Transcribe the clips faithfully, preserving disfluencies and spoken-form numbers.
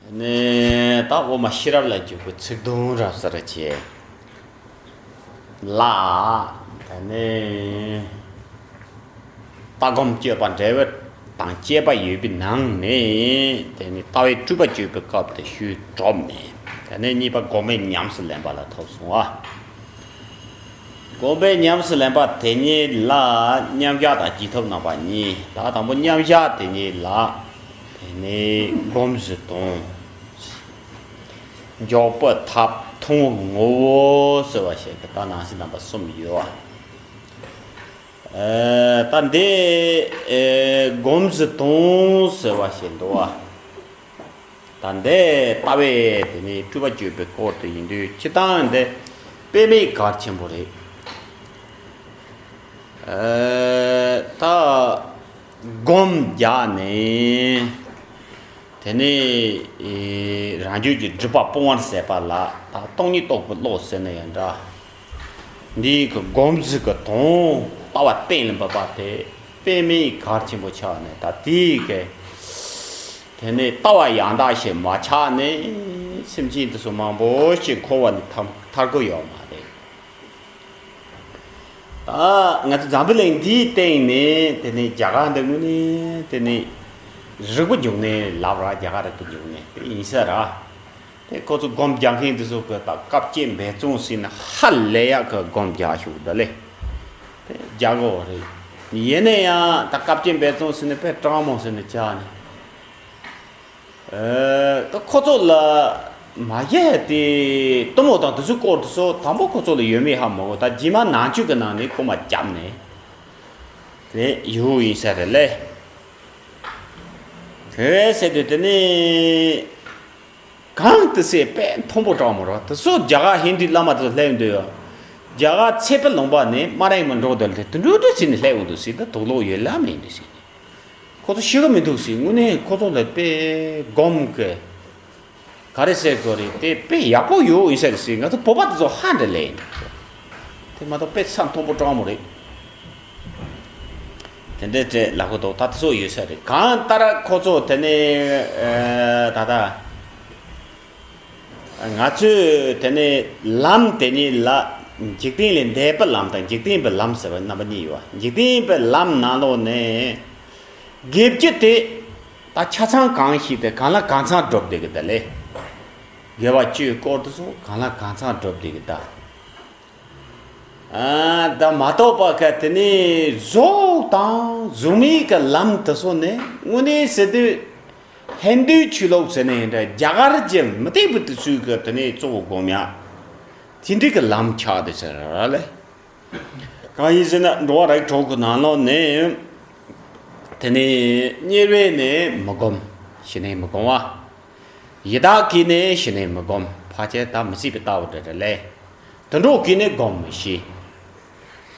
ནས་ད་འོག་མ་ཤེས་རབ་ལ་འཇུག་པའི་ཚིག་དོན་རབ་གསལ་བྱེད་ལ། དེ་ནས་ལྟ་སྒོམ་སྤྱོད་པ་འབྲེལ་བ་དང་བཅས་པ་ཡོད་པའི་ནང་ནས། དེ་ནས་ལྟ་བའི་སྤྲུལ་པ་སྤྱོད་པའི་སྐབས་དེ་ཞུས་གྲུབ་ནས། དེ་ནས་གཉིས་པ་སྒོམ་པས་ཉམས་སུ་ལེན་པ་ལ་ཐུག་སོང་བ། སྒོམ་པས་ཉམས་སུ་ལེན་པ་དེ་ཉིད་ལ་མཉམ་བཞག་དང་རྗེས་ཐོབ་རྣམ་པ་གཉིས། ད་དང་པོ་མཉམ་བཞག་དེ་ཉིད་ལ། དེ་ནས་སྒོམ་གཞི་དང་། འཇོག་པའི་ཐབས། མཐོང་བའི་ངོ་བོ་ཟེར་བ་ཞིག་གི་ད་ནང་གསེས་རྣམ་པ་གསུམ་ཡོད་བ། ཨ། ད་འདི་ཨེ་སྒོམ་གཞི་དང་ཟེར་བ་ཞིག་འདུག་བ། ད་འདི་ལྟ་བའི་དེ་ནས་སྤྲུལ་པ་སྤྱོད་པའི་སྐོར་དུ་ཡིན་དུས། སྤྱིར་བཏང་འདི་དཔེ་མེད་གལ་ཆེན་པོ་རེད། ཨ། ད་སྒོམ་རྒྱག་ནས། དེ་ནས་ཨེ་རང་རྒྱུད་ཀྱི་སྒྲིབ་པ་སྤོང་བར་ཟད་པ་ལ། ད་སྟོང་ཉིད་རྟོགས་པའི་བློ་ཟེར་ན་ཡང་འདྲ། འདི་གི་སྒོམ་གཞི་གི་དང་ལྟ་བ་གཏན་ལ་འབེབས་པ་དེ་དཔེ་མེད་གལ་ཆེན་པོ་ཆགས་ནས། ད་དེའི་གི་དེ་ནས་ལྟ་བ་ཡང་དག་ཞིག་མ་ཆགས་ནས་སེམས་ཅན་དེ་ཚོ་མང་པོ་ཞིག་འཁོར་བ་ནས་ཐར་ཐར་གི་ཡོད་མ་རེད། ད་ང་ཚོ་འཛམ་བུ་གླིང་འདིའི་སྟེང་ནས་དེ་ནས་རྒྱ་གར་འདི་དངོས་གནས་དེ་ནས་རིག་པའི་འབྱུང་གནས་ལབ་ར། རྒྱ་གར་རིག་པའི་འབྱུང་གནས་དེ་ཡིན་ས་ར། དེ་ཁོ་ཚོ་སྒོམ་རྒྱག་མཁན་དེ་ཚོ་གི་ད་བཀའ་བཅད་འབད་བརྩོན་ཟེར་ན་ཧ་ལས་ཡག་གི་སྒོམ་རྒྱག་ཤུགས་ད་ལེ། དེ་རྒྱག་གོ་རེད། ཡིན་ན་ཡང་ད་བཀའ་བཅད་འབད་བརྩོན་ཟེར་ན་དཔེ་སྤྲང་མོ་ཟེར་ན་ཅག་ནས། ཨ། ད་ཁོ་ཚོ་ལ་མ་ཡ་དེ་གཏུམ་མོ་དང་དེ་ཚོའི་སྐོར་དེ་ཚོ་དང་པོ་ཁོ་ཚོ་ལ་ཡོད་མེད་ཧ་མ་གོ། ད་རྗེས་མ་ནང་ཆོས་ཀྱི་ནང་ནས་ཁོ་མ་བརྒྱབ་ནས་དེ་ཡོད་ཡིན་ས་རེད་ལེ། དེ་ཟེར་དུས་དེ་ནས་གང་དེ་ཟེར་དཔེ་མཐོན་པོ་སྤྲང་མོ་ར། དེ་ཚོ་རྒྱ་གར་ཧིན་དུའི་བླ་མ་དེ་ཚོ་སླེབས་འདུག་ཡ། རྒྱ་གར་ཚེ་འཕེལ་ལུང་པ་ནས་སྨ་ར་ཡེ་མ་འགྲོ་དེ་ལ་དེ་དུད་འགྲོ་དུ་ཟེར་ནས་སླེབས་འོང་དུ་ཟེར། ད་དུག་ལོག་ཡོད་ལ་མེད་འདུག་ཟེར་ནས། ཁོ་ཚོ་ཤི་གི་མི་འདུག་ཟེར། དངོས་གནས་ཁོ་ཚོ་ལ་དཔེ་སྒོམ་གི་ག་རེ་ཟེར་དགོས་རེད། དེ་དཔེ་ཡག་པོ་ཡོད་ཡིན་ས་རེད་ཟེར། ང་ཚོ་བོད་པ་དེ་ཚོ་ཧ་འདྲ་ལས་ཡིན། དེ་མ་གཏོགས་དཔེ་ས་མཐོན་པོ་སྤྲང་མོ་རེད། དེ་འདྲའི་དེ་ལབ་གི་འདུག་ད་དེ་ཚོ་ཡོད་ས་རེད། གང་ལྟར་ཁོ་ཚོ་དེ་ནས་ཨ་ད་ལྟ་ང་ཚོས་དེ་ནས་ལམ་དེ་ཉིད་ལ་འཇིག་རྟེན་ལས་འདས་པའི་ལམ་དང་འཇིག་རྟེན་པའི་ལམ་ཟེར་བ་རྣམ་པ་གཉིས་ཡོད་བ། འཇིག་རྟེན་པའི་ལམ་ནང་ལོགས་ནས་དགེ་བཅུ་དེ་ད་ཆ་ཚང་གང་ཞིག་དེ་གང་ལ་གང་ཚང་སྒྲུབ་བསྡད་གི་ད་ལེ། དགེ་བ་བཅུའི་སྐོར་དེ་ཚོ་གང་ལ་གང་ཚང་སྒྲུབ་བསྡད་གི་ད། ཨ། ད་མ་གཏོགས་པ་ག་དེ་ནས་གཟུགས་དང་གཟུགས་མེད་ཀྱི་ལམ་དེ་ཚོ་ནི་དངོས་གནས་ཟེར་དུས་ཧིན་དུའི་ཆོས་ལུགས་ཟེར་ནས་ཡིན་འདྲ། རྒྱ་གར་གྱི་མུ་སྟེགས་པ་དེ་ཚོའི་གི་དེ་ནས་གཙོ་བོ་སྒོམ་ཡག་དེ་འདྲའི་གི་ལམ་ཆགས་དེ་ཟེར་ར་ལེ། གང་ཡིན་ཟེར་ན་འགྲོ་བ་རིགས་དྲུག་གི་ནང་ལོགས་ནས་དེ་ནས་དམྱལ་བའི་ནས་མི་སྒོམ། ཞི་གནས་མི་སྒོམ་བ། ཡི་དྭགས་ཀྱི་ནི་ཞི་གནས་མི་སྒོམ། ཕལ་ཆེར་ད་མི་སྲིད་པའི་ལྟ་བུ་འདྲ་འདྲ་ལས། དུད་འགྲོ་གི་ནི་སྒོམ་མི་ཤེས།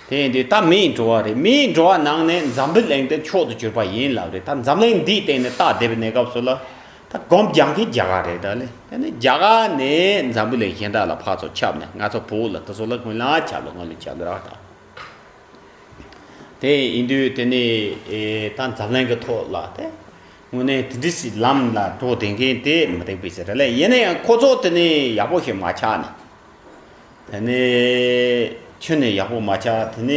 དེ་ཡིན་དུས་ད་མིའི་འགྲོ་བ་རེད། མིའི་འགྲོ་བ་ནང་ནས་འཛམ་བུ་གླིང་དེ་མཆོག་ཏུ་གྱུར་པ་ཡིན་ལབ་རེད། ད་འཛམ་གླིང་འདིའི་སྟེང་ནས་ལྟ་བསྡད་པའི་གནས་སྐབས་སུ་ལ་ད་སྒོམ་རྒྱག་མཁན་རྒྱ་གར་རེད་ད་ལེ། དེ་ནི་རྒྱ་གར་ནས་འཛམ་བུ་གླིང་གཞན་དག་ལ་ཕར་ཚུར་ཁྱབ་ནས། ང་ཚོ་བོད་ལ་དེ་ཚོ་ལ་སྔོན་ལ་ཁྱབ་ལ་སྔོན་ལ་ཁྱབ་ལ་རག་ད། དེ་ཡིན་དུས་དེ་ནས་ཨེ་ད་འཛམ་གླིང་གི་ཐོག་ལ་དེ་དངོས་གནས་དེ་འདྲ་ཞིག་ལམ་ལ་འགྲོ་བསྡད་མཁན་དེ་མུ་སྟེགས་པ་ཞིག་རེད་ལ། ཡིན་ན་ཡང་ཁོ་ཚོ་དེ་ནས་ཡག་པོ་ཞིག་མ་ཆགས་ནས། དེ་ནས་ཁྱོན་ནས་ཡག་པོ་མ་ཆགས། དེ་ནས་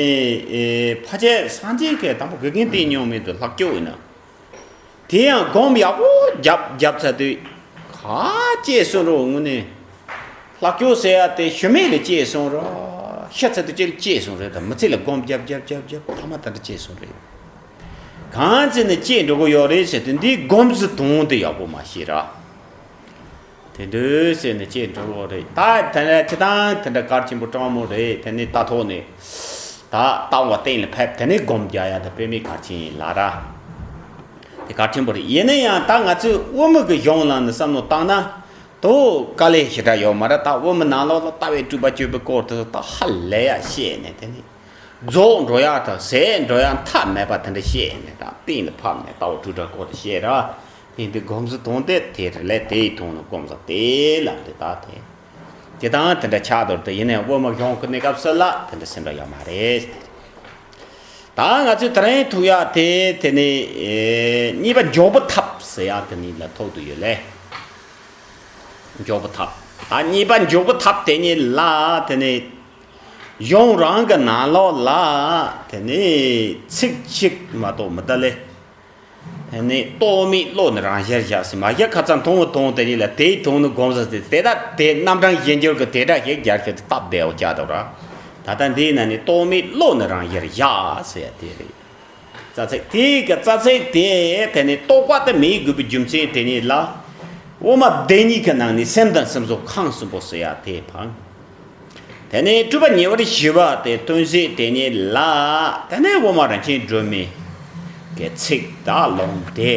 ཨེ་ཕལ་ཆེར་སངས་རྒྱས་ཀྱི་དང་པོ་དགེ་རྒན་བསྟེན་མྱོང་མེད་དུ་ལྷག་སྐྱོ་ཡིན་ན། དེ་ཡང་སྒོམ་ཡག་པོ་རྒྱབ་རྒྱབ་ཚར་དུས་ག་སྐྱེས་སོང་རོ། དངོས་གནས་ལྷག་སྐྱོ་ཟེར་ཡ་དེ་ཞུ་མེད་ལ་སྐྱེས་སོང་རོ། ཤ་ཚ་དུས་ཅིག་སྐྱེས་སོང་རེད། ད་མི་ཚེ་ལ་སྒོམ་རྒྱབ་རྒྱབ་རྒྱབ་རྒྱབ་ཐ་མ་ད་འདྲ་སྐྱེས་སོང་རེད། གང་ཚེ་ནས་སྐྱེས་འགྲོ་གི་ཡོད་རེད་ཟེར་དུས་འདིའི་སྒོམ་གཞི་དོན་དེ་ཡག་པོ་མ་ཤེས་ར། དེ་འདྲ་ཟེར་ནས་སྐྱེས་འགྲོ་གི་རེད། ད་དེ་འདྲ་ཅི་དང་དེ་འདྲ་གལ་ཆེན་པོ་སྤྲང་མོ་རེད། དེ་ནས་ལྟ་ཐོག་ནས་ད་ལྟ་བ་གཏན་ལ་ཕེབས། དེ་ནས་སྒོམ་རྒྱག་ཡ་ད་དཔེ་མེད་གལ་ཆེན་ཡིན་ལ་ར། དེ་གལ་ཆེན་པོ་རེད། ཡིན་ན་ཡང་ད་ང་ཚོས་དབུ་མའི་གི་གཞུང་ལ་ནི་བསམ་བློ་བཏང་ན་དོ་དཀའ་ལས་ཞེ་དྲག་ཡོད་མ་རེད། ད་དབུ་མའི་ནང་ལོགས་ལ་ལྟ་བའི་སྤྲུལ་པ་སྤྱོད་པའི་སྐོར་དེ་ད་ཧ་ལས་ཡ་བཤད་ནས་དེ་ནས་རྫོགས་འགྲོ་ཡ་དང་ཟད་འགྲོ་ཡ་མཐའ་མེད་པ་དེ་འདྲ་བཤད་ནས། ད་གཏན་ལ་ཕབ་ནས་ལྟ་བ་སྤྲུལ་པའི་སྐོར་དེ་བཤད་ར། དེ་འདི་སྒོམ་གཞི་དོན་དེ་དེ་རེད་ལས། དེའི་དོན་ནི་སྒོམ་གཞི་དེ་ལབ་དེ་ད་དེ། དེ་དང་དེ་འདྲ་ཆགས་འདུག་དེ་ཡིན་ནའི་དབུ་མ་གཞུང་གི་གནས་སྐབས་སུ་ལ་དེ་འདྲ་སེམས་པ་ཡོད་མ་རེད། ད་ང་ཚོས་དེ་རིང་ཐུག་ཡག་དེ་དེ་ནི་ཨེ་གཉིས་པ་འཇོག་པའི་ཐབས་ཟེར་ཡག་དེ་ནི་ལ་ཐུག་འདུག་ཡོད་ལེ། མགྱོགས་པོ་ཐབས། ད་གཉིས་པ་མགྱོགས་པོ་ཐབས་དེ་ཉིད་ལ་དེ་ནི་གཞུང་རང་གི་ནང་ལོགས་ལ་དེ་ནི་ཚིག་གཅིག་མ་གཏོགས་མི་འདུག་ལེ། དེ་ནི་རྟོག་མེད་བློ་ནི་རང་ཞལ་བཞག་ཟེར་མ་བཞག་ཁ་ཚ་མཐོང་བ་མཐོང་དེ་ཉིད་ལ་དེའི་དོན་ནི་སྒོམ་ཟེར་ཏེ་དེ་དག་དེ་རྣམ་གྲངས་གཞན་འགྱུར་གྱི་དེ་འདྲ་ཞིག་རྒྱལ་ཁྱེད་སྟབས་བདེ་བ་བྱ་དོ་ར། ད་ལྟ་འདིའི་ནང་ནས་རྟོག་མེད་བློ་ནི་རང་ཞལ་བཞག་ཟེར་ཡ་དེ་རེད། རྩ་ཚིག་དེའི་གི་རྩ་ཚིག་དེ་དེ་ནི་རྟོག་པ་དེ་མེད་དགོས་པའི་རྒྱུ་མཚན་དེ་ཉིད་ལ། དབུ་མ་སྡེ་གཉིས་ཀྱི་ནང་ནས་སེམས་དང་སེམས་བྱུང་ཁམས་གསུམ་པོ་ཟེར་ཡ་དེ་འཕངས། དེ་ནས་སྤྲུལ་པ་ཉེ་བར་ཞི་བ་དེ་སྟོན་ཟེར་དེ་ཉིད་ལ། དེ་ནས་དབུ་མ་རིན་ཆེན་སྒྲོན་མེ་གི་ཚིག་དག་ལོངས་ཏེ་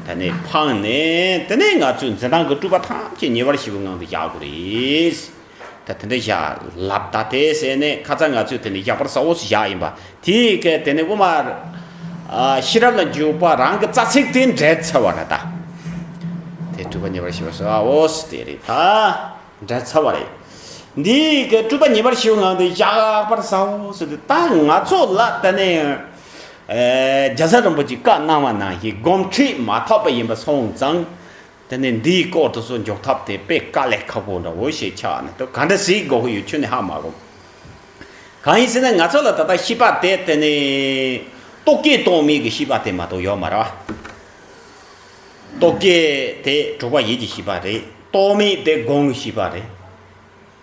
དེ་ནས་འཕངས་ནས་དེ་ནས་ང་ཚོས་འཛིན་སྟངས་ཀྱི་སྤྲུལ་པ་ཐམས་ཅད་ཉེ་བར་ཞི་བའི་ངང་དུ་བཞག་དགོས་རེད། ད་དེ་འདྲ་བཞག་ལབ་ད་དེ་ཟེར་ནས་ཁ་ཚ་ང་ཚོས་དེ་ནས་བཞག་པར་ཟ་འོ་ཟེར་བཞག་ཡིན་པ་དེའི་གི་དེ་ནས་དབུ་མ་ཤེས་རབ་ལ་འཇུག་པ་རང་གི་རྩ་ཚིག་དེ་འབྲེལ་ཚར་བ་རེད་ད། དེ་སྤྲུལ་པ་ཉེ་བར་ཞི་བ་ཟེར་འོ་ཟེར་དེ་རེད་ད། འབྲེལ་ཚར་བ་རེད། འདིའི་གི་སྤྲུལ་པ་ཉེ་བར་ཞི་བའི་ངང་དུ་བཞག་པར་ཟ་འོ་ཟེར་དེ་ད་ང་ཚོ་ལ་དེ་ནས་རྒྱལ་ཚབ་རིན་པོ་ཆེས་བཀའ་གནང་བ་ནང་བཞིན་སྒོམ་ཁྲིད་མ་ཐོབ་པ་ཡིན་པ་སོང་ཙང་། དེ་ནས་འདིའི་སྐོར་དུ་སོ་འཇོག་ཐབས་དེ་དཔེ་དཀའ་ལས་ཁག་པོ་འདྲ་བོ་ཞིག་ཆགས་ནས་དོ་ག་འདྲ་ཟིག་དགོས་ཀྱི་ཡོད་ཁྱོད་ནས་ཧ་མ་གོ། གང་ཡིན་ཟེར་ན་ང་ཚོ་ལ་ད་ལྟ་ཤེས་པ་དེ་དེ་ནས་རྟོག་གེ་རྟོག་མེད་ཀྱི་ཤེས་པ་དེ་མ་གཏོགས་ཡོད་མ་རེད་བ། རྟོག་གེ་དེ་དྲུག་པ་ཡིད་ཀྱི་ཤེས་པ་རེད། རྟོག་མེད་དེ་སྒོམ་གྱི་ཤེས་པ་རེད།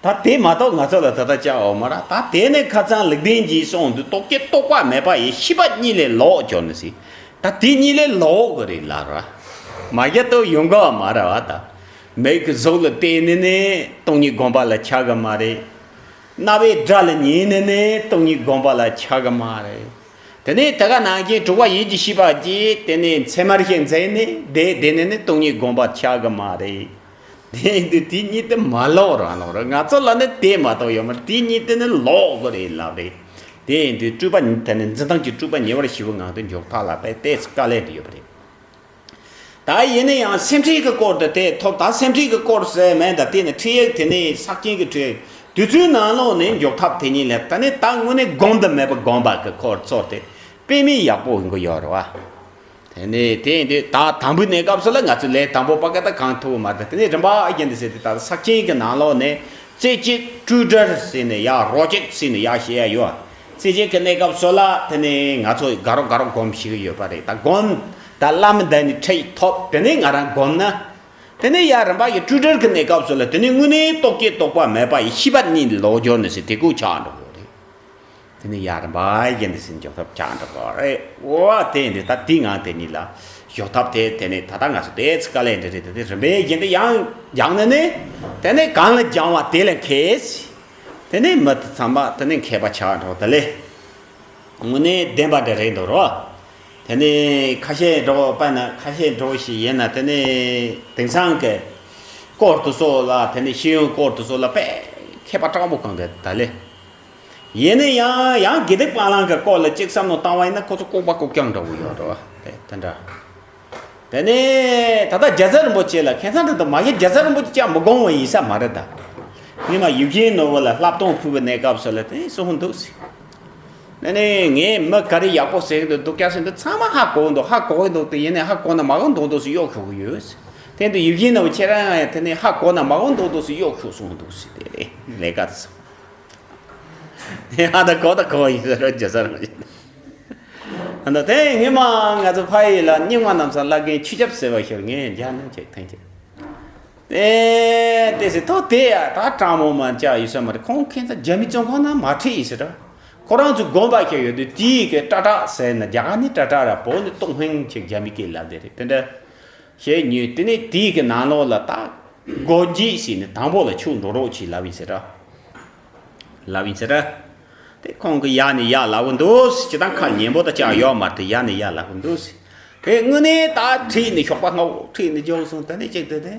ད་དེ་མ་གཏོགས་ང་ཚོ་ལ་ད་ལྟ་བཅའ་འོ་མ་ར་ད་དེ་ནས་ཁ་སང་ལུགས་ལྡན་གྱིས་གསུངས་འདུག་རྟོག་གེ་རྟོག་པ་མེད་པ་ཡི་ཤེས་པ་གཉིས་ལས་ལོག་གྱུར་ནས་ཟེར། ད་དེ་གཉིས་ལས་ལོག་གི་རེད་ལ་ར། མ་རྒྱ་ལྟོས་ཡོང་གི་མ་ར་བ་ད། མིག་གི་གཟུགས་ལ་བལྟས་ནས་ནི་སྟོང་ཉིད་སྒོམ་པ་ལ་ཆགས་གི་མ་རེད། རྣ་བའི་སྒྲ་ལ་ཉན་ནས་ནི་སྟོང་ཉིད་སྒོམ་པ་ལ་ཆགས་གི་མ་རེད། དེ་ནས་ད་ག་ནང་བཞིན་དྲུག་པ་ཡིད་ཀྱི་ཤེས་པ་གྱིས་དེ་ནས་མཚན་མར་ཞིག་འཛིན་ནས་བསྡད་བསྡད་ནས་ནི་སྟོང་ཉིད་སྒོམ་པ་ཆགས་གི་མ་རེད། དེ་ཡིན་དུས་དེ་གཉིས་དེ་མ་ལོག་རང་ལོག་རེད། ང་ཚོ་ལ་ནི་དེ་མ་གཏོགས་ཡོད་མ་རེད། དེ་གཉིས་དེ་ནི་ལོག་གི་རེད་ལབ་རེད། དེ་ཡིན་དུས་སྤྲུལ་པ་ཉིད་དེ་ནི་འཛིན་སྟངས་ཀྱི་སྤྲུལ་པ་ཉེ་བར་ཞི་བའི་ངང་དུ་འཇོག་ཐབས་ལ་དཔེ་ཏོག་ཙམ་དཀའ་ལས་འདི་ཡོད་པ་རེད། ད་ཡིན་ན་ཡང་སེམས་ཁྲལ་གྱི་སྐོར་དུ་དེ་ཐོབ། ད་སེམས་ཁྲལ་གྱི་སྐོར་ཟེར་མེད་ད། དེ་ནི་ཁྲིད་ཡིག་དེ་ནི་ས་སྐྱེན་གྱི་ཁྲིད་ཡིག་དེ་ཚོའི་ནང་ལོགས་ནས་འཇོག་ཐབས་དེ་ཉིད་ལས་ད་ནི་ད་དངོས་གནས་སྒོམ་དང་མེད་པ་སྒོམ་པ་གི་སྐོར་ཚོར་ཏེ་དཔེ་མེད་ཡག་པོ་ཡིན་གི་ཡོད་རེད་བ། དེ་ནས་དེ་ཡིན་དུས་ད་དང་པོའི་གནས་སྐབས་སུ་ལ་ང་ཚོས་ལས་དང་པོ་པ་ཀ་ད་གང་ཐུབ་མ་རེད། དེ་ནས་རིམ་པ་བཞིན་དུ་ཟེར་ཏེ་ད་ས་སྐྱེན་གྱི་ནང་ལོགས་ནས་རྩེ་གཅིག་སྤྲོས་བྲལ་ཟེར་ནས་ཡ་རོ་གཅིག་ཟེར་ནས་ཡ་བཤད་ཡ་ཡོད། རྩེ་གཅིག་གི་གནས་སྐབས་སུ་ལ་དེ་ནས་ང་ཚོ་དགའ་རོགས་དགའ་རོགས་སྒོམ་ཞིག་ཡོད་པ་རེད། ད་སྒོམ་ད་བླ་མ་འདི་ནས་ཁྲིད་ཐོབ་དེ་ནས་ང་རང་སྒོམ་ན། དེ་ནས་ཡ་རིམ་པ་ཡི་སྤྲོས་བྲལ་གྱི་གནས་སྐབས་སུ་ལ་དེ་ནས་དངོས་གནས་རྟོག་གེ་རྟོག་པ་མེད་པ་ཡི་ཤེས་པ་གཉིས་ལོག་འགྱུར་ནས་ཟེར་དེ་ཀོ་ཆགས་འགྲོ་གི་རེད། དེ་ནས་ཡར་འབའ་ཡན་དེ་ཟིན་འཇོག་ཐབས་ཆགས་འགྲོ་གི་རེད། འོ་དེ་ཡིན་དུས་ད་དེའི་ངང་དེ་གཉིས་ལ་འཇོག་ཐབས་དེ་དེ་ནས་ད་ལྟ་ང་ཚོ་དེ་ཚི་དཀའ་ལས་འདྲ་རེད། དེ་དེ་རིམ་པས་ཡིན་དུ་ཡང་སྦྱངས་ནས་ནི་དེ་ནས་གང་ལ་སྦྱང་བ་དེ་ལ་མཁས། དེ་ནས་མི་དེ་ཚང་མ་དེ་ནས་མཁས་པ་ཆགས་འགྲོ་དེ་ལས་དངོས་གནས་བདེན་པ་འདྲ་རེད་འདུག་རོ། དེ་ནས་ཁ་ཤས་འགྲོ་པ་ན་ཁ་ཤས་འགྲོ་ཞིག་ཡིན་ན་དེ་ནས་དེང་སང་གི་སྐོར་དུ་སོགས་ལ་དེ་ནས་ཤེས་ཡོན་སྐོར་དུ་སོགས་ལ་དཔེ་མཁས་པ་དྲང་པོ་གང་གི་ད་ལས། ཡིན་ན་ཡང་ཡང་དགེ་ལྡན་པ་ལང་གི་སྐོར་ལ་གཅིག་བསམ་བློ་བཏང་བ་ཡིན་ན་ཁོ་ཚོ་ལྐུགས་པ་ལྐུགས་རྐྱང་འདྲ་བོ་ཡོད་རེད་བ། དེ་དེ་འདྲ། དེ་ནས་ད་ལྟ་རྒྱལ་ཚབ་རིན་པོ་ཆེ་ལ་ཁེ་སང་དེ་དུ་མ་གི་རྒྱལ་ཚབ་རིན་པོ་ཆེ་ཅག་མི་དགོངས་བ་ཡིན་ས་མ་རེད་ད། ངས་མ་ཡིད་བཞིན་ནོར་བུ་ལ་བསླབ་སྟོན་ཕུལ་བའི་གནས་སྐབས་སུ་ལ་དེ་གསུངས་འདུག་ཟེར། ནས་ནས་ངས་མི་ག་རེ་ཡག་པོ་ཟེར་གི་འདུག་འདུག་ཀྱག་ཟེར་འདུག་ཚང་མ་ཧ་གོ་འདུག་ཧ་གོ་གི་འདུག་དེ་ཡིན་ནས་ཧ་གོ་ན་མ་གོ་འདུག་འདུག་སུ་གཡོག་ཤོག་གི་ཡོད། དེ་འདུག་ཡིད་བཞིན་ནོར་བུ་ཁྱེད་རང་ཡང་དེ་ནས་ཧ་གོ་ན་མ་གོ་འདུག་འདུག་སུ་གཡོག་ཤོག་གསུངས་འདུག་ཟེར་དེ་རེད་ལས་ཀ་དེ་སོང་། ཨ་ད་གོ་ད་གོ་ཡིན་ཟེར་རོ་རྒྱ་ཟེར་རོ། ཨ་ད་དེ་ངས་མ་ང་ཚོ་ཕ་ཡུལ་ལ་རྙིང་མ་རྣམས་སུ་བླ་རྒན་ཆོས་སྐྱབས་ཟེར་བ་ཞིག་ངས་མཇལ་ནས་ཅིག་ཐེངས་ཅིག་དེ་དེ་སི་ཐོ་དེ་ཡ་ད་དྲང་མོ་མ་བཅའ་ཡོད་ས་མ་རེད། ཁོང་ཁྱེད་ཚོ་རྒྱ་མི་བཙོན་ཁང་ནང་མ་ཁྲིད་ཡིན་ཟེར་ར། ཁོ་རང་ཚོ་དགོན་པ་ཞིག་ཡོད་དུས་དེའི་གི་ཏྲ་ཏྲ་ཟེར་ན་རྒྱ་གར་ནི་ཏྲ་ཏྲ་ར་བོད་ནི་ཏོང་ཧྥེང་ཅིག་རྒྱ་མི་སྐད་ལབ་དེ་རེད་དེ་འདྲ། ཞེས་ཉོས་དེ་ནས་དེའི་གི་ནང་ལོགས་ལ་ད་སྒོ་འབྱེད་ཟེར་ནས་དང་པོ་ལ་ཆུ་འགྲོ་རོགས་གྱིས་ལབ་ཡིན་ཟེར་ར། ལབ་ཡིན་ཟེར་ར། དེ་ཁོང་གི་ཡ་ནས་ཡ་ལབ་གི་འདུག་ཟེར། ཅི་ད་ཁ་ཉན་པོ་ད་ཅག་ཡོད་མ་རེད། ཡ་ནས་ཡ་ལབ་གི་འདུག་ཟེར། དེ་དངོས་གནས་ད་ཁྲིད་ནས་ཞོགས་པ་སྔ་བོ་ཁྲིད་ནས་འཇོག་སོང་། དེ་ནས་ཅིག་དེ་དེ་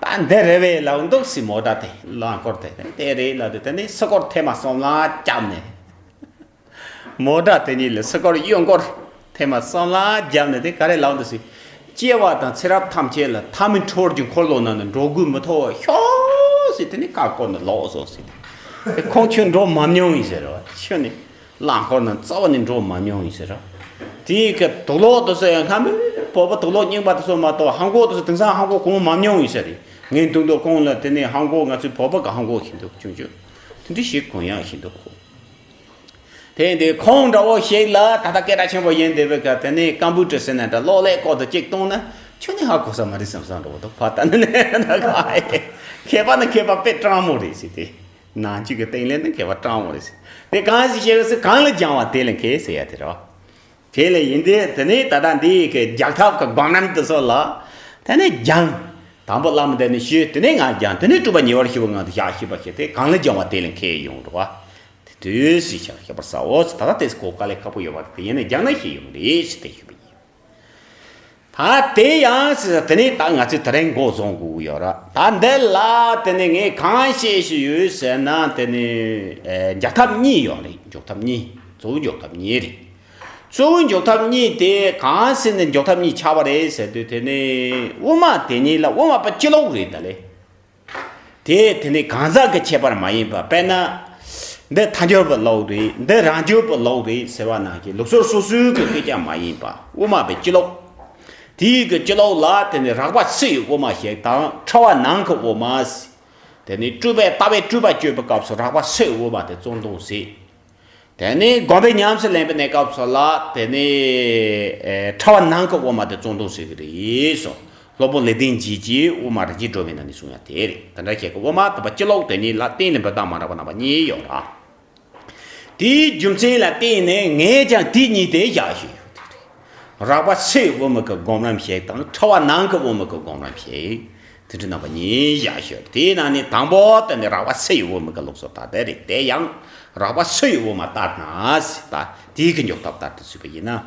ད་འདི་རེད་བས་ལབ་གི་འདུག་ཟེར། མོ་ཊ་དེ་རླངས་འཁོར་དེ་དེ་རེད་ལབ་དུས་དེ་ནས་སི་ཀོར་ཐེངས་མ་གསུམ་ལ་བརྒྱབ་ནས། མོ་ཊ་དེ་གཉིས་ལ་སི་ཀོར་གཡོན་སྐོར་ཐེངས་མ་གསུམ་ལ་བརྒྱབ་ནས་དེ་ག་རེ་ལབ་འདུག་ཟེར། སྐྱེ་བ་དང་ཚེ་རབས་ཐམས་ཅད་ལ་ཐ་མི་འཕྲོར་གྱི་འཁོར་ལོ་ནང་ནས་འགྲོ་དགོས་མི་ཐོག་ཤོག་ཟེར། དེ་ནས་བཀའ་བསྐོར་ནས་ལོག་སོང་ཟེར། དེ་ཁོང་ཁྱོད་འགྲོ་མ་མྱོང་ཡིན་ཟེར་རོ། ཁྱོད་ནི་རླངས་འཁོར་ནང་རྩ་བ་ནས་འགྲོ་མ་མྱོང་ཡིན་ཟེར་རོ། དེའི་གི་དུག་ལོག་དེ་ཚོ་ཡང་སྔ་མོའི་བོད་པ་དུག་ལོག་རྙིང་པ་དེ་ཚོ་མ་གཏོགས་ཧང་གོ་དེ་ཚོ་དེང་སང་ཧང་གོ་གོན་མ་མྱོང་ཡིན་ཟེར་རེད། ངའི་མདུན་དུ་ཁོང་ལ་དེ་ནས་ཧང་གོ་ང་ཚོའི་བོད་པ་གི་ཧང་གོ་ཞིག་འདུག་ཆུང་ཆུང་། དེ་འདྲ་ཞིག་གོན་ཡག་ཞིག་འདུག་ཁོ། དེ་འདི་ཁོང་འདྲ་བོ་ཞིག་ལ་ད་ལྟ་སྐད་གྲགས་ཆེན་པོ་ཡིན་བསྡད་པའི་སྐབས་དེ་ནས་ཀམ་པུ་ཊར་ཟེར་ན་འདྲ་གློག་ཀླད་སྐོར་དུ་གཅིག་གཏོང་ན་ཁྱོད་ནི་ཧ་གོ་ས་མ་རེད་བསམ་བསམ་འདྲ་བོ་འདུག་ཕ་ད་ནི་ནས་ད་ག་ཨེ་མཁས་པ་ནི་མཁས་པ་དཔེ་སྤྲང་མོ་རེད་ཟེར་ཏེ། ནང་ཆོས་ཀྱི་སྟེང་ལས་ནི་མཁས་པ་སྤྲང་མོ་རེད་ཟེར། དེ་གང་ཞིག་བཤད་ཟེར་གང་ལ་སྦྱང་བ་དེ་ལ་མཁས་ཟེར་ཡ་དེ་རེད་བ། དེ་ལས་ཡིན་ཏེ་དེ་ནས་ད་ལྟ་འདི་གི་རྒྱག་ཐབས་ཀྱི་སྒོམ་རིམ་དེ་ཚོ་ལ་དེ་ནས་སྦྱང་། དང་པོ་བླ་མ་དེ་ནས་ཞུས་དེ་ནས་ང་སྦྱང་དེ་ནས་སྤྲུལ་པ་ཉེ་བར་ཞི་བའི་ངང་དུ་བཞག་ཞེས་པ་ཞིག་དེ་གང་ལ་སྦྱང་བ་དེ་ལས་མཁས་ཡོང་འགྲོ་བ། དེ་དུས་སུ་ཞག་ཞག་པར་ཟ་འོ་ད་ལྟ་དེ་སུ་གོ་དཀའ་ལས་ཁག་པོ་ཡོད་པ་དེ་ཡིན་ནས་སྦྱང་ན་ཤེས་ཡོང་རེད་ཞེས་དེ་ཞུས་པ་ཡིན། ད་དེ་ཡང་ཟེར་དེ་ནས་ད་ང་ཚོས་དེ་རིང་འགོ་བཟུང་དགོས་ཀྱི་ཡོད་ར། ད་འདི་ལ་དེ་ནས་ངས་གང་བཤད་ཞུས་ཡོད་ཟེར་ན་དེ་ནས་ཨེ་འཇོག་ཐབས་གཉིས་ཡོད་རེད། འཇོག་ཐབས་གཉིས། གཙོ་བོ་འཇོག་ཐབས་གཉིས་རེད། གཙོ་བོ་འཇོག་ཐབས་གཉིས་དེ་གང་ཟེར་ནས་འཇོག་ཐབས་གཉིས་ཆགས་པ་རེད་ཟེར་དུས་དེ་ནས་དབུ་མ་དེ་ཉིད་ལ་དབུ་མ་པ་སྤྱི་ལོག་རེད་ད་ལེ། དེ་དེ་ནས་གང་ཟག་གི་ཁྱད་པར་མ་ཡིན་པ་དཔེར་ན། འདི་ཐལ་འགྱུར་བའི་ལོག་རེད། འདི་རང་རྒྱུད་པའི་ལོག་རེད་ཟེར་བ་ནང་གི་ལུགས་སྲོལ་སོ་སོའི་གི་སྐད་ཆ་མ་ཡིན་པ་དབུ་མ་པའི་སྤྱི་ལོག་དེའི་གི་སྤྱི་ལོག་ལ་དེ་ནས་རགས་པ་སུ་ཡི་དབུ་མ་ཞིག་དང་ཕྲ་བ་ནང་གི་དབུ་མ། དེ་ནས་སྤྲུལ་པའི་ལྟ་བའི་སྤྲུལ་པ་བསྐྱོད་པའི་སྐབས་སུ་རགས་པ་སུ་ཡི་དབུ་མ་དེ་བརྩོན་འདུག་ཟེར། དེ་ནས་སྒོམ་པའི་ཉམས་སུ་ལེན་པའི་གནས་སྐབས་སུ་ལ་དེ་ནས་ཨེ་ཕྲ་བ་ནང་གི་དབུ་མ་དེ་བརྩོན་འདུག་ཟེར་གི་རེད་སོ། སློབ་དཔོན་ལེགས་ལྡན་འབྱེད་ཀྱིས་དབུ་མ་རིན་ཆེན་སྒྲོན་མའི་ནང་ནས་གསུངས་ཡ་དེ་རེད། དེ་འདྲ་བྱས་ཀྱི་དབུ་མ་དམ་པ་སྤྱི་ལོག་དེ་ཉིད་ལ་བརྟེན་ནས་འབུལ་སྟངས་མ་འདྲ་བ་རྣམ་པ་གཉིས་ཡོད་ར། དེའི་རྒྱུ་མཚན་ལ་བརྟེན་ནས་ངས་ཀྱང་དེ་གཉིས་དེ་བཞག་ཞུས་ཡོད་དེ་རེད། རགས་པ་སུ་ཡི་དབུ་མ་གི་སྒོམ་རིམ་ཞིག་དང་ཕྲ་བ་ནང་གི་དབུ་མ་གི་སྒོམ་རིམ་ཞིག་དེ་འདྲ་རྣམ་པ་གཉིས་བཞག་ཞུས་ཡོད། དེའི་ནང་ནས་དང་པོ་དེ་ནི་རགས་པ་སུ་ཡི་དབུ་མ་གི་ལུགས་སྲོལ་དག་དེ་རེད། དེ་ཡང་རགས་པ་སུ་ཡི་དབུ་མ་ལྟར་ན་ཟེར་ད་དེའི་གི་འཇོག་ཐབས་ལྟར་དུ་བཟོས་པ་ཡིན་ན།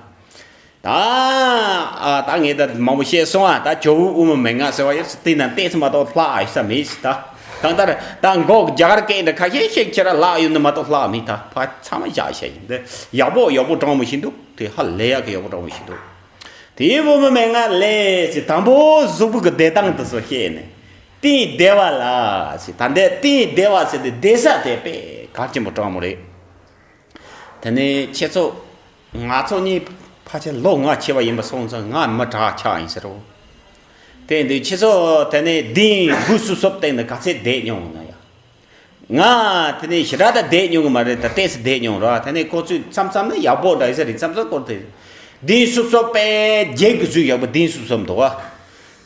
ད་ཨ་ད་ངས་ད་མང་པོ་བཤད་སོང་ཨ། ད་ཇོ་བོའི་དབུ་མའི་མན་ངག་ཟེར་བ་ཡོད་ཚེ་དེ་ན་ཏོག་ཙམ་མ་གཏོགས་ལྷག་ཡོད་ས་མེད་ཟེར། ད་གང་ལྟར་ད་མགོ་རྒྱ་གར་སྐད་འདྲ་ཁ་ཤས་ཤིག་ཁྱེད་ར་ལྷག་ཡོད་ནི་མ་གཏོགས་ལྷག་མེད། ད་ཕ་ཚང་མ་བཞག་བཞག་ཡིན། འདི་ཡག་པོ་ཡག་པོ་དྲང་མོ་ཞིག་འདུག་དེ་ཧ་ལས་ཡག་གི་ཡག་པོ་དྲང་མོ་ཞིག་འདུག་དེའི་དབུ་མའི་མན་ངག་ལས་ཟེར་དང་པོ་གཟུགས་པོ་གི་བདེ་སྟངས་དེ་ཚོ་བཤད་ནས་རྟེན་བདེ་བ་ལ་ཟེར། ད་འདི་རྟེན་བདེ་བ་ཟེར་དེ་བདེ་ས་དེ་དཔེ་གལ་ཆེན་པོ་དྲང་མོ་རེད། དེ་ནས་ཁྱེད་ཚོ་ང་ཚོ་གཉིས་ཕལ་ཆེར་ལོ་ལྔ་ཆེ་བ་ཡིན་པ་སོང་ཙང་ང་མི་དྲག་ཆགས་ཡིན་ཟེར་རོ། དེ་འདི་ཁྱེད་ཚོ་དེ་ནས་གདན་དགུ་སུབ་སུབ་བཏེགས་ནས་ག་ཚད་བསྡད་མྱོང་ན་ཡ། ང་དེ་ནས་ཞེ་དྲག་ད་བསྡད་མྱོང་གི་མ་རེད། ད་ཏོག་ཙམ་བསྡད་མྱོང་ར། དེ་ནས་ཁོ་ཚོས་མཚམས་མཚམས་ན་ཡག་པོ་འདྲ་ཡིན་ས་རེད། མཚམས་མཚམས་སྐོར་དེ་གདན་སུབ་སུབ་པས་རྒྱན་གྱི་ཚུལ་ཡག་པོ་གདན་སུབ་སུབ་འདུག་བ།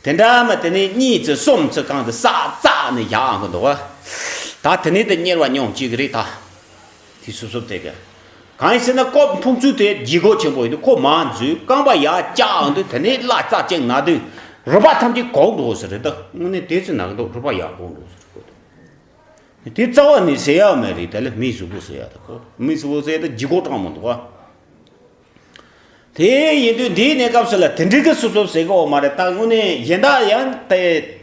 དེ་འདྲ་མ་དེ་ནས་གཉིས་ཙི་གསུམ་ཙི་གང་དུ་ས་རྩ་ནས་ཡག་གི་འདུག་བ། ད་དེ་ནས་དེ་གཉེར་བ་མྱོང་གཅིག་གི་རེད་ད། དེ་སུབ་སུབ་དེ་ག་གང་ཡིན་ཟེར་ན་ཀོབ་འཕུང་ཚུལ་དེ་ལྗིད་ཁོག་ཆེན་པོ་ཡིན་དུས་ཁོ་མར་འཛུལ་རྐང་པ་ཡར་བཀྱག་འོང་དུས་དེ་ནས་བརླ་རྩ་གཅིག་ན་དུས་རུས་པ་ཐམས་ཅད་གོག་འགྲོ་ཟེར་རེད། ད་དངོས་གནས་དེ་ཚོ་ན་གི་འདུག་རུས་པ་ཡར་གོག་འགྲོ་ཟེར་ཁོ་དེ། དེ་རྩ་བ་ནས་ཟེར་ཡག་མེད་རེད། དེ་ལ་མིའི་གཟུགས་པོ་ཟེར་ཡག་ད་ཁོ་མིའི་གཟུགས་པོ་ཟེར་ཡག་ད་ལྗིད་ཁོག་དྲང་མོ་འདུག་བ། དེ་ཡིན་དུས་འདིའི་གནས་སྐབས་སུ་ལ་དེ་འདྲའི་གི་སུབ་སུབ་ཟེར་གི་ཡོད་མ་རེད། ད་དངོས་གནས་གཞན་དག་ཡང་དེ་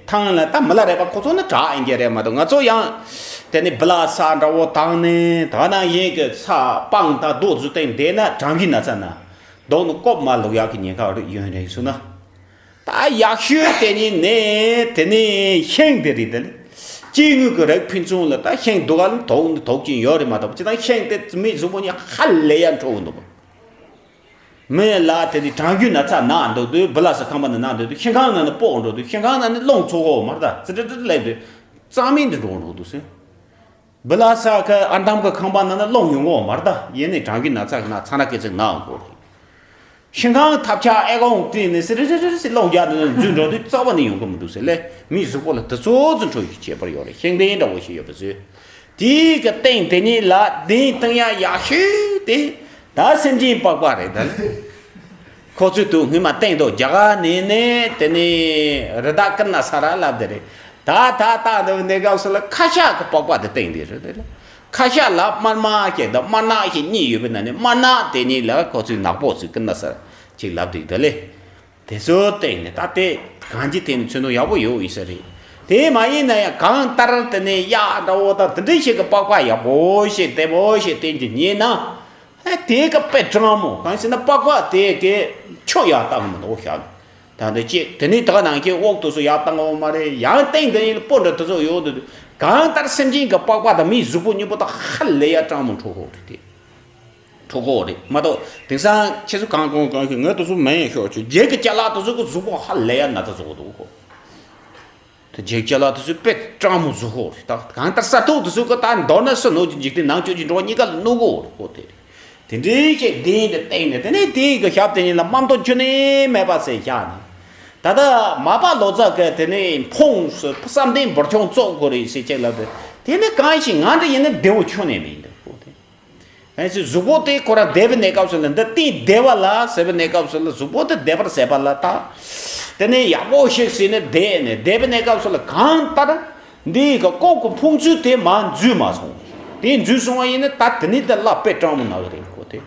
ཐང་ལ་ད་མི་ལ་རས་པ་ཁོ་ཚོ་ནི་དྲག་ཡིན་གྱི་རེད་མ་གཏོགས་ང་ཚོ་ཡང་དེ་ནི་བི་ལ་ས་འདྲ་བོ་བཏང་ནས་ད་ནང་བཞིན་གི་ས་སྤང་ད་རྡོ་རྫུ་སྟེང་བསྡད་ན་གྲང་གི་ན་ཚ་ན་མདོག་ནི་ཀོབ་མ་ལུག་ཡག་གི་ཉེན་ཁ་རེ་ཡོང་རེད་སོང་ན། ད་ཡག་ཤོས་དེ་ནི་ནས་དེ་ནི་ཤིང་དེ་རེད། དེ་ནི་སྐྱེ་དངོས་ཀྱི་རིགས་ཕུན་ཚོགས་ལ་ད་ཤིང་སྡུག་ག་ལ་དོག་ནི་དོག་ཅིང་ཡོད་རེད་མ་གཏོགས་ཅི་ད་ཤིང་དེ་མི་གཟུགས་པོ་ནི་ཧ་ལས་ཡ་འཕྲོ་འདུག་མི་ལ་དེ་ནི་གྲང་རྒྱུ་ན་ཚ་ན་འདུག་དུས་བི་ལ་ས་ཁང་པ་ནི་ན་འདུག་དུས་ཤིང་ཁང་ན་ནི་སྤོག་འགྲོ་དུས་ཤིང་ཁང་ན་ནི་རླུང་ཚུགས་གོ་མ་རེད། ད་ཙི་ཏྲི་ཏྲི་ལས་དུས་གཙང་མིན་དུ་འགྲོ་འགྲོ་འདུག་ཟེར། བི་ལ་ས་ཁ་ཨར་འདམ་གི་ཁང་པ་ན་ནི་རླུང་ཡོང་གོ་མ་རེད། ད་ཡིན་ནི་གྲང་རྒྱུ་ན་ཚ་ན་ཚ་ན་སྐད་ཚིག་ན་འོང་གོ་རེད། ཤིང་ཁང་ཐབ་ཆག་ཨེ་ཀོང་བཏིང་ནས་སི་རི་རི་རི་སི་སློང་རྒྱག་ནས་འཛུལ་འགྲོ་དུས་རྩ་བ་ནས་ཡོང་གི་མི་འདུག་ཟེར་ལས། མིའི་གཟུགས་པོ་ལ་དུས་ཚོད་ཙམ་འཕྲོ་ཞིག་ཁྱད་པར་ཡོད་རེད། ཤིང་ལྡན་འདྲ་བོ་ཞིག་ཡོད་པ་ཚོས་དེའི་གི་སྟེང་དེ་ཉིད་ལ་གདན་བཏིང་ཡ་ཡག་ཤོས་དེ་ད་སེམས་ཅན་པགས་པ་རེད་ད། ཁོ་ཚོས་དུ་སྔོན་མ་བཏིང་འདུག་རྒྱ་གར་ནས་ནས་དེ་ནས་རི་དྭགས་ཀུན་ན་ས་ར་ལབ་དེ་རེད། ད་ད་ད་འདི་གནས་སྐབས་སུ་ལ་ཁ་ཤགས་ཀྱི་པགས་པ་དེ་བཏིང་དེ་རེད་དེ་ལ། ཁ་ཤགས་ལ་དམར་དམར་ཞིག་དང་དམར་ནག་ཞིག་གཉིས་ཡོད་པའི་ནང་ནས་དམར་ནག་དེ་གཉིས་ལ་ཁོ་ཚོས་ནག་པོ་ཚོས་ཀུན་ན་ས་ཅིག་ལབ་འདུག་དེ་ལས། དེ་ཚོ་བཏིང་ནས་ད་དེ་གང་ཅི་དེ་ནི་ཚོན་མདོག་ཡག་པོ་ཡོད་ཡིན་ས་རེད། དེ་མ་ཡིན་ན་ཡང་གང་ལྟར་དེ་ནས་གཡག་འདྲ་བོ་དང་དེ་འདྲ་ཞིག་གི་པགས་པ་ཡག་པོ་ཞིག་བདེ་པོ་ཞིག་བསྟན་གྱི་ཉེས་ན། ཨ་དེ་ག་དཔེ་སྤྲང་མོ་གང་ཟེར་ན་པགས་པ་དེ་གའི་ཁྱོ་ཡག་བཏང་མི་འདུག་ཤག་ད་འདི་ཅེས་དེ་ནས་ད་ག་ནང་ཁྱེད་འོག་དུ་སུ་ཡག་བཏང་འོ་མ་རེད། ཡང་སྟེང་དེ་ཡིན་སྤོ་འདྲ་དེ་ཚོ་ཡོད་འདུག་གང་ལྟར་སེམས་ཅན་གྱི་པགས་པ་དང་མིའི་གཟུགས་པོ་གཉིས་པོ་དང་ཧ་ལས་ཡ་སྤྲང་མོ་འཕྲོ་གོ་རེད་དེ། འཕྲོ་གོ་རེད་མ་གཏོགས་དེང་སང་ཁྱེད་ཚོ་གང་གང་གང་ཞིག་ངས་དེ་ཚོ་མེད་ཤོག་ཆུ་རྒྱལ་གྱི་ཅ་ལག་དེ་ཚོ་གི་གཟུགས་པོ་ཧ་ལས་ཡ་ན་ཚ་བཟོ་གི་འདུག་གོ། དེ་འཇིགས་བྱེད་ལ་དེ་ཚོ་དཔེ་སྤྲང་མོ་བཟོ་གོ་རེད། ད་གང་ལྟར་ས་ཐོག་དེ་ཚོ་གི་ད་མདོར་ན་སུ་ནོར་གྱི་འཇིག་རྟེན་ནང་སྐྱོད་ཀྱི་འགྲོ་བ་གཉིས་ཀ་ལ་གནོད་གོ་རེད་ཁོ་དེ་རེད། དེ་འདྲའི་ཞིག་དེ་ཡིན་དེ་སྟེང་ནས་དེ་ནས་དེ་གི་ཞབས་དེ་ཉིད་ལ་རྨ་མཐོ་ཁྱོན་ནས་མེད་པ་ཟེར་བཞག་ནས། ད་ལྟ་མ་པ་ལོ་ཙཱ་གི་དེ་ནས་འཕོངས་སུ་བསམ་གཏན་འབུར་ཆུང་བཙོག་གོ་རེད་ཟེར་ཅིག་ལབ་དེ། དེ་ནས་གང་ཞིག་ང་འདྲ་ཡིན་ན་བདེ་བོ་ཁྱོན་ནས་མི་འདུག་ཁོ་དེ། ཨེ་ཙི་གཟུགས་པོ་དེ་ཁོ་རང་བསྡད་པའི་གནས་སྐབས་སུ་ལ་འདི་སྟེང་བདེ་བ་ལ་ཟེར་བའི་གནས་སྐབས་སུ་ལ་གཟུགས་པོ་དེ་བདེ་བར་ཟད་པ་ལ་ད། དེ་ནས་ཡག་པོ་ཞིག་ཟིན་ནས་བསྡད་ནས་བསྡད་པའི་གནས་སྐབས་སུ་ལ་གང་ལྟར་འདི་གི་ལྐོག་གི་འཕོངས་ཚུལ་དེ་མར་འཛུལ་མ་སོང་། དེ་འཛུལ་སོང་བ་ཡིན་ན་ད་དེ་ནས་དེ་ལ་དཔེ་སྤྲང་མོ་ན་གི་རེད་ཁོ་དེ།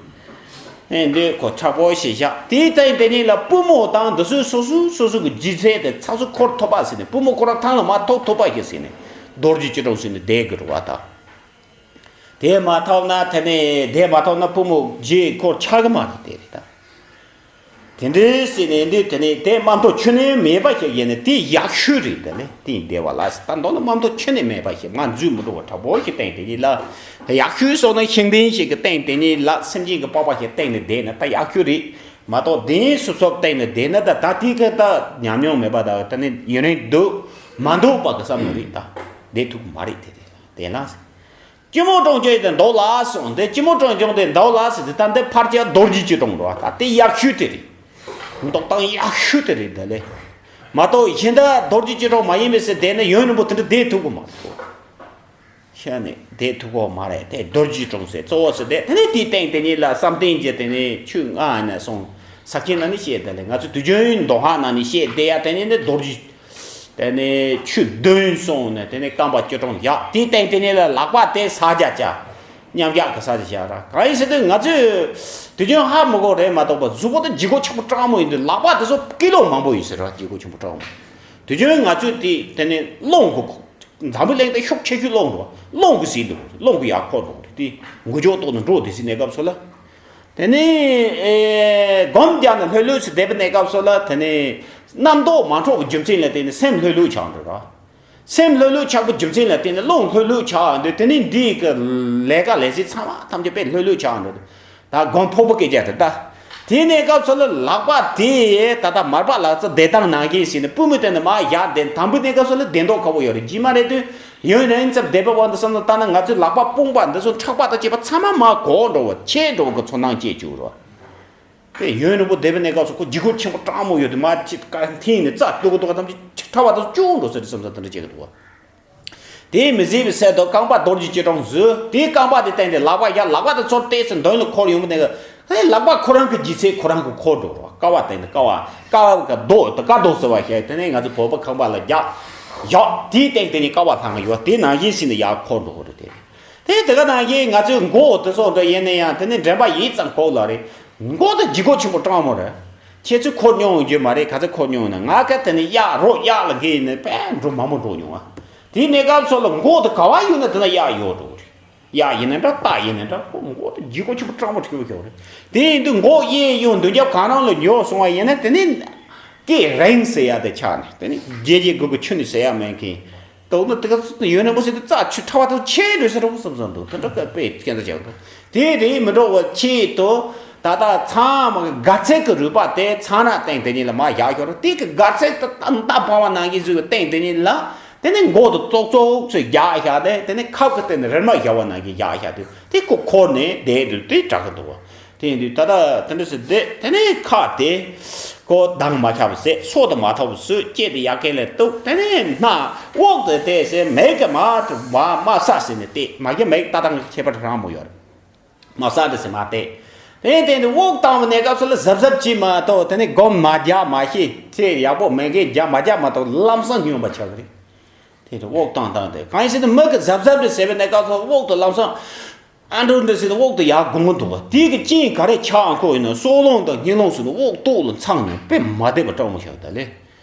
ཨེ་འདི་ཁོ་མཁྲེགས་པོ་ཞིག་བཞག་དེའི་སྟེང་དེ་ཉིད་ལ་པུས་མོ་དང་འདི་ཚོས་སོ་སོ་སོ་སོ་གི་ལྗིད་ཚད་དེ་ཚགས་ཚུད་འཁོར་ཐུབ་པ་ཟིན་ནས་པུས་མོ་ཁོ་རང་ཐང་ལ་མར་ཐོགས་ཐུབ་པ་ཞིག་ཟིན་ནས་རྡོ་རྗེ་སྐྱིལ་ཀྲུང་ཟིན་ནས་བསྡད་གི་རེད་བ་ད། དེ་མ་ཐོབ་ན་དེ་ནས་དེ་མ་ཐོབ་ན་པུས་མོ་རྗེས་འཁོར་ཆགས་ཀྱི་མ་རེད་དེ་རེད་ད། དེ་འདྲའི་སྲིད་ནས་འདི་དེ་ནས་དེ་རྨ་མཐོ་ཁྱོན་ནས་མེད་པ་ཞིག་ཡིན་ནས་དེ་ཡག་ཤོས་རེད་དེ་ལས་དེ་བདེ་བ་ལ་ད་མདོ་ལ་རྨ་མཐོ་ཁྱོན་ནས་མེད་པ་ཞིག་མ་འཛུལ་མི་འགྲོ་བ་དྲག་པོ་ཞིག་བསྟན་དེ་ཉིད་ལ་ད་ཡག་ཤོས་སོགས་ན་ཤིང་ལྡན་ཞིག་གི་བསྟན་དེ་ཉིད་ལ་སེམས་ཅན་གྱི་སྤོབས་པ་ཞིག་བསྟན་ནས་བསྡད་ན་ད་ཡག་ཤོས་རེད་མ་གཏོགས་དེ་སུབ་སུབ་བསྟན་ནས་བསྡད་ན་ད་ད་དེ་ག་ད་ཉམས་མྱོང་མེད་པ་ད་ད་ནི་ཡུན་རིང་འདུག་མ་འདུག་པ་གི་བསམ་བློ་རེད་ད་བསྡད་ཐུབ་ཀྱི་མ་རེད་དེ་དེ་ལ་དེ་ན། སྐྱིལ་མོ་ཀྲུང་ཀྱང་དེ་འདུག་ལ་སོང་དེ་སྐྱིལ་མོ་ཀྲུང་ཀྱང་དེ་འདུག་ལ་སོང་དེ་ད་འདི་ཕར་ཆེར་རྡོ་རྗེ་སྐྱིལ་ཀྲུང་འགྲོ་བ་ད་དེ་ཡག་ཤོས་དེ་རེད། འདོག་སྟངས་ཡག་ཤོས་དེ་རེད་ད་ལེ། མ་གཏོགས་གཞན་དག་རྡོ་རྗེ་སྐྱིལ་ཀྲུང་མ་ཡིན་པའི་ཟེར་བསྡད་ན་ཡུན་རིང་པོ་དེ་འདྲ་བསྡད་ཐུབ་ཀྱི་མ་རེད། ཤ་ནས་བསྡད་ཐུབ་ཀྱི་མ་རེད་དེ་རྡོ་རྗེ་ཀྲུང་ཟེར་གཙོ་བོ་ཟེར་དེ་དེ་ནས་དེའི་སྟེང་དེ་ཉིད་ལ་བསམ་གཏན་གྱི་དེ་ནས་ཆོས་ལྔ་ནས་སོང་ས་ཁྱིམ་ནང་ནས་བཤད་ད་ལེ་ང་ཚོ་དུས་རྒྱུན་མདོ་སྔགས་ནང་ནས་བཤད་བསྡད་ཡ་དེ་ནས་ནི་རྡོ་རྗེ། དེ་ནས་ཆུ་བདུན་སོང་ནས་དེ་ནས་རྐང་པ་སྐྱིལ་ཀྲུང་བཞག་དེའི་སྟེང་དེ་ནས་ལ་ལག་པ་དེ་ས་རྒྱ་བཅའ། མཉམ་རྒྱག་གི་ས་རྒྱ་བཞག་ར་གང་ཡིན་ཟེར་དུས་ང་ཚོས་དུས་རྒྱུན་ཧ་མི་གོ་རེད་མ་གཏོགས་པ་གཟུགས་པོ་དེ་ལྗིད་ཁོག་ཆེན་པོ་སྤྲང་མོ་ཡིན་དུས་ལག་པ་དེ་ཚོ་ཀི་ལོ་མང་པོ་ཡིན་ཟེར་ར་ལྗིད་ཁོག་ཆེན་པོ་སྤྲང་མོ། དུས་རྒྱུན་ང་ཚོས་དེ་དེ་ནས་སློང་གི་འཛམ་བུ་གླིང་དེ་ཤུགས་ཆེ་ཤོས་སློང་འགྲོ་སློང་གི་ཟིན་འདུག་སློང་གི་ཡག་ཁོག་འགྲོ་རེད་དེ་འགུལ་སྐྱོད་ཐོག་ནས་འགྲོ་དེ་ཟིན་གནས་སྐབས་སུ་ལ། དེ་ནས་ཨེ་སྒོམ་རྒྱག་ནས་ལྷོད་ལྷོད་སུ་བསྡད་པའི་གནས་སྐབས་སུ་ལ་དེ་ནས་རྣམ་རྟོག་མ་འཕྲོག་པའི་རྒྱུ་མཚན་ལ་བརྟེན་ནས་སེམས་ལྷོད་ལྷོད་ཆགས་འགྲོ་ར། སེམས་ལྷོད་ལྷོད་ཆགས་པའི་རྒྱུ་མཚན་ལ་བརྟེན་ནས་རླུང་ལྷོད་ལྷོད་ཆགས་འདུག་དེ་ནས་འདི་གི་ལས་ཀ་ལས་ཟིན་ཚང་མ་ཐམས་ཅད་དཔེ་ལྷོད་ལྷོད་ཆགས་འགྲོ་འདུག་ད་སྒོམ་ཕོག་པོ་སྐད་ཆ་རེད་ད། དེའི་གནས་སྐབས་སུ་ལ་ལག་པ་དེ་ད་ལྟ་མར་པ་ལག་རྩལ་བདེ་ཐང་ནང་བཞིན་ཟིན་ནས་པུས་མོ་བསྟན་ནས་མར་བཞག་དེ་དང་པོའི་གནས་སྐབས་སུ་ལ་བདེ་མདོག་ཁ་པོ་ཡོད་རེད་རྗེས་མ་རེད་དུས། ཡུན་རིང་ཙམ་བསྡད་པའི་དབང་དུ་བསམ་བློ་བཏང་ན་ང་ཚོའི་ལག་པ་དཔུང་པ་འདི་ཚོ་ཕྲག་པ་དང་བཅས་པ་ཚང་མ་མར་གོག་འགྲོ་བ་ཆད་འགྲོ་བ་གི་ཚོར་སྣང་སྐྱེ་བཅུག་རོགས། དེ་ཡུན་རིང་པོ་བསྡད་པའི་གནས་སྐབས་སུ་ཁོ་ལྗིད་ཁོག་ཆེན་པོ་སྤྲང་མོ་ཡོད་དུས་མར་ཅིག་ཀ་འཐེན་ནས་རྩ་ཏུ་གུ་ཏུ་ག་ཐམས་ཅད་ཕྲ་བ་དང་བཅུག་འགྲོ་ཟེར་ཏེ་བསམ་ས་དེ་འདྲ་བྱེད་ཀྱི་འདུག་བ། དེ་མི་བཟད་པའི་ཚད་དུ་རྐང་པ་རྡོ་རྗེ་སྐྱིལ་ཀྲུང་བཟོས་དེའི་རྐང་པ་དེ་བསྟན་ཏེ་ལག་པ་བཞག་ལག་པ་དེ་ཚུར་བལྟས་ཚེ་མདུན་ལ་འཁོར་ཡོང་གི་ནས་ཀ་ལག་པ་ཁོ་རང་གི་ལྗིད་ཚད་ཁོ་རང་གི་འཁོར་འགྲོ་རོགས་ཀ་བ་བསྟན་ཏེ་ཀ་བ་ཀ་བ་ག་རྡོ་དེ་ཀ་རྡོ་ཟེར་བ་ཞིག་དེ་ནས་ང་ཚོ་བོད་པ་ཁང་པ་ལ་རྒྱག་བཞག་དེའི་སྟེང་དེ་ནས་ཀ་བ་ལྷང་གི་ཡོད་དེ་ནང་བཞིན་ཟིན་ནས་ཡར་འཁོར་འགྲོ་གི་རེད་དེ། དེ་དེ་ག་ནང་བཞིན་ང་ཚོའི་མགོ་དེ་སོགས་འདྲ་ཡིན་ན་ཡང་དེ་ནི་འདྲེན་པ་ཡིད་ཙམ་གོག་ལ་རེད། མགོ་དེ་ལྗིད་ཁོག་ཆེན་པོ་སྤྲང་མོ་རེད། ཁྱེད་ཚོས་འཁོར་མྱོང་ཡོད་རྒྱུ་མ་རེད་ག་ཚོད་འཁོར་མྱོང་ན་ང་ག་དེ་ནི་གཡག་རོ་གཡག་ལ་འགས་ཡིན་ནི་དཔེ་འགྲོ་མང་པོ་འགྲོ་མྱོང་ང་། དེའི་གནས་སྐབས་སོགས་ལ་མགོ་དེ་ག་བ་ཡོད་ན་དེ་ན་གཡག་ཡོད་འགྲོ་གི་རེད། གཡག་ཡིན་ན་འདྲ་སྟག་ཡིན་ན་འདྲ་ཁོ་མགོ་དེ་ལྗིད་ཁོག་ཆེན་པོ་སྤྲང་མོ་ཁྱེར་ཤོག་རེད། དེ་ཡིན་དུས་མགོ་གཡས་གཡོན་མདུན་རྒྱབ་གང་རང་ལ་ཉོ་སོང་བ་ཡིན་ན་དེ་ནི། སྐེ་རིང་ཟེར་ཡ་དེ་ཆགས་ནས་དེ་ནི་རྒྱལ་རྒྱལ་དགུ་དགུ་ཆུ་ནི་ཟེར་ཡ་མེད་མཁན། དོག་ནི་དེ་ག་ཡོད་ན་མོ་ཟེར་དུས་རྩ་ཆུ་ཕྲ་བ་དང་ཆེ་འགྲོ་ཟེར་རོ་བསམ་བསམ་འདུག་དེ་འདྲ་སྐད་དཔེ་སྐད་འདྲ་བྱས་འདུག་དེ་རེད་མི་འགྲོ་བ་ཆེད་དུ་ད་ལྟ་ཚང་མ་གི་དགའ་ཚལ་གི་རུས་པ་དེ་ཚང་ན་སྟེང་དེ་ཉིད་ལ་མ་བཞག་ཤོར་དེ་གི་དགའ་ཚལ་དེ་ད་ད་འཕང་བ་ནང་གི་བཟོས་པའི་སྟེང་དེ་ཉིད་ལ་དེ་ནི་མགོ་དུ་ཙོག་ཙོག་ཚོས་རྒྱག་བཞག་དེ་དེ་ནི་ཁབ་གི་སྟེང་ནས་རིལ་མ་བཞག་པ་ནང་གི་རྒྱག་བཞག་དུས་དེ་ཁོ་འཁོར་ནས་བསྡད་དུས་དེ་དྲག་གི་འདུག་བ། དེ་ཡིན་དུས་ད་ལྟ་དེ་འདྲ་ཟེར་དེ་དེ་ནས་ཁ་དེ་ཀོ་དང་མ་ཁྱབ་ཟེ་སོ་དང་མ་ཐོབ་སུ་སྐྱེ་དེ་ཡག་གེ་ལས་གཏུག་དེ་ནས་སྣ་དབུགས་དེ་དེ་ཟེ་མེད་གི་མ་མ་མ་ས་ཟེ་ནས་དེ་མ་གི་མེད་ད་དང་ཁྱད་པར་རང་མོ་ཡོད་རེད། མ་ས་དེ་ཟེ་མ་དེ་དེ་དེ་ནས་དབུགས་བཏང་བའི་གནས་སྐབས་སུ་ལ་གཟབ་གཟབ་ཅིག་མ་གཏོགས་དེ་ནས་སྒོམ་མ་རྒྱག་མ་ཤེས་ཚེ་ཡག་པོ་མེད་མཁན་རྒྱག་མ་རྒྱག་མ་གཏོགས་ལམ་སང་སྙོམས་པ་ཆགས་གི་རེད། དེ་དུས་དབུགས་བཏང་བཏང་དེ་གང་ཡིན་ཟེར་ན་མི་གི་གཟབ་གཟབ་རེད་ཟེར་བའི་གནས་སྐབས་སུ་དབུགས་དེ་ལམ་སང་ཨ་འགྲོ་འདྲ་ཟེར་ན་དབུགས་དེ་ཡར་སྒོང་གི་འདུག་བ། དེ་གི་རྐྱེན་ག་རེ་ཆགས་ཁོ་ཡིན་ན་སྲོག་རླུང་དང་སྙིང་རླུང་ཟེར་ན་དབུགས་ཐོག་ལ་འཚང་ནས་དཔེ་མ་བདེ་བ་སྤྲང་མོ་ཞིག་ད་ལེ།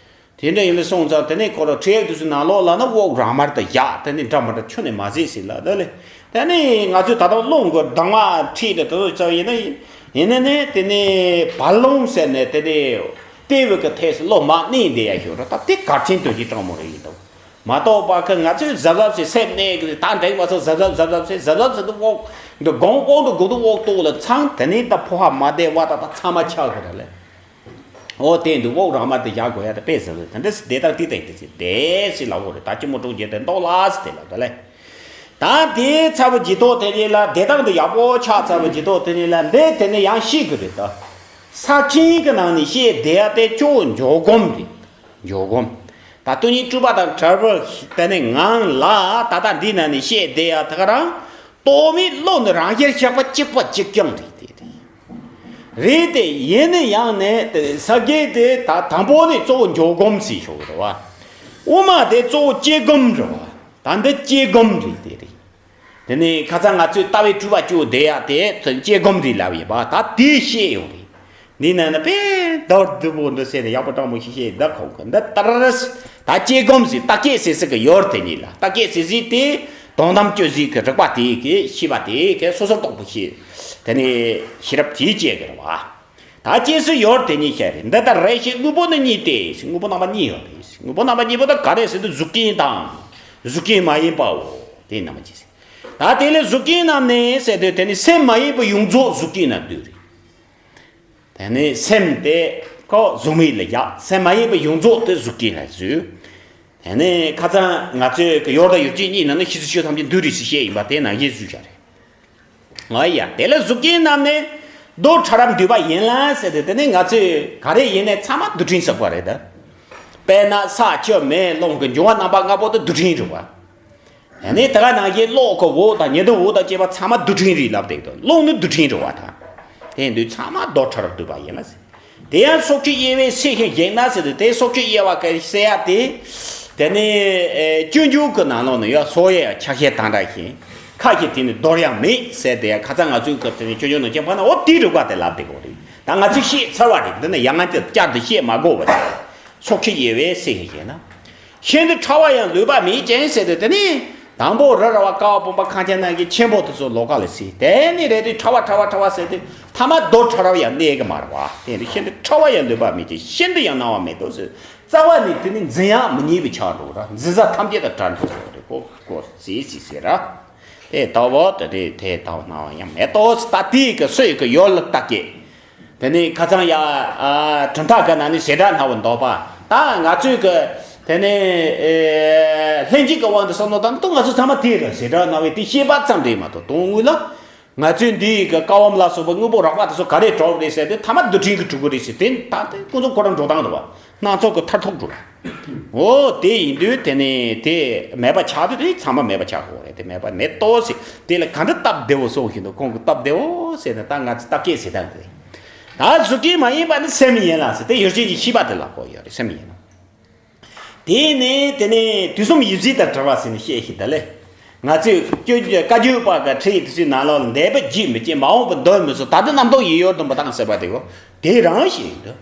དེ་འདྲ་ཡིན་ལ་སོང་ཙང་དེ་ནས་ཁོ་རང་ཁྲིད་དུས་སུ་ནང་ལོགས་ལ་ན་དབུགས་རང་མར་དུ་བཞག་དེ་ནས་འདྲ་མ་འདྲ་ཁྱོན་ནས་མ་བཟེད་ཟེར་ལ་ད་ལེ། དེ་ནས་ང་ཚོས་ད་ལྟ་རླུང་གི་གདང་བ་ཁྲིད་དེ་དེ་ཚོ་ཡིན་ན་ཡིན་ན་ནས་དེ་ནས་བར་རླུང་ཟེར་ནས་དེ་ནས་ལྟེ་བའི་གི་ཐད་སུ་བློ་མ་གནས་བསྡད་ཡ་ཞོར་ད་དེ་གར་ཆེན་དོན་གྱི་སྤྲང་མོ་རེ་ཡིན་འདུག་མ་གཏོགས་པ་ཁི་ང་ཚོས་གཟབ་གཟབ་བྱས་སེམས་གནས་ཀྱི་ད་འགྲིག་མ་སོང་གཟབ་གཟབ་གཟབ་གཟབ་བྱས་གཟབ་གཟབ་བྱས་འདུག་དབུགས་འདུག་དགོང་དབུགས་འདུག་དགུ་འདུག་དབུགས་ཏོག་ལ་ཚང་དེ་ནས་ད་ཕོ་ཧ་མ་བདེ་བ་ད་ད་ཚང་མ་ཆགས་ཁི་ར་ལེ། འོ་དེ་འདུག་འོག་རང་མ་དེ་བཞག་དགོས་ཡ་དེ་དཔེ་ཟེར་བས་དེ་འདྲ་སི་དེ་དག་དེ་དེ་དེ་སི་དེ་སི་ལ་འོ་རེད། ད་ཅི་མོ་གྲོང་ཁྱེར་དེ་འདོག་ལ་སི་དེ་ལ་དེ་ལས། ད་དེའི་ཚ་བོ་ཇི་ཐོག་དེ་ནི་ལ་དེ་དག་འདི་ཡག་པོ་ཆགས་ཚ་བོ་ཇི་ཐོག་དེ་ནི་ལ་འདི་དེ་ནི་ཡང་ཤེས་གི་རེད་ད། ས་ཆེན་གི་ནང་ནས་བཤད་བསྡད་ཡ་དེ་ཅོ་འཇོག་སྒོམ་རེད། འཇོག་སྒོམ། ད་སྟོང་ཉིད་སྤྲུལ་པ་དང་བྲལ་བར་དེ་ནི་ངང་ལ་ད་ལྟ་འདི་ནང་ནས་བཤད་བསྡད་ཡ་དེ་ག་རང་། རྟོག་མེད་བློ་ནི་རང་ཤར་བཤགས་པ་གཅིག་པ་གཅིག་རྐྱང་རེད་དེ་རེད། རེད་དེ་ཡིན་ནི་ཡང་ནས་དེ་ས་དགེ་དེ་ད་དང་པོ་ནས་གཙོ་བོ་འཇོག་སྒོམ་ཟེར་ཞོག་རེད་བ། དབུ་མ་དེ་གཙོ་བོ་སྐྱེ་སྒོམ་རེད་བ། ད་འདི་སྐྱེ་སྒོམ་རེད་དེ་རེད། དེ་ནས་ཁ་སང་ང་ཚོས་ལྟ་བའི་སྤྲུལ་པ་ཅོ་བསྡད་ཡ་དེ་དོན་སྐྱེ་སྒོམ་རེད་ལབ་ཡིན་པ་ད་དེ་ཤེས་ཡོང་རེད། འདི་ན་ནི་དཔེ་མདོར་བསྡུས་པོ་འདི་ཟེར་ནས་ཡག་པོ་དྲང་མོ་ཞིག་བཤད་འདི་ཁོང་གི་འདི་ལྟར་ད་སྐྱེ་སྒོམ་ཟེར་ད་སྐྱེ་ཟེར་ཟེར་གི་ཡོད་དེ་ཉིད་ལ་ད་སྐྱེ་ཟེར་ཟེར་དེ་དོན་དམ་སྤྱོད་ཟེར་གི་རིག་པ་དེ་གི་ཤེས་པ་དེ་གི་སོ་སོར་རྟོག་པོ་ཤེས། དེ་ནས་ཤེས་རབ་དེའི་སྐྱེ་གི་རེད་བ། ད་སྐྱེ་སུ་ཡོད་དེ་ཉིད་བཤད་རེད། འདི་ལྟར་རེ་ཞིག་དངོས་པོ་ནི་གཉིས་ཏེ། དངོས་པོ་རྣམ་པ་གཉིས་ཡོད་རེད། དངོས་པོ་རྣམ་པ་གཉིས་པོ་ད་ག་རེ་ཟེར་དུས་གཟུགས་ཅན་དང་གཟུགས་ཅན་མ་ཡིན་པའོ། དེ་རྣམ་པ་གཉིས་ཟེར། ད་དེ་ལས་གཟུགས་ཅན་རྣམས་ནི་ཟེར་དུས་དེ་ནི་སེམས་མ་ཡིན་པའི་ཡོངས་རྫོགས་གཟུགས་ཅན་ལ་འདོད་རེད། དེ་ནི་སེམས་དེ་ཁོ་གཟུགས་མེད་ལ་བཞག་སེམས་མ་ཡིན་པའི་ཡོངས་རྫོགས་དེ་གཟུགས་ཅན་ལ་བཟོས། དེ་ནི་ཁ་སང་ང་ཚོས་ཀྱི་ཡོད་དང་ཡོད་ཅན་གཉིས་ནང་ནས་ཤེས་སུ་ཆོས་ཐམས་ཅད་འདུས་རེད་ཟེར་བཤད་ཡིན་པ་དེ་ནང་བཞིན་བཟོས་བཞག་རེད། ང་ཡ་དེ་ལ་གཟུགས་ཅན་རྣམས་ནི་རྡོ་ཕྲ་རབ་འདུས་པ་ཡིན་ལ་ཟེར་ཏེ་དེ་ནི་ང་ཚོས་ག་རེ་ཡིན་ནའི་ཚང་མ་རྡུལ་ཕྲན་ཟེར་བ་རེད་ད། དཔེར་ན་ས་ཆུ་མེ་རླུང་གི་འབྱུང་བ་རྣམ་པ་ལྔ་པོ་དེ་རྡུལ་ཕྲན་རེད་བ། ཡང་ནི་ད་ག་ནང་བཞིན་གློག་གི་འོད་དང་ཉི་ཟླའི་འོད་དང་བཅས་པ་ཚང་མ་རྡུལ་ཕྲན་རེད་ལབ་བསྡད་འདུག་རླུང་ནི་རྡུལ་ཕྲན་རེད་བ་ད། དེ་འདུས་ཚང་མ་རྡོ་ཕྲ་རབ་འདུས་པ་ཡིན་ལ་ཟེར། དེ་ཡང་སྲོག་གཅོད་དབྱེ་བས་སེལ་ཞིང་གཞན་ན་ཟེར་དུས་དེ་སྲོག་གཅོད་དབྱེ་བ་ག་རེ་ཟེར་ཡ་དེ། དེ་ནི་ཨེ་སྤྱོད་འཇུག་གི་ནང་ལོགས་ནས་ཡང་སོ་ཡ་ཡང་ཆ་ཤས་དང་འདྲ་ཞིང་། ཁ་ཞིག་དེ་ནི་རྡོར་ཡང་མེད་ཟེར་དེ་ཡང་ཁ་ཚ་ང་ཚོའི་སྐབས་དེ་ནི་སྤྱོད་འཇུག་ནང་བྱས་པ་ན་འོ་དེའི་རིགས་པ་དེ་ལབ་བསྡད་དགོས་རེད། ད་ང་ཚོས་ཤེས་ཚར་བ་རེད། འདི་ནི་ཡང་ང་ཚོས་བསྐྱར་དུ་བཤད་མ་དགོས་པ་རེད། སྲོག་གཅོད་དབྱེ་བས་སེལ་ཞིང་གཞན་ན། ཤིན་ཏུ་ཕྲ་བ་ཡང་ལུས་པ་མེད་ཅིང་ཟེར་ཏེ་དེ་ནི། དང་པོ་རི་ར་བ་ཀ་བ་སྤུན་པ་ཁང་ཆེན་ནང་གི་ཆེན་པོ་དེ་ཚོ་ལོ་ཀ་ལ་སྲིད་དེ་ནི་རེ་རེ་ཕྲ་བ་ཕྲ་བ་ཕྲ་བ་ཟེར་ཏེ་ཐ་མ་རྡོ་ཕྲ་རབ་ཡང་གནས་གི་མ་རེད་བ། དེ་ནི་ཤིན་ཏུ་ཕྲ་བ་ཡང་ལུས་པ་མེད་ཅིང་ཤིན་ཏུ་ཡང་སྣང་བ་མེད་དོ་ཟེར། རྩ་བ་ནས་དེ་ནི་འཛིན་ཡང་མི་ཉན་པའི་ཆ་འགྲོ་ར་འཛིན་ས་ཐམས་ཅད་དང་བྲལ་འགྲོ་རེད་གོ་གོ་ཟེར་ཟེར་ཟེར་ར། དེ་ལྟ་བུ་དེ་རེད་དེ་ལྟ་བུ་སྣང་བ་ཡང་མེད་དོ་ཟེར། ད་དེའི་གི་སུ་ཡི་གི་ཡོད་ལ་བརྟག་གེ། དེ་ནས་ཁ་སང་ཡ། ཨ་གྲུབ་མཐའ་གི་ནང་ནས་བྱེ་བྲག་སྣང་བ་འདོགས་པ། ད་ང་ཚོས་གི། དེ་ནས། ཨེ་ལྷན་སྐྱེས་ཀྱི་དབང་དུ་སོང་ནོ་དང་ཏོ་ང་ཚོ་ཚང་མ་དེ་རེད། བྱེ་བྲག་སྣང་བའི་དེ་ཤེས་པ་ཙམ་རེད་མ་གཏོགས་དོན་དངོས་ལ། ང་ཚོས་འདིའི་གི་ཀ་བམ་ལ་སོགས་པ་དངོས་པོ་རགས་པ་དེ་ཚོ་ག་རེ་གྲུབ་རེད་ཟེར་དུས་ཐ་མ་རྡུལ་ཕྲན་གྱིས་གྲུབ་ཀྱི་རེད་ཟེར་དེ་ད་དེ་ཁོང་ཚོ་ཁོ་རང་འགྲོ་སྟངས་རེད་བ། སྣ་ཚོགས་ཀྱི་མཐར་ཐུག་འགྲོ་བ། འོ་དེ་ཡིན་དུས་དེ་ནས་དེ་མེད་པ་ཆགས་དུས་དེ་ཚང་མ་མེད་པ་ཆགས་དགོས་རེད། དེ་མེད་པ་མེད་དོ་ཟེར་དེ་ལ་ག་འདྲ་སྟབས་བདེ་བོ་གསུངས་བཞིན་དུ་ཁོང་གི་སྟབས་བདེ་བོ་ཟེར་ནས་ད་ང་ཚོ་སྟབས་སྐྱེས་ཟེར་སྟངས་རེད། ད་གཟུགས་ཅན་མ་ཡིན་པ་ནི་སེམས་ཡིན་ལ་ཟེར་དེ་ཡུལ་ཅན་གྱི་ཤེས་པ་དེ་ལ་གོ་ཡོད་རེད། སེམས་ཡིན་ལ། དེ་ནས་དེ་ནས་དུས་གསུམ་ཡུལ་ཅན་དང་བྲལ་བ་ཟེར་ནས་བཤད་ཤིང་ད་ལས། ང་ཚོས་བཀའ་བརྒྱུད་པ་གི་ཁྲིད་དེ་ཚོའི་ནང་ལོགས་ལ་འདས་པ་བརྗེད་མི་བྱེད། མ་འོངས་པ་འདོད་མི་ཟ། ད་ལྟ་རྣམ་རྟོག་ཡིད་གཡོར་དུ་མི་བཏང་ཟེར་བ་དེ་གོ། དེ་རང་ཞིག་ཡིན་འདུག་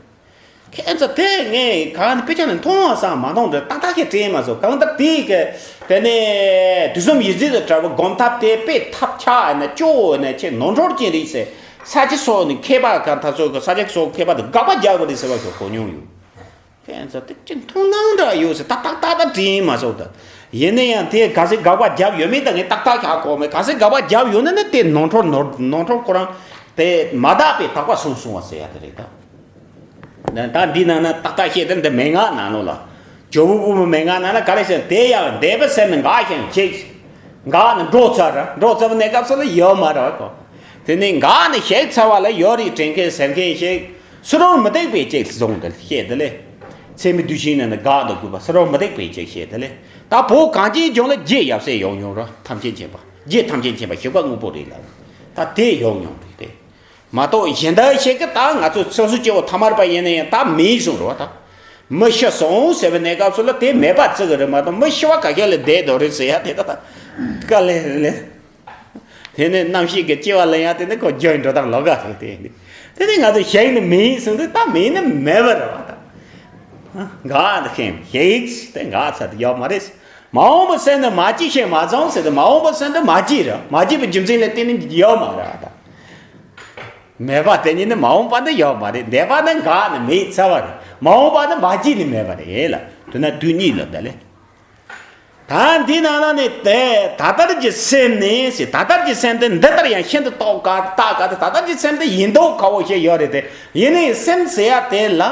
ཁྱེད་ཚོ་དེ་ངས་གང་ནས་དཔེ་ཆ་ནས་མཐོང་བ་སང་མ་མཐོང་འདྲ་ཏག་ཏག་ཞིག་དྲན་མ་སོང་། གང་ལྟར་དེའི་གི་དེ་ནས་དུས་གསུམ་ཡུལ་ཅན་དུ་བྲལ་བའི་སྒོམ་ཐབས་དེ་དཔེ་ཐབས་ཆག་ནས་སྐྱོ་བོ་ནས་ཆེས་ནོར་འཁྲུལ་ཅན་རེད་ཟེར། ས་སྐྱ་སོགས་ནས་མཁས་པ་གང་ད་ཚོ་གི་ས་སྐྱ་སོགས་མཁས་པ་དེ་དགག་པ་རྒྱག་པ་རེད་ཟེར་བ་ཞིག་གོ་མྱོང་ཡོད། ཁྱེད་ཚོ་དེ་ཅི་མཐོང་སྣང་འདྲ་ཡོད་ཟེར་ཏག་ཏག་ཏག་ཏག་དྲན་མ་སོང་ད། ཡིན་ན་ཡང་དེ་ག་ཚོད་དགག་པ་རྒྱབ་ཡོད་མེད་ད་ངས་ཏག་ཏག་ཧ་གོ་མེད། ག་ཚོད་དགག་པ་རྒྱབ་ཡོད་ན་ནི་དེ་ནོར་འཁྲུལ་ནོར་ནོར་འཁྲུལ་ཁོ་རང་དེ་མ་དག་པའི་དག་པ་གསུངས་སོང་བ་ཟེར་ཡ་དེ་རེད་ད། ད་འདི་ནང་ན་ཏག་ཏག་བཤད་དེ་འདི་མན་ངག་ནང་ལོགས་ལ། ཇོ་བོ་དབུ་མའི་མན་ངག་ནང་ལ་ག་རེ་ཟེར་དེ་ཡང་འདས་པའི་སེམས་ནི་འགགས་ཤིང་གཅིག་འགགས་ནི་འགྲོ་ཚར་ར་འགྲོ་ཚར་བའི་གནས་སྐབས་སུ་ལ་ཡོད་མ་རེད་གོ། དེ་ནི་འགགས་ནི་གཤེགས་ཚར་བ་ལ་ཡོད་རེད་དྲན་མཁན་ཟེར་མཁན་ཞིག་སུ་རུང་མི་རྟག་པའི་གཅིག་གསུངས་ཏེ་བཤད་དེ་ལས། ཚད་མའི་གདུལ་ཞིང་ནི་འགག་ཏུ་དགོས་པ་སུ་རུང་མི་རྟག་པའི་གཅིག་བཤད་དེ་ལས། ད་བོད་གངས་ཅན་ལྗོངས་ལ་རྗེ་ཡབ་སྲས་ཡོང་མྱོང་ར་ཐམས་ཅད་མཁྱེན་པ་རྗེ་ཐམས་ཅད་མཁྱེན་པ་ཞིག་པ་དངོས་པོ་རེད་ལ། ད་དེ་ཡོང་མྱོང་རེད་དེ། མ་གཏོགས་གཞན་དག་ཞིག་གི་ད་ང་ཚོ་སོ་སོ་སྐྱེ་བོ་ཐ་མལ་པ་ཡིན་ན་ཡང་ད་མི་གསུང་རོགས་ད། མི་ཤི་སོང་ཟེར་བའི་གནས་སྐབས་སུ་ལ་དེ་མེད་པ་བརྩི་གི་རེད་མ་གཏོགས་མི་ཤི་བ་ག་གེ་ལ་བསྡད་འདུག་རེད་ཟེར་ཡ་དེ་ད་ད་དཀའ་ལས་རེད་ལས། དེ་ནས་རྣམ་ཤེས་ཀྱི་སྐྱེ་བ་ལེན་ཡ་དེ་ནི་ཁོ་རྒྱུ་འགྲོ་སྟངས་ལོགས་ཀ་རེད་དེ། དེ་ནི་ང་ཚོ་ཞིག་ནི་མི་གསུང་དུས་ད་མི་ནི་མེད་པ་རེད་བ་ད། འགག་ནི་ཤེས་ཞིག་དེ་འགག་ཚར་དུ་ཡོད་མ་རེད། མ་འོངས་པའི་སེམས་ནི་མ་སྐྱེས་ཤིང་མ་བྱུང་ཟེར་དུས་མ་འོངས་པའི་སེམས་དེ་མ་སྐྱེས་རེད། མ་སྐྱེས་པའི་རྒྱུ་མཚན་ལས་དེ་ནི་ཡོད་མ་རེད་ད། མེད་པ་དེ་ཉིད་ནི་མ་འོངས་པ་ནི་ཡོད་མ་རེད། འདས་པ་ནི་འགག་ནི་མེད་ཚར་བ་རེད། མ་འོངས་པ་ནི་མ་སྐྱེས་ནི་མེད་པ་རེད་ལ། དུས་ན་དུས་གཉིས་ལ་ད་ལེ། ད་འདི་ནང་ལ་ནི་དེ་ད་ལྟར་གྱི་སེམས་ནི་ཟེར། ད་ལྟར་གྱི་སེམས་དེ་འདི་ལྟར་ཡང་ཤིན་ཏུ་རྟོགས་དཀའ་རྟགས་དཀའ་སྟེ། ད་ལྟར་གྱི་སེམས་དེ་ཡིན་མདོག་ཁ་བོ་ཞིག་ཡོད་རེད་དེ། ཡིན་ནའི་སེམས་ཟེར་ཡ་དེ་ལ་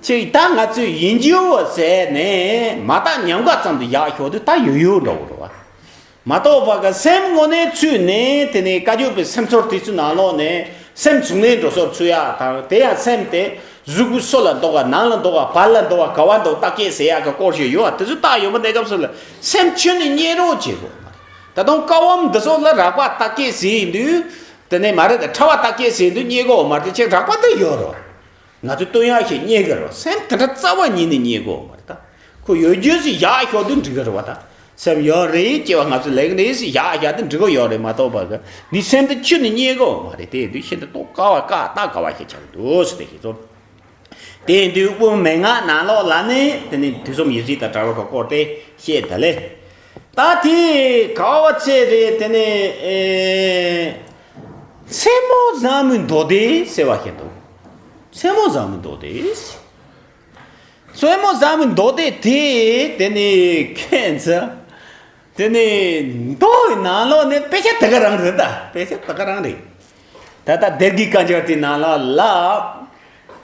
ཅིག་ད་ང་ཚོས་ཡིན་རྒྱུ་བ་ཟེར་ནས་མ་དག་ཉམས་དགའ་ཙམ་དུ་བཞག་ཞོག་དུས་ད་ཡོད་ཡོད་འདྲ་བོ་རེད་བ། མ་གཏོགས་པ་གི་སེམས་དངོས་གནས་ཚུད་ནས་དེ་ནས་བཀའ་བརྒྱུད་པའི་སེམས་ཚོར་དེ་ཚོའི་ནང་ལོགས་ནས་སེམས་བྱུང་གནས་འགྲོ་སོགས་ཚུད་ཡག་དང་དེ་ཡང་སེམས་དེ་གཟུགས་པོ་སུ་ལ་འདུག་ག་ནང་ལ་འདུག་ག་བར་ལ་འདུག་ག་ག་བ་འདུག་བརྟག་དཔྱད་ཟེར་ཡག་གི་སྐོར་ཞིག་ཡོད་བ། དེ་ཚོ་བརྟག་ཡོང་པ་གནས་སྐབས་སུ་ལ་སེམས་ཁྱོན་ནས་རྙེད་རོགས་བྱེད་དགོས་མ་རེད། ད་དུང་ཀ་བམ་འདི་སོགས་ལ་རགས་པ་བརྟག་དཔྱད་ཟེར་ཡིན་དུས་དེ་ནས་མ་རེད་ད་ཕྲ་བ་བརྟག་དཔྱད་ཟེར་ཡིན་དུས་རྙེད་དགོས་མ་རེད། དེ་ཆེ་རགས་པ་དེ་ཡོད་རེད་བ། ང་ཚོས་སྟོན་ཡག་ཞིག་རྙེད་གི་རེད། སེམས་དེ་འདྲ་རྩ་བ་ཉིད་ནས་རྙེད་དགོས་མ་རེད་ད། ཁོ་ཡོད་རྒྱུ་ཞིག་བཞག་ཞོག་དུས་འགྲིག་གི་རེད་བ་ད། སེམས་ཡོད་རེད་ཅེས་པ་ང་ཚོས་ལེགས་ནས་ཞིག་བཞག་བཞག་དུས་འགྲིག་གི་ཡོད་རེད་མ་གཏོགས་པ་གི་འདི་སེམས་དེ་ཁྱོན་ནས་རྙེད་དགོས་མ་རེད། དེ་དུས་ཤིན་ཏུ་རྟོགས་དཀའ་བ་དཀའ་ད་དཀའ་བ་ཞིག་ཆགས་འདུག་ཟེར་ཏེ་ཞིག་ཚོར། དེ་དུས་དབུ་མའི་ནང་ལོགས་ལ་ནི་དེ་ནི་དུས་གསུམ་ཡུལ་གཟིགས་དང་བྲལ་བ་གི་སྐོར་དེ་བཤད་ད་ལེ། ད་དེ་ག་བ་ཚེ་རེད་དེ་ནི་ཨེ། མཚན་མོ་བཟང་མོའི་མདོ་སྡེ་ཟེར་བ་ཞིག་འདུག་མཚན་མོ་བཟང་མོའི་མདོ་སྡེ། མཚན་མོ་བཟང་མོའི་མདོ་སྡེ་དེ་དེ་ནི་ཁྱེད་ཚོ་དེ་ནི་མདོ་ཡི་ནང་ལོགས་ནས་དཔེ་ཆ་དེ་ག་རང་རེད་ད། དཔེ་ཆ་དེ་ག་རང་རེད། ད་ལྟ་སྡེ་དགེ་བཀའ་འགྱུར་དེ་ནང་ལ་ལ་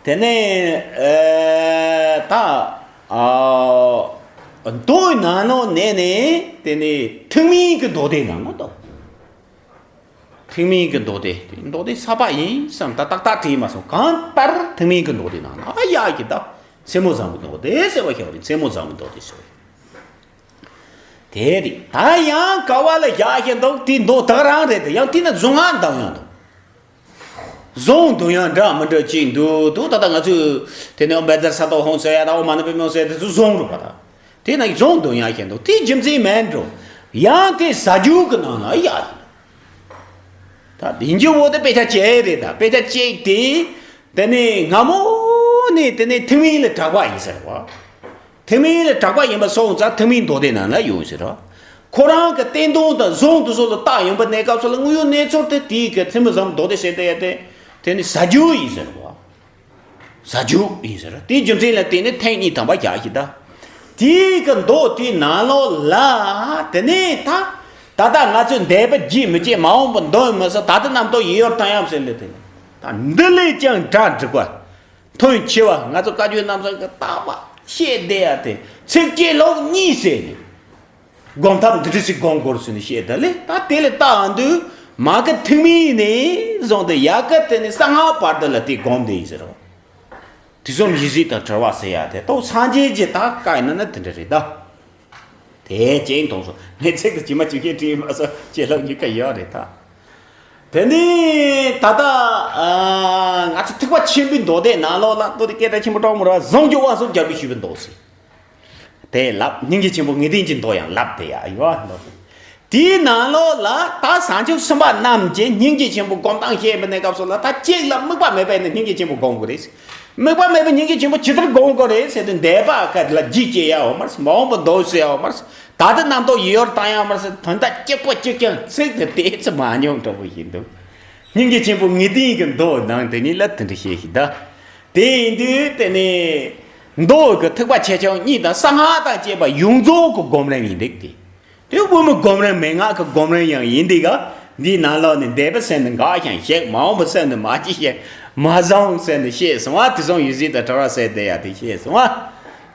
དེ་ནི་ཨེ་ད་ཨ་མདོ་ཡི་ནང་ལོགས་ནས་ནི་དེ་ནི་ཐུན་མིན་གྱི་མདོ་སྡེ་ནང་ལ་འདུག་ཐུན་མིན་གྱི་མདོ་སྡེ། མདོ་སྡེ་གསར་པ་ཡིན་བསམ་ད་ཏག་ཏག་བྲིས་མ་སོང་། གང་ལྟར་ཐུན་མིན་གྱི་མདོ་སྡེ་ནང་ལ་ཨ་ཡག་གི་ད། མཚན་མོ་བཟང་པོའི་མདོ་སྡེ་ཟེར་བ་ཞིག་རེད། མཚན་མོ་བཟང་པོའི་མདོ་སྡེ་ཟེར་བ་ཞིག་དེ་རེད། ད་ཡང་ག་བ་ལ་བཞག་བཞག་འདུག་དེ་མདོ་དག་རང་རེད་དེ། ཡང་དེ་ན་གཟུངས་སྔགས་འདོན་ཡག་འདུག་གཟུངས་འདོན་ཡག་འདྲ་མི་འདྲ་ཅིག་འདུག་འདུག་ད་ལྟ་ང་ཚོས་དེ་ནས་ཨོཾ་བཛྲ་སཏྭ་ཧཱུྃ་ཟེར་ཡག་དང་ཨོཾ་མ་ཎི་པདྨེ་ཧཱུྃ་ཟེར་ཡག་དེ་ཚོ་གཟུངས་རེད་པ་ད། དེ་ན་གཟུངས་འདོན་ཡག་བཞག་འདུག་དེ་རྒྱུ་མཚན་མེད་འགྲོ། ཡང་དེ་ཟ་རྒྱུ་གི་ནང་ལ་ཡག་ཡིན། ད་དེ་འཇུག་འོ་དེ་དཔེ་ཆ་བཅས་རེད་ད། དཔེ་ཆ་བཅས་དེ། དེ་ནས་སྔ་མོ་ནས་དེ་ནས་ཐུན་མིན་ལ་གྲགས་པ་ཡིན་ཟེར་བ། ཐུན་མིན་ལ་གྲགས་པ་ཡིན་པ་སོང་ཙང་ཐུན་མིན་མདོ་སྡེ་ནང་ལ་ཡོད་ཟེར་བ། ཁོ་རང་གི་བསྟན་དོན་དང་གཟུངས་དེ་ཚོ་ལ་བརྟག་ཡོང་པ་གནས་སྐབས་སུ་ལ་དངོས་ཡོད་གནས་ཚུལ་དེ་དེའི་གི་ཐུན་མོང་བཟང་མདོ་སྡེ་ཟེར་དེ་ཡ་དེ། དེ་ནི་ཟ་རྒྱུ་ཡིན་ཟེར་བ། ཟ་རྒྱུ་ཡིན་ཟེར། དེའི་རྒྱུ་མཚན་ལ་བརྟེན་ནས་ཐེངས་གཉིས་ཐམ་པ་རྒྱག་གི་ད། དེའི་གི་མདོ་དེའི་ནང་ལོགས་ལ་དེ་ནས་ད། ད་ལྟ་ང་ཚོས་འདས་པ་བརྗེད་མི་བྱེད། མ་འོངས་པ་འདོན་མི་ཟ། ད་ལྟ་རྣམ་རྟོག་ཡིད་གཡོར་བཏང་ཡག་ཟེར་ལེ་དེ་ནས་ད་འདི་ལས་ཀྱང་གྲ་འགྲིག་པ། དོན་ཆེ་བ། ང་ཚོ་བཀའ་བརྒྱུད་རྣམ་གསུམ་གྱི་བརྟག་པ་བཤད་བསྡད་ཡག་དེ་ཚིགས་བཅད་ལོག་གཉིས་ཟེར་ནས། སྒོམ་ཐབས་འདི་འདྲ་ཞིག་སྒོམ་དགོས་ཟེར་ནས་བཤད་ད་ལེ། ད་དེ་ལས་བལྟ་འོང་དུས་མ་གི་ཐུན་མིན་ནས་བཟུང་སྟེ་ཡ་གི་དེ་ནས་གསང་སྔགས་བར་དུ་ལ་དེ་སྒོམ་བསྡད་ཡིན་ཟེར་རོ། དུས་གསུམ་ཡུལ་གཟིགས་དང་བྲལ་བ་ཟེར་ཡག་དེ་ཏོག་སངས་རྒྱས་ཀྱི་ད་བཀའ་ཡིན་ན་ན་དེ་འདྲ་རེད་ད། དེ་ཅན་མཐོང་སོང་། ངས་ཚིག་ཏུ་ཇི་མ་ཇི་བཞིན་བྲིས་མ་སོང་། ཅེས་ལབ་ཉེན་ཁ་ཡོད་རེད་ད། དེ་ནས་ད་ལྟ་ཨ་ང་ཚོ་ཐེག་པ་ཆེན་པོའི་མདོ་སྡེ་ནང་ལོགས་ལ་ཏོག་དེ་སྐད་གྲགས་ཆེན་པོ་གྲོགས་མོ་ར་གཟུངས་ཀྱི་དབང་སོགས་རྒྱལ་པོའི་ཞུས་པའི་མདོ་ཟེར། དེ་ལབ། སྙིང་རྗེ་ཆེན་པོ་ངེས་དོན་གྱི་མདོ་ཡང་ལབ་དེ་ཡ་ཡོད་ལོ། དེའི་ནང་ལོགས་ལ་ད་བྱང་ཆུབ་སེམས་དཔའ་རྣམས་ཀྱིས་སྙིང་རྗེ་ཆེན་པོ་སྒོམ་སྟངས་བཤད་པའི་གནས་སྐབས་སུ་ལ་ད་གཅིག་ལ་དམིགས་པ་མེད་པའི་ནི་སྙིང་རྗེ་ཆེན་པོ་སྒོམ་དགོས་རེད། དམིགས་པ་མེད་པའི་སྙིང་རྗེ་ཆེན་པོ་ཇི་ལྟར་སྒོམ་དགོས་རེད་ཟེར་དུས་འདས་པ་ཁ་ལ་རྗེས་སྐྱེ་ཡའོ་མར། མ་འོངས་པ་མདོ་ཟེར་ཡའོ་མར། ད་ལྟ་རྣམ་རྟོག་ཡིད་གཡོར་བཏང་ཡའོ་མར་ཟེར་དོན་དག་གཅིག་པོ་གཅིག་ཀྱང་ཚིག་དེ་དེ་ཚོ་མ་མྱོང་འདྲ་པོ་ཞིག་འདུག་སྙིང་རྗེ་ཆེན་པོ་ངེས་དོན་གྱི་མདོ་ནང་དེ་ཉིད་ལ་དེ་འདྲ་བཤད་ཞིག་ད། དེ་ཡིན་དུས་དེ་ནི་མདོ་གི་ཐེག་པ་ཆེ་ཆུང་གཉིས་དང་གསང་སྔགས་དང་བཅས་པ་ཡོངས་རྫོགས་ཀྱི་སྒོམ་རིམ་ཡིན་འདུག་སྟེ། དེ་དབུ་མའི་སྒོམ་རིམ་མན་ངག་གི་སྒོམ་རིམ་ཡང་ཡིན་འདུག་ག་འདིའི་ནང་ལོགས་ནས་འདས་པ་སེམས་ནི་འགག་ཞིང་གཤེགས། མ་འོངས་པ་སེམས་ནི་མ་སྐྱེས་ཤིང་མ་བྱུང་ཟེར་ནས་བཤད་སོང་བ། དེ་གསུམ་ཡུལ་གཟིགས་དང་བྲལ་བ་ཟེར་དེ་ཡང་དེ་བཤད་སོང་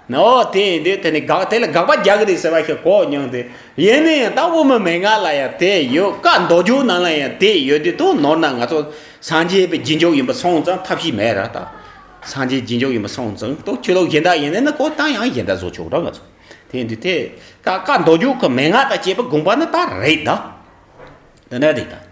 བ། ཨོ་དེ་ཡིན་དུས་དེ་ནི་དགག་དེ་ལ་དགག་པ་རྒྱག་གི་རེད་ཟེར་བ་ཞིག་གོ་མྱོང་སྟེ། ཡིན་ན་ཡང་ད་དབུ་མའི་མན་ངག་ལ་ཡང་དེ་ཡོད། བཀའ་མདོ་རྒྱུད་ནང་ལ་ཡང་དེ་ཡོད་དུས་དུ་ནོར་ན་ང་ཚོ་སངས་རྒྱས་པའི་རྗེས་འཇུག་ཡིན་པ་སོང་ཙང་ཐབས་ཤེས་མེད་ར་ད། སངས་རྒྱས་རྗེས་འཇུག་ཡིན་པ་སོང་ཙང་དུ་ཆོས་ལུགས་གཞན་དག་ཡིན་ན་ནི་གོ་ད་ཡང་གཞན་དག་བཟོ་ཆོག་ར་ང་ཚོ། དེ་ཡིན་དུས་དེ་བཀའ་བཀའ་མདོ་རྒྱུད་ཀྱི་མན་ངག་དང་བཅས་པ་དགོངས་པ་ནི་ད་རེད་ད། དེ་འདྲ་རེད་ད།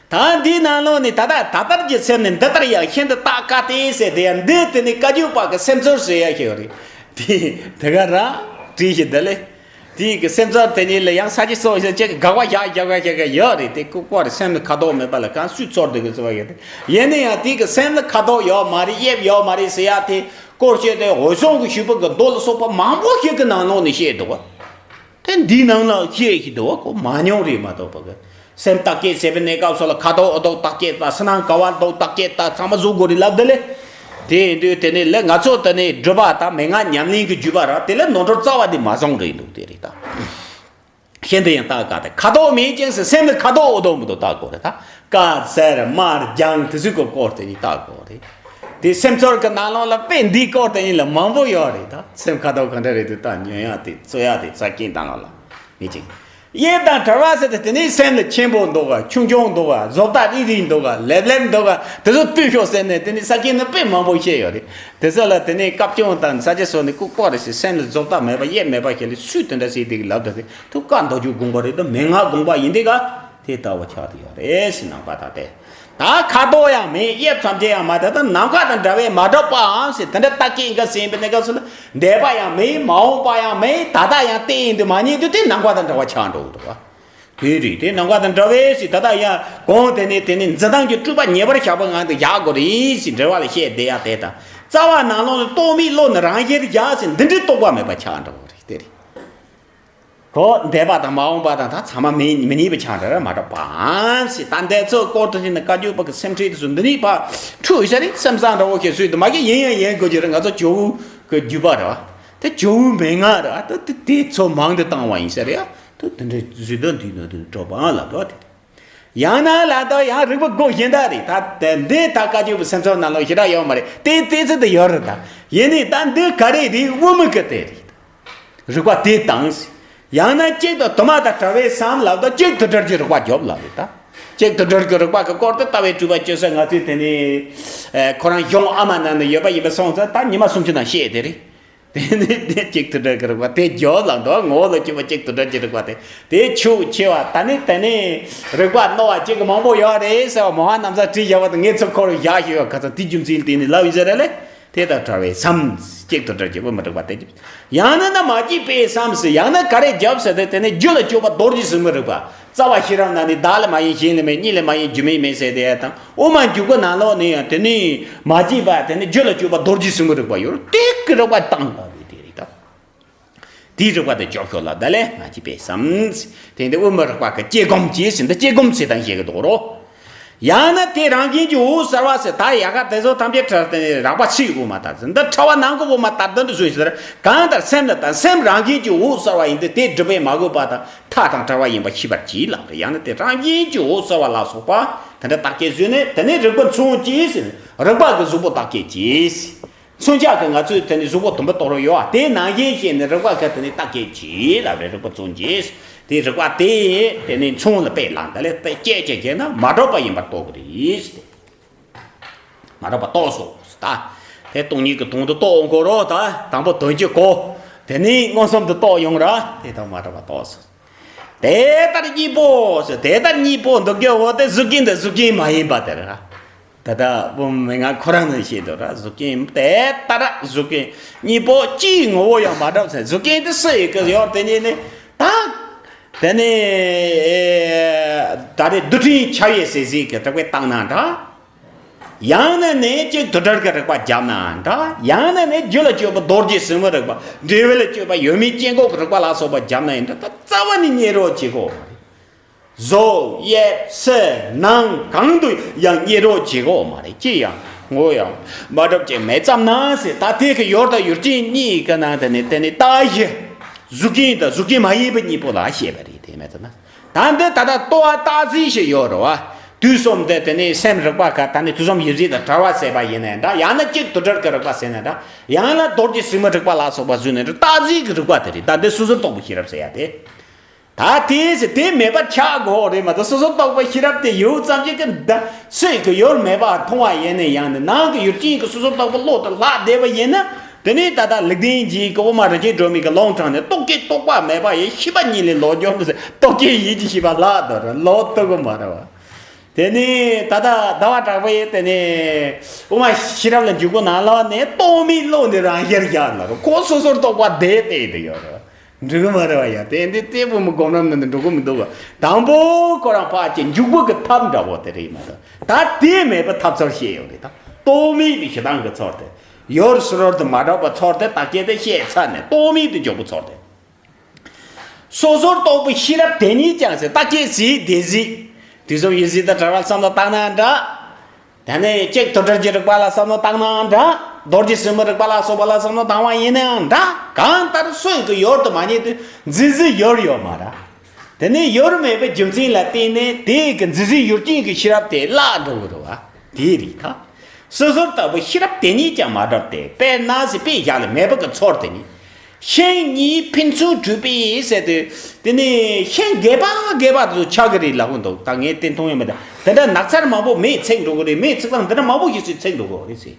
ད་འདིའི་ནང་ལོགས་ནས་ད་ལྟ་ད་ལྟར་གྱི་སེམས་ནི་འདི་ལྟར་ཡང་ཤིན་ཏུ་བརྟག་དཀའ་སྟེ་ཟེར་དེ་ཡང་འདི་དེ་ནི་བཀའ་བརྒྱུད་པ་གི་སེམས་ཚོར་ཟེར་ཡ་ཞིག་ཡོད་རེད། དེ་དེ་ག་རང་བྲིས་ཤིག་འདི་ལས། དེའི་གི་སེམས་ཚོར་དེ་ཉིད་ལ་ཡང་ས་ཅི་སོ་ཞེས་ཅིག་དགག་པ་བཞག་རྒྱག་པ་ཞིག་ཡོད་རེད། དེ་ལྐུགས་པ་རེད། སེམས་ལ་ཁ་དོག་མེད་པ་ལ་གང་སུས་ཚོར་འདུག་གི་ཟེར་བ་ཡོད་དེ། ཡིན་ན་ཡང་དེའི་གི་སེམས་ལ་ཁ་དོག་ཡོད་མ་རེད། དབྱིབས་ཡོད་མ་རེད་ཟེར་ཡ་དེ་སྐོར་བཤད་དེ་འོད་སྲུང་གི་ཞུས་པ་གི་མདོ་ལ་སོགས་པ་མང་པོ་ཞིག་གི་ནང་ལོགས་ནས་བཤད་འདུག་བ། དེ་འདིའི་ནང་ལ་བཤད་ཞིག་འདུག་བ། གོ་མ་མྱོང་རེད་མ་གཏོགས་པ་གི། སེམས་བརྟག་དཔྱད་བྱེད་པའི་གནས་སྐབས་སུ་ལ་ཁ་དོག་འོ་དོག་བརྟག་དཔྱད་དང་ཕྱི་ནང་ག་བ་འདུག་བརྟག་དཔྱད་དང་ཚང་མ་བཟོ་དགོས་རེད་ལབ་དེ་ལས། དེ་ཡིན་དུས་དེ་ནས་ལས་ང་ཚོ་དེ་ནས་སྒྲུབ་པ་དང་མན་ངག་ཉམས་ལེན་གྱི་བརྒྱུད་པ་ར་དེ་ལས་ནོར་འཁྲུལ་རྩ་བ་དེ་མ་བྱུང་རེད་འདུག་དེ་རེད་ད། ཤིན་ཏུ་ཡང་བརྟག་དཀའ་སྟེ་ཁ་དོག་མེད་ཅིང་ཟེར་སེམས་ནི་ཁ་དོག་འོ་དོག་མི་འདུག་བརྟག་དགོས་རེད་ད། དཀར་སེར་དམར་ལྗང་དེ་ཚོའི་སྐོར་སྐོར་དེ་ནི་བརྟག་དགོས་རེད། དེ་སེམས་ཚོར་གྱི་ནང་ལོགས་ལ་དཔེ་འདིའི་སྐོར་དེ་ཡིན་ལ་མང་པོ་ཡོད་རེད། ད་སེམས་ཁ་དོག་ག་འདྲ་རེད་དེ་ད་ཉོན་ཡག་དེ་རྩོད་ཡག་དེ་ས་ཀིན་དང་ལ་ལ་མི་ཅིག་དབྱིབས་དང་བྲལ་བ་ཟེར་ཏེ་དེ་ནི་སེམས་ལ་ཆེན་པོ་འདུག་ག་ཆུང་ཆུང་འདུག་ག་བཟོ་ལྟ་རིལ་རིལ་འདུག་ག་ལེབ་ལེབ་འདུག་ག་དེ་ཚོ་ལྟོས་ཤོག་ཟེར་ནས་དེ་ནི་ས་ཀིན་ནི་དཔེ་མང་པོ་བཤད་ཡོད་རེད། དེ་ཚོ་ལ་དེ་ནི་སྐབས་སྐྱོང་དང་ས་ཆ་སོགས་ནི་ལྐུགས་པ་རེད་ཟེར། སེམས་ལ་བཟོ་ལྟ་མེད་པ་དབྱིབས་མེད་པ་ཞིག་ལ་སུས་དེ་འདྲ་ཟེར་དེ་གི་ལབ་ད་དེ་ཐུགས་ཀ་མདོ་རྒྱུད་དགོངས་པ་རེད་ད་མན་ངག་དགོངས་པ་ཡིན་དེ་ག་དེ་ལྟ་བུ་ཆགས་དེ་ཡོད་རེད་ཟེར། ནམ་མཁའ་དང་དེ། ད་ཁ་དོག་ཡང་མེད། དབྱིབས་ཐམས་ཅད་ཡང་མ་དེ་ལྟར་ནམ་མཁའ་དང་འདྲ་བས་མ་གྲུབ་པའམ་ཟེར། དེ་འདྲ་རྟགས་སྐད་འགའ་ཟིན་པའི་གནས་སྐབས་སུ་ལ་འདས་པ་ཡང་མེད། མ་འོངས་པ་ཡང་མེད། ད་ལྟ་ཡང་གཏན་ཡིན་དུ་མ་རྙེད་དུས་དེ་ནམ་མཁའ་དང་འདྲ་བ་ཆགས་འགྲོ་གི་འདུག་བ། དེ་རེད། དེ་ནམ་མཁའ་དང་འདྲ་བས་ཟེར། ད་ལྟ་ཡང་གོང་དེ་ནས་དེ་ནས་འཛིན་སྟངས་ཀྱི་སྤྲོས་པ་ཉེ་བར་བཞག་པ་ངང་དུ་བཞག་དགོས་རེད་ཟེར། འགྲེལ་བ་ལ་བཤད་བསྡད་ཡ་དེ་དང་རྩ་བ་ནང་ལོགས་ལ་རྟོག་མེད་བློ་ནི་རང་བཞིན་བཞག་ཟེར། འདི་འདྲའི་རྟོག་པ་མེད་པ་ཆགས་འགྲོ་གི་རེད། དེ་རེད། གོ་འདས་པ་དང་མ་འོངས་པ་དང་ད་ཚང་མ་མི་མི་རྙེད་པ་ཆགས་འདྲ་ར་མ་གྲུབ་པའམ་ཟེར། ད་འདས་ཚོད་སྐོར་དུ་ཕྱིན་ན་བཀའ་བརྒྱུད་པ་གི་སེམས་ཁྲིད་དུ་སུ་འདི་ནི་ཕ་འཁྲུལ་ཤ་རེད། སེམས་བཟང་འདྲ་བོ་ཁྱེད་སུས་དུ་མ་གི་ཡིན་ཡང་ཡིན་དགོས་ཀྱི་རེད། ང་ཚོ་ཇོ་བོ་གི་བརྒྱུད་པ་རེད་བ། དེ་ཇོ་བོའི་མན་ངག་རེད་བ། ད་དེ་དེ་ཚོ་མང་དུ་བཏང་བ་ཡིན་ས་རེད་ཡ། ད་དེ་འདྲའི་བཟོས་ད་འདུས་ན་དེ་གྲོགས་པ་ལ་དོ་དེ། ཡང་ན་ལ་དོ་ཡང་རིག་པ་སྒོ་གཞན་དག་རེད། ད་དེ་འདི་ད་བཀའ་བརྒྱུད་པའི་སེམས་ཚོར་ནང་ལོགས་ཞེ་དྲག་ཡོད་མ་རེད། དེ་དེ་ཚོ་དེ་ཡོད་རེད། ད་ཡིན་ནི་ད་འདི་ག་རེ་རེད། དབུ་མ་གི་དེ་རེད། རིག་པ་དེ་དང་། ཡང་ན་གཅིག་ཏུ་དུ་མ་དང་བྲལ་བའི་སམ་ལབ་ད་གཅིག་ཏུ་བྲལ་གྱི་རིག་པ་རྒྱོབ་ལབ་རེད་ད། གཅིག་ཏུ་བྲལ་གྱི་རིག་པ་གི་སྐོར་དུ་ལྟ་བའི་སྤྲུལ་པ་སྤྱོད་ས་ང་ཚོས་དེ་ནི་ཁོ་རང་གཞུང་ཨ་མ་ནང་ནས་ཡོད་པ་ཡིན་པ་སོང་ཙང་ད་ཉི་མ་སུམ་ཅུ་ནང་བཤད་དེ་རེད། དེ་ནི་དེ་གཅིག་ཏུ་བྲལ་གྱི་རིག་པ་དེ་རྒྱོབ་ལབ་འདུག་ངོ་བོ་ལ་སྤྱོད་པ་གཅིག་ཏུ་བྲལ་གྱི་རིག་པ་དེ་དེ་ཕྱོགས་ཆེ་བ། ད་ནི་དེ་ནི་རིག་པ་རྣོ་བ་གཅིག་གི་མང་པོ་ཡོད་རེད་ཟེར་བ་མོ་ཧ་ནམ་ས་བྲིས་བཞག་པ་དང་ངས་ཚུར་འཁོར་བཞག་ཞུས་བ་ཁ་ཚ་དེ་རྒྱུ་མཚན་དེ་ནི་ལབ་ཡིན་ཟེར་རེད་ལེ། དེ་དང་བྲལ་བའི་སམ། གཅིག་ཏུ་བྲལ་གྱི་དབུ་མ་རིག་པ་དེ། ཡང་ན་ན་མ་སྐྱེས་པའི་སམ་ཟེར། ཡང་ན་ག་རེ་རྒྱབ་ཟེར་ཏེ་དེ་ནི་རྒྱུ་ལ་སྤྱོད་པ་རྡོ་རྗེ་ཟེའུ་འབྲུ་རིག་པ། རྩ་བ་ཤེས་རབ་ནང་ནས་བདག་ལས་མ་ཡིན་གཞན་ལས་མེད་གཉིས་ལས་མ་ཡིན་རྒྱུ་མེད་མེད་ཟེར་དེ་ཡ་དང་དབུ་མ་འཇུག་པའི་ནང་ལོགས་ནས་ཡང་དེ་ནི་མ་སྐྱེས་པ་དེ་ནི་རྒྱུ་ལ་སྤྱོད་པ་རྡོ་རྗེ་ཟེའུ་འབྲུ་རིག་པ་ཡོད་རེད། དེ་གི་རིག་པ་བཏང་དགོས་པའི་དེ་རེད་ད། དེའི་རིག་པ་དེ་སྐྱོབ་ཤོག་ལ་བདག་ལས་མ་སྐྱེས་པའི་སམ། དེ་འདི་དབུ་མ་རིག་པ་གི་དཔྱད་སྒོམ་གྱིས་ཟིན་ཏེ་དཔྱད་སྒོམ་ཟེར་དང་བཤད་ཀྱི་འདུག་རོ། ཡང་ན་དེ་རང་བཞིན་གྱི་འོད་གསལ་བ་ཟེར། ད་ཡ་ག་དེ་ཚོ་ཐམས་ཅད་ཕྲ་སྟེ་རགས་པ་ཕྱིའི་དབུ་མ་ལྟར་ཟེར། འདི་ཕྲ་བ་ནང་གི་དབུ་མ་ལྟར་འདི་འདྲ་བཟོས་ཟེར། གང་ལྟར་སེམས་ལ་ལྟ། སེམས་རང་བཞིན་གྱི་འོད་གསལ་བ་ཡིན་ཏེ་དེ་སྒྲུབ་པས་མ་གོས་པ་དང་མཐའ་དང་བྲལ་བ་ཡིན་པ་ཤེས་པར་གྱིས་ལབ་རེད། ཡང་ན་དེ་རང་བཞིན་གྱི་འོད་གསལ་བ་ལ་སོགས་པ་དེ་འདྲ་བརྟག་དཔྱད་བཟོས་ནས་དེ་ནས་རིག་པ་མཚོན་གྱིས་ཟེར། རིག་པ་གི་གཟུགས་པོ་བརྟག་དཔྱད་གྱིས། མཚོན་ཆ་གི་ང་ཚོས་དེ་ནི་གཟུགས་པོ་དུམ་བུ་དོར་ཡོད་པ་དེ་ནང་བཞིན་བྱས་ནས་རིག་པ་གི་དེ་ནི་བརྟག་དཔྱད་གྱིས་ལབ་རེད། རིག་པ་མཚོན་གྱིས། དེ་རིག་པ་དེ་དེ་ནི་མཚོན་ལ་དཔེ་བླངས། དེ་ལས་དཔེ་དཔྱད་དཔྱད་བྱས་ན་མ་གྲུབ་པ་ཡིན་པར་རྟོགས་ཀྱི་རེད། མ་གྲུབ་པ་རྟོགས་སོ། ད་དེ་སྟོང་ཉིད་ཀྱི་དོན་དུ་རྟོགས་དགོས་རོགས། ད་དང་པོ་དོན་གྱི་གོ། དེ་ནི་མངོན་སུམ་དུ་རྟོགས་ཡོང་ར་དེ་དང་མ་གྲུབ་པ་རྟོགས་སོ། དེ་ལྟར་གཉིས་པོ་ཟེར། དེ་ལྟར་གཉིས་པོ་འདུག་རྒྱུ་བོ་དེ་གཟུགས་ཅན་དང་གཟུགས་ཅན་མ་ཡིན་པ་དེ་རེད། ད་ལྟ་དབུ་མའི་ང་ཁོ་རང་ནས་བཤད་འདུག་ར། གཟུགས་ཅན་དེ་ལྟར་གཟུགས་ཅན་གཉིས་པོ་སྤྱིའི་ངོ་བོ་ཡང་མ་གྲུབ་ཟེར། གཟུགས་ཅན་དེ་སུ་ཡི་གེ་ཡོད་དེ་ཉིད་ནི་ད་དེ་ནི་ད་རེས་རྡུལ་ཕྲན་ཆ་ཡོད་ཟེར་ཟིག་གི་དྲི་བ་བཏང་ན་འདྲ། ཡང་ན་ནི་གཅིག་དུ་བྲལ་གྱི་རིག་པ་བརྒྱབ་ན་འདྲ། ཡང་ན་ནི་རྒྱུ་ལ་སྤྱོད་པ་རྡོ་རྗེ་ཟེའུ་འབྲུ་རིག་པ། འབྲས་བུ་ལ་སྤྱོད་པ་ཡོད་མེད་སྐྱེ་འགོག་གི་རིག་པ་ལ་སོགས་པ་བརྒྱབ་ན་ཡང་འདྲ། ད་རྩ་བ་ནས་རྙེད་རོགས་བྱེད་དགོས་མ་རེད། གཟུགས་དབྱིབས་ཚུལ་སྣང་གང་དུ་ཡང་རྙེད་རོགས་བྱེད་དགོས་མ་རེད། ཅི་ཡང་ངོ་ཡང་མ་གྲུབ་ཅིང་མེད་ཙམ་ན་ཟེར། ད་དེ་གི་ཡུལ་དང་ཡུལ་ཅན་གཉིས་ཀྱི་ནང་དེ་ནི་དེ་ནི་རྟགས་གཞི་གཟུགས་ཅན་དང་གཟུགས་ཅན་མ་ཡིན་པ་གཉིས་པོ་ལ་བཤད་པ་རེད། དེ་མེད་ཙམ་ན། ད་འདི་ད་ལྟ་རྟོག་པ་རྟགས་གཟིགས་ཤིག་ཡོད་རེད་བ། དུས་གསུམ་དེ་དེ་ནས་སེམས་རིག་པ་ཁ་ད་ནི་དུས་གསུམ་ཡུལ་ཅན་དང་བྲལ་བ་ཟེར་བ་ཡིན་ནའི་འདྲ། ཡང་ན་གཅིག་དུ་བྲལ་གྱི་རིག་པ་ཟེར་ནའི་འདྲ། ཡང་ན་རྡོ་རྗེ་ཟེའུ་འབྲུ་རིག་པ་ལ་སོགས་པ་བཟོས་ནའི་འདྲ། རྟགས་གཟིགས་ཀྱི་རིག་པ་དེ་རེད། ད་འདི་སོ་སོར་རྟོག་པའི་ཤེས་རབ་ཟེར་ཡ་དེ། ད་དེ་ཟེར་དེ་མེད་པ་ཆགས་དགོས་རེད་མ་གཏོགས། སོ་སོར་རྟོག་པའི་ཤེས་རབ་དེ་ཡོད་ཙམ་ཞིག་གི་ད་སུས་ཀྱི་ཡོད་མེད་པ་མཐོང་བ་ཡིན་ནའི་ཡང་ནི་ནང་གི་ཡུལ་ཅན་གྱི་སོ་སོར་རྟོག་པའི་བློ་དེ་ལྷག་བསྡད་པ་ཡིན་ན། དེ་ནས་ད་ལྟ་ལེགས་ལྡན་འབྱེད་ཀྱི་དབུ་མ་རིན་ཆེན་སྒྲོན་མེ་གི་ལུང་དྲངས་ནས་རྟོག་གེ་རྟོག་པ་མེད་པ་ཡི་ཤེས་པ་ཉིད་ལས་ལོག་འགྱོ་མི་ཟེར། རྟོག་གེ་ཡིད་ཀྱི་ཤེས་པ་ལྷག་དོ་ར་ལོག་ཐུབ་གི་མ་རེད་བ། དེ་ནས་ད་ལྟ་ཟླ་བ་གྲགས་པ་ཡིས་དེ་ནས་དབུ་མ་ཤེས་རབ་ལ་འཇུག་པའི་ནང་ལོགས་ནས་རྟོག་མེད་བློ་ནི་རང་ཤར་བཞག་ན་རུང་ཁོ་སོ་སོར་རྟོག་པ་དེ་བལྟས་དེ་ཡོད་རེད། འགྲིག་གི་མ་རེད་བ་ཡ། དེ་འདི་ལྟས་དབུ་མ་སྒོམ་རིམ་ནང་དུ་འགྲོ་གི་མི་འདུག་བ། དང་པོ་ཁོ་རང་ཕར་ཅིག་འཇུག་པ་གི་ཐབས་འདྲ་བོ་དེ་རེད་མ་གཏོགས། ད་དེ་མེད་པའི་ཐབས་ཚུལ་བཤད་ཡོད་རེད། ད་རྟོག་མེད་དེ་ཞེ་སྡང་གི་ཚོར་དེ། ཡོད་སོ་སོར་དུ་མ་གྲུབ་པ་ཚོར་དེ་བརྟག་དཔྱད་དེ་བཤད་ཚར་ནས་རྟོག་མེད་དུ་འཇུག་པ་ཚོར་དེ། སོ་སོར་རྟོག་པའི་ཤེས་རབ་དེ་ཉིད་ཀྱང་ཟེར། བརྟག་དཔྱད་ཟེར་དེ་ཟེར། དུས་གསུམ་ཡུལ་ཅན་དང་བྲལ་བར་བསམ་བློ་བཏང་ན་འདྲ། དེ་ནས་གཅིག་དུ་བྲལ་གྱི་རིག་པ་ལ་བསམ་བློ་བཏང་ནའང་འདྲ། རྡོ་རྗེ་ཟེའུ་འབྲུ་རིག་པ་ལ་སོགས་པ་ལ་བསམ་བློ་བཏང་བ་ཡིན་ནའང་འདྲ། གང་ལྟར་སུས་ཀྱི་ཡོད་དུ་མ་རྙེད་དུས་འཛིན་གཞི་ཡོད་ཡོད་མ་རེད། དེ་ནས་ཡོད་མེད་པའི་རྒྱུ་མཚན་ལ་བརྟེན་ནས་དེ་གི་འཛིན་གཞི་ཡུལ་ཅན་གྱི་ཤེས་རབ་དེ་བརླག་འགྲོ་གི་རེད་བ། དེ་རེད་ད། སོ་སོར་ལྟ་བུ་ཤེས་རབ་དེ་ཉིད་ཀྱང་མ་གྲུབ་སྟེ། དཔེར་ན་ཟེར། དཔེ་བཞག་ལ་མེད་པ་གི་ཚོར་དེ་ཉིད། ཤིང་གཉིས་ཕན་ཚུན་གྲུབ་པས་ཟེར་དུས། དེ་ནི་ཤིང་རྒས་པ་རྒས་པ་དུ་ཆགས་ཀྱི་རེད་ལབ་གི་འདུག་ད་ངས་བསྟན་ཐུང་ཡོད་མ་རེད། དེ་འདྲ་ནགས་ཚལ་མང་པོ་མེས་ཚིག་འགྲོ་གི་རེད། མེས་ཚིག་སྟངས་འདི་འདྲ་མང་པོ་ཞིག་ཚིག་འགྲོ་གི་རེད་ཟེར།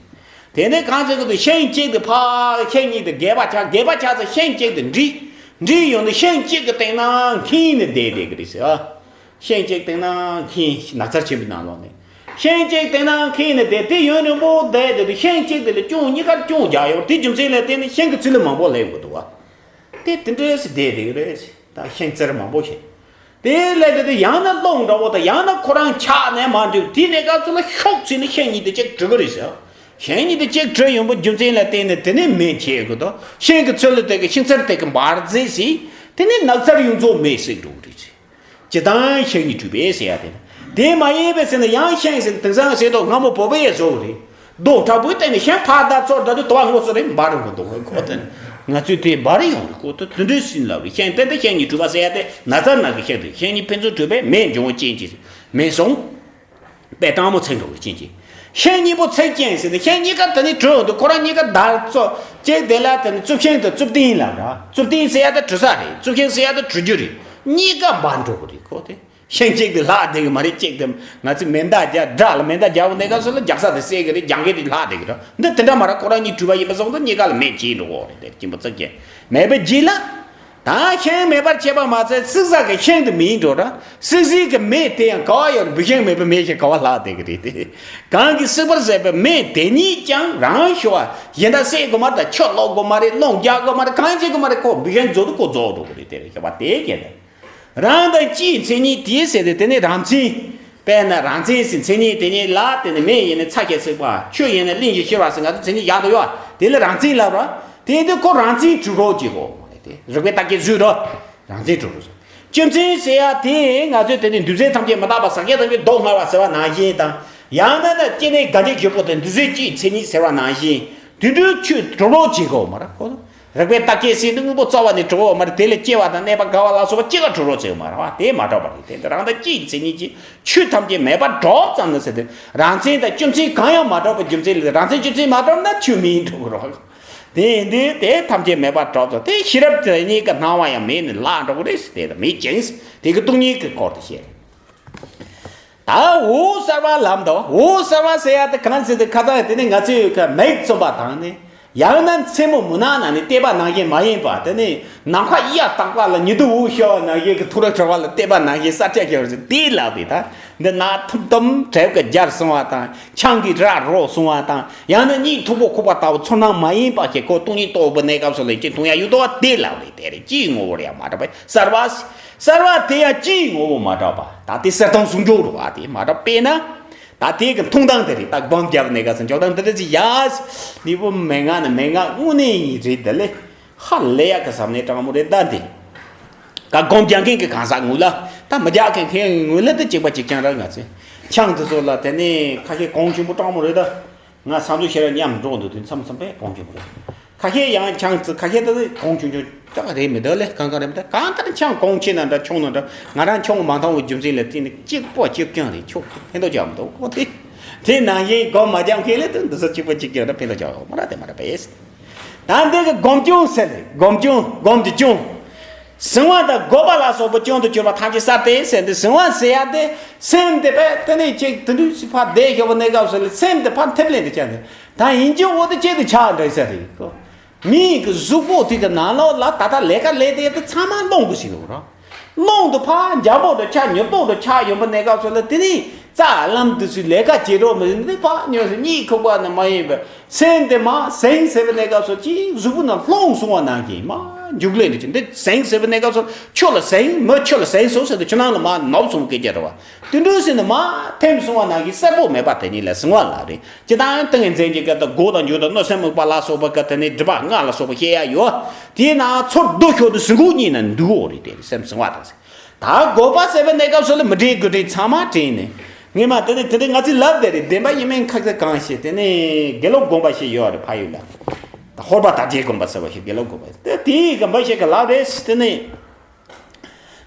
དེ་ནས་གང་ཟེར་གི་འདུག་ཤིང་གཅིག་ཏུ་ཕར་ཤིང་གཉིས་དེ་རྒས་པ་ཆགས། རྒས་པ་ཆགས་ཚེ་ཤིང་གཅིག་ཏུ་འདྲིས། འདྲིས་ཡོང་དུས་ཤིང་གཅིག་གི་སྟེང་ན་འཁྱིལ་ནས་བསྡད་བསྡད་ཀྱི་རེད་ཟེར། ཨ། ཤིང་གཅིག་སྟེང་ན་འཁྱིལ། ནགས་ཚལ་ཆེན་པོའི་ནང་ལོགས་ནས། ཤིང་གཅིག་སྟེང་ན་འཁྱིལ་ནས་བསྡད། དེ་ཡུན་རིང་པོ་བསྡད་བསྡད་དུས་ཤིང་གཅིག་དེ་ལ་སྐྱོན་གཉིས་ཀར་སྐྱོན་རྒྱག་ཡོང་། དེ་རྒྱུ་མཚན་ལ་བརྟེན་ནས་ཤིང་གི་ཚུལ་ལ་མང་པོ་སླེབས་དགོས་འདུག་བ། དེ་དེ་འདྲས་སེ་བསྡད་བསྡད་ཀྱི་རེད་ཟེར། ད་ཤིང་རྩར་མང་པོ་ཞིག་དེ་ལས་དེ་དེ་ཡང་ན་རླུང་འདྲ་བོ་དང་། ཡང་ན་ཁོ་རང་ཆགས་ནས་མ་འགྲིག་དེའི་གནས་སྐབས་སུ་ལ་ཤོག་ཚིག་ནི་ཤིང་གཉིས་དེ་གཅིག་གྲུབ་ཀྱི་རེད་ཟེར། ཤིང་གཉིས་དེ་གཅིག་གྲུབ་ཡོང་པ་རྒྱུ་མཚན་ལ་བརྟེན་ནས་དེ་ནས་མེ་མཆེད་དགོས་དང་། ཤིང་གི་ཚུལ་ལ་དེ་གི་ཤིང་རྩར་དེ་གི་འབར་རྫས་ཟེར། དེ་ནས་ནགས་ཚལ་ཡོངས་རྫོགས་མེས་བསྲེགས་འགྲོ་གི་རེད་ཟེར། ཇི་ལྟར་ཤིང་གཉིས་གྲུབ་པས་ཟེར་ཡ་དེ། དེ་མ་ཡིན་པའི་ཟེར་ན་ཡང་ཤིང་ཟེར་ན་དེང་སང་ཟེར་དུས་སྔ་མོ་བོད་པ་ཡས་བཟོ་གི་རེད། རྡོ་དྲག་པོའི་སྟེང་ནས་ཤིང་ཕར་བདའ་ཚུར་བདའ་དུས་དུ་བ་སྔོ་སོ་རེ་འབར་འགྲོ་འདུག་གོ། དེ་ང་ཚོས་དེ་འབར་ཡོང་རེད་གོ། དེ་དེ་འདྲའི་ཟིན་ལབ་རེད། ཤིང་ཏན་ཏན་ཤིང་གཉིས་གྲུབ་པ་ཟེར་ཡ་དེ་ན་ཚ་ན་གི་ཤིང་དེ། ཤིང་གཉིས་ཕན་ཚུན་གྲུབ་པས་མེ་འབྱུང་བ་ཅན་གྱི་མེ་སོང་། དཔེ་སྤྲང་མོ་ཚིག་འགྲོ་གི་ཅན་གྱི། ཤིང་གཉིས་པོ་ཚིག་ཅན་ཟེར་ཏེ་ཤིང་གཉིས་ཀ་དེ་ནི་གྲུབ་འདུག་ཁོ་རང་གཉིས་ཀ་བརྡར་ཚོ་གཅིག་དེ་ལ་དེ་ནི་རྩུབ་ཤིང་དང་རྩུབ་ཏིང་ལབ་ར། རྩུབ་ཏིང་ཟེར་ཡ་དེ་གྲུབ་ས་རེད། རྩུབ་ཤིང་ཟེར་ཡ་དེ་གྲུབ་རྒྱུ་རེད། གཉིས་ཀ་འབར་འགྲོ་གི་རེད་ཁོ་དེ། ཤིང་གཅིག་དེ་ལྷག་བསྡད་གི་མ་རེད། གཅིག་དེ་ང་ཚོས་མེ་མདའ་རྒྱག་དགྲ་ལ་མེ་མདའ་རྒྱག་པའི་གནས་སྐབས་སུ་ལ་རྒྱག་ས་དེ་བསད་གི་རེད། རྒྱག་མཁན་དེ་ལྷག་བསྡད་གི་ར། འདི་དེ་འདྲ་མ་ར། ཁོ་རང་གཉིས་གྲུབ་པ་ཡིན་པ་སོང་ཙང་གཉིས་ཀ་ལ་མེ་བྱིན་འགྲོ་གི་རེད། དེ་སྐྱིན་པ་ཙག་གེ་མེད་པའི་རྗེས་ལ། ད་ཤིང་མེད་པར་བྱེད་པ་མ་ཚད་སིག་ཟ་གི་ཤིང་དེ་མིན་འགྲོ་ར། སིག་ཟིག་གི་མེ་དེ་ཡང་ག་བ་ཡོད། འབུད་ཤིང་མེད་པའི་མེ་ཞིག་ག་བ་ལྷག་བསྡད་གི་རེད་དེ། གང་གི་སིག་པར་ཟད་པའི་མེ་དེ་ཉིད་ཀྱང་རང་ཤོར་བ། གཞན་དག་བསད་དགོས་མ་རེད། ཆུ་བླུག་དགོས་མ་རེད། རླུང་རྒྱག་དགོས་མ་རེད། གང་བྱེད་དགོས་མ་རེད། ཁོ་འབུད་ཤིང་རྫོགས་དུས་ཁོ་རྫོགས་འགྲོ་གི་རེད་དེ། ཤོར་བ་དེ་གས་དེ། རང་དང་སྤྱིའི་མཚན་ཉིད་དེའི་ཟེར་ཏེ། དེ་ནི་རང་མཚན། དཔེར་ན་རང་མཚན་ཟེར་མཚན་ཉིད་དེ་ཉིད་ལ་དེ་ནི་མེ་ཡིན་ན་ཚ་ཞིག་སྲེག་པ། ཆུ་ཡིན་ན་རླན་ཞིག་ཤོར་བ་ཟེར། ང་ཚོ་མཚན་ཉིད་ཡག་ཏུ་ཡོད། དེ་ལ་རང་མཚན་ལབ་ར། དེ་ཡིན་དུས་ཁོ་རང་མཚན་གྲུབ་རོགས་བྱེད་དགོས་མ་རེད་དེ། རིགས་པའི་བརྟག་དཔྱད་བཟོས་རོགས། རང་མཚན་གྲུབ་རོགས་བཟོ། སྤྱི་མཚན་ཟེར་ཡ་དེ་ང་ཚོས་དེ་ནི་འདུས་བྱས་ཐམས་ཅད་མི་རྟག་པ། ཟག་བཅས་ཐམས་ཅད་སྡུག་བསྔལ་བ་ཟེར་བ་ནང་བཞིན་དང་། ཡང་ན་ན་སྐྱེ་གནས་དགའ་བདེ་ཞེ་པོ་དེ་འདུས་བྱས་སྤྱིའི་མཚན་ཉིད་ཟེར་བ་ནང་བཞིན། དེ་འདྲའི་ཆོས་གྲུབ་རོགས་བྱེད་དགོས་མ་རེད་ཁོ། རིགས་པའི་བརྟག་དཔྱད་ཟེར་དུས་དངོས་པོ་རྩ་བ་ནས་གྲུབ་པ་མ་རེད། དེ་ལ་སྐྱེ་བ་དང་གནས་པ་འགག་པ་ལ་སོགས་པ་གཅིག་ཀ་གྲུབ་རོགས་བྱེད་དགོས་མ་རེད་བ། དེ་མ་གྲུབ་པ་རེད། དེ་འདི་རང་དང་སྤྱིའི་མཚན་ཉིད་ཀྱི་ཆོས་ཐམས་ཅད་མེད་པར་གྲུབ་ཙམ་ན་ཟེར་ཏེ། རང་མཚན་དང་སྤྱི་མཚན་གང་ཡང་མ་གྲུབ་པའི་རྒྱུ་མཚན་ལ། རང་མཚན་སྤྱི་མཚན་མ་གྲུབ་ན་ཆོས་མིན་འགྲོ་གི་རེད། དེ་ཡིན་དུས་དེ་ཐམས་ཅད་མེད་པར་གྲུབ་ཙམ། དེ་ཤེས་རབ་དེ་གཉིས་ཀྱི་སྣང་བ་ཡང་མེད་ནས་ལྷག་འགྲོ་གི་རེད། དེ་དང་མེད་ཅིང་དེ་གི་སྟོང་ཉིད་ཀྱི་སྐོར་དུ་བཤད། ད་འོད་གསལ་བ་ལམ་དང་། འོད་གསལ་བ་ཟེར་ཡ་དེ་གང་ཟེར་དུས། ཁ་སང་དེ་ནི་ང་ཚོས་ཀྱི་མིག་བཙུམ་པ་དང་ནི། ཡང་ན་མཚན་མོ་མུན་ནག་ནང་ནས་བལྟས་པ་ནང་བཞིན་མ་ཡིན་པ། དེ་ནི་ནམ་མཁའ་གཡའ་དག་པ་ལ་ཉི་ཟླ་འོད་ཤར་བ་ནང་བཞིན་གྱི་ཐུགས་རབ་གྲོལ་བ་ལ་བལྟས་པ་ནང་བཞིན་གསལ་ཆ་ཤར་བ་ཞིག་དེ་ལབ་པས། ད་འདི་ནག་ཐུམ་ཐུམ་གྲིབ་ཀྱིས་བསྒྱར་སོང་བ་དང་། ཆང་གིས་ར་རོ་སོང་བ་དང་། ཡང་ན་གཉིད་མཐུག་པོ་ཁུག་པ་ལྟ་བུ་ཚོར་སྣང་མ་ཡིན་པ་ཞིག་ཁོ་སྟོང་ཉིད་རྟོགས་པའི་གནས་སྐབས་སུ་ལ་ཅི་མཐོང་ཡ་ཡོད་དོ་བ་དེ་ལབ་རེད། དེ་རེད། སྤྱིའི་ངོ་བོར་ཡང་མ་གྲུབ་པ་གསལ་བ། གསལ་བ་དེ་ཡང་སྤྱིའི་ངོ་བོ་མ་གྲུབ་པ། ད་དེ་གསལ་སྟངས་ཟུང་འཇུག་རུ་བ་དེ་མ་གྲུབ། དཔེར་ན་ད་དེ་གི་མཐོང་སྟངས་དེ་རེད། ད་སྒོམ་རྒྱབ་གནས་སྐབས་སུ་འཇོག་སྟངས་དེ་རེད། ཅི་ཡ་ནི་བུ་མན་ངག་ནི་མན་ངག་དངོས་གནས་ཡིན་རེད། དེ་ལས་ཧ་ལས་ཡག་གི་བསམ་ནས་དྲང་མོ་རེད། ད་འདི་ད་སྒོམ་རྒྱག་མཁན་གྱི་གང་ཟག་ངོས་ལ། ད་མི་རྒྱག་མཁན་མཁན་ངོས་ལ་དེ་གཅིག་པ་གཅིག་རྐྱང་རེད། ང་ཚོས་ཆང་དེ་ཚོ་ལ་དེ་ནས་ཁ་ཤས་གོང་ཆེན་པོ་དྲང་མོ་རེད། ད་ང་ས་འདུ་ཤེས་ར་མཉམ་འགྲོ་འདུག་དུས་མཚམས་མཚམས་པས་གོང་ཆེན་པོ་རེད། ཁ་ཤས་ཡང་ཆང་ཚི་ཁ་ཤས་ད་གོང་ཆུང་ཆུང་ཅག་རེད་མི་འདུག་ལེ། གང་ག་རེད་མི་འདུག་གང་ལྟར་ཆང་གོང་ཆེ་ན་འདྲ་ཆུང་ན་འདྲ། ང་རང་ཆུང་མ་མཐོང་བའི་རྒྱུ་མཚན་ལ་བརྟེན་ནས་གཅིག་པོ་གཅིག་རྐྱང་རེད། ཆོག་ཕན་ཐོགས་ཅག་མི་འདུག་ཨོ་དེ། དེ་ནང་བཞིན་སྒོམ་མ་རྒྱག་མཁན་ལ་དེ་འདི་ཚོ་གཅིག་པོ་གཅིག་རྐྱང་རེད། ཕན་ཐོགས་ཅག་ཡོད་མ་རེད། དེ་མ་རེད་པས། ད་འདི་གི་སྒོམ་སྐྱོན་ཟེར་རེད། སྒོམ་སྐྱོན། སྒོམ་གྱི་སྐྱོན། གཟིང་བ་དང་རྒོད་པ་ལ་སོགས་པའི་སྐྱོན་དུ་གྱུར་པ་ཐམས་ཅད་གསལ་ཏེ་ཟེར་འདི། གཟིང་བ་ཟེར་ཡ་དེ་སེམས་དེ་པས་དེ་ནས་ཅིག་དེ་འདྲ་ཞིག་ཕར་བསྡད་ཤོར་བའི་གནས་སྐབས་སུ་ལ་སེམས་དེ་ཕར་ཐེབས་ལེན་དུ་བྱས་ནས། ད་ཡིན་གྱི་འོ་དེ་ཅི་དུ་ཆགས་འདྲ་ས་རེད་གོ། མིའི་གི་གཟུགས་པོ་དེ་གི་ནང་ལོགས་ལ་ད་ལྟ་ལས་ཀ་ལས་དེ་དེ་ཚང་མ་རླུང་གི་ཞིག་རེད་ར། རླུང་དུ་ཕར་འཇམ་པོ་དུ་ཆགས། མྱུར་པོ་དུ་ཆགས་ཡོང་པའི་གནས་སྐབས་སུ་ལ་དེ་ནི་རྩ་ལམ་དུ་སུས་ལས་ཀ་བྱེད་རོགས་མི་ནི་ཕར་ཉོས་སུ་གཉིད་ཁུག་པ་ནི་མ་ཡིན་པའི་སེམས་དེ་མ་ཟིང་ཟེར་བའི་གནས་སྐབས་སུ་ཅིག་གཟུགས་པོ་ནང་རླུང་སོང་བ་ནང་བཞིན་མ་འཇུག་ལས་འདི་ཅི་འདི་ཟིང་ཟེར་བའི་གནས་སྐབས་སུ་ཆུ་ལ་ཟིང་མི་ཆུ་ལ་ཟིང་སོང་ཟེར་དུས་ཆུ་ནང་ལ་མ་ནུབ་སོང་སྐད་ཆ་རེད་བ། དེ་འདྲ་ཟེར་ནས་མ་ཐིམ་སོང་བ་ནང་བཞིན་གསལ་པོ་མེད་པ་དེ་ཉིད་ལ་གཟིང་བ་ལབ་རེད། སྤྱིར་བཏང་ཏིང་ངེ་འཛིན་གྱི་སྐད་དུ་སྒོ་དང་མཇུག་དང་གནོད་སེམས་དམིགས་པ་ལ་སོགས་པ་གི་དེ་ནས་སྒྲིབ་པ་ལྔ་ལ་སོགས་པ་བཤད་ཡ་ཡོད། དེའི་ནང་ཚུར་བསྡུ་ཤོག་ཏུ་གཟིང་གུ་གཉིས་ན་འདུག་འོ་རེད། དེ་སེམས་གཟིང་བ་དང་ཟེར། ད་རྒོད་པ་ཟེར་བའི་གནས་སྐབས་སུ་ལ་མི་དྲན་དགུ་དྲན་ཚང་མ་དྲན་ནས། ངས་མ་དེ་ནས་དེ་འདྲའི་ང་ཚོའི་ལབ་དེ་རེད། བདེན་པ་ཡིན་མིན་ཁ་ཚ་གང་ཤེས། དེ་ནས་དགེ་ལུགས་དགོན་པ་ཞིག་ཡོད་རེད་ཕ་ཡུལ་ལ། ད་ཧོར་པ་དར་རྒྱས་དགོན་པ་ཟེར་བ་ཞིག་དགེ་ལུགས་དགོན་པ་དེ་དེའི་གི་མི་ཞིག་གི་ལབ་རེད། དེ་ནས།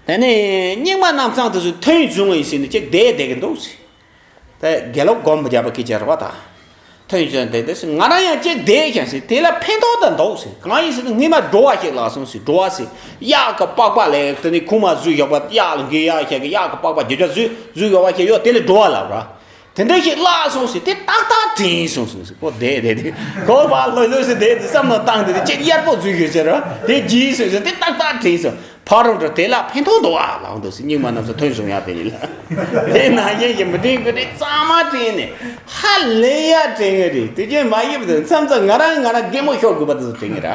དེ་ནས་རྙིང་མ་རྣམ་གསུམ་དེ་ཚོས་ཐོན་བཟུང་བའི་ཟིན་ནས་ཅིག་བསྡད་བསྡད་ཀྱི་འདུག་ཟེར། དེ་དགེ་ལུགས་སྒོམ་རྒྱབ་པ་སྐད་ཆ་རེད་བ་ད། ཐོན་བྱུང་དེ་དེ་ང་རང་ཡང་ཅིག་བསྡད་ཀྱང་ཟེར། དེ་ལ་ཕན་ཐོགས་དང་འདུག་ཟེར། གང་ཡིན་ཟེར་ན་ངས་མ་འགྲོ་བ་ཞིག་ལ་སོང་ཟེར། འགྲོ་བ་ཟེར་གཡག་གི་པགས་པ་ལས་དེ་ནི་ཁུག་མ་བཟོས་བཞག་པ། གཡག་ལ་འགོས་ཡག་ཞིག་གི་གཡག་གི་པགས་པ་བརྒྱད་ཅུ་བཟོས་བཟོས་བཞག་པ་ཞིག་ཡོད། དེ་ལས་འགྲོ་བ་ལ་ར། དེ་འདྲ་ཞིག་བརླག་སོང་ཟེར། དེ་ཏག་ཏག་དྲན་སོང་ཟེར། ཁོ་བསྡད་བསྡད་དེ་ཁོ་ཕར་ལྷོད་ལྷོད་ཟེར་བསྡད་དེ་བསམ་བློ་བཏང་དེ་དེ་ཅིག་གཡར་པོ་བཟོས་ཡོད་ཟེར་ར། དེ་བརྗེད་སོང་ཟེར། དེ་ཏག་ཏག་དྲན་སོང་། ཕ་རོལ་དུ་དེ་ལ་ཕན་ཐོགས་འདུག་ཨ་ལབ་འདུག་ཟེར། སྙིང་མ་རྣམས་སུ་ཐོན་སོང་ཡ། དེ་ཡིན་ལ་དེ་ནང་བཞིན་གྱི་མི་དྲན་དགུ་དྲན་གཙང་མ་དྲན་ནས་ཧ་ལས་ཡ་དྲན་གི་རེད། དེ་ཅན་མ་ཡིབ་དུ་མཚམས་མཚམས་ང་རང་ང་རང་གད་མོ་ཤོར་དགོས་པ་དེ་ཚོ་དྲན་གི་ར།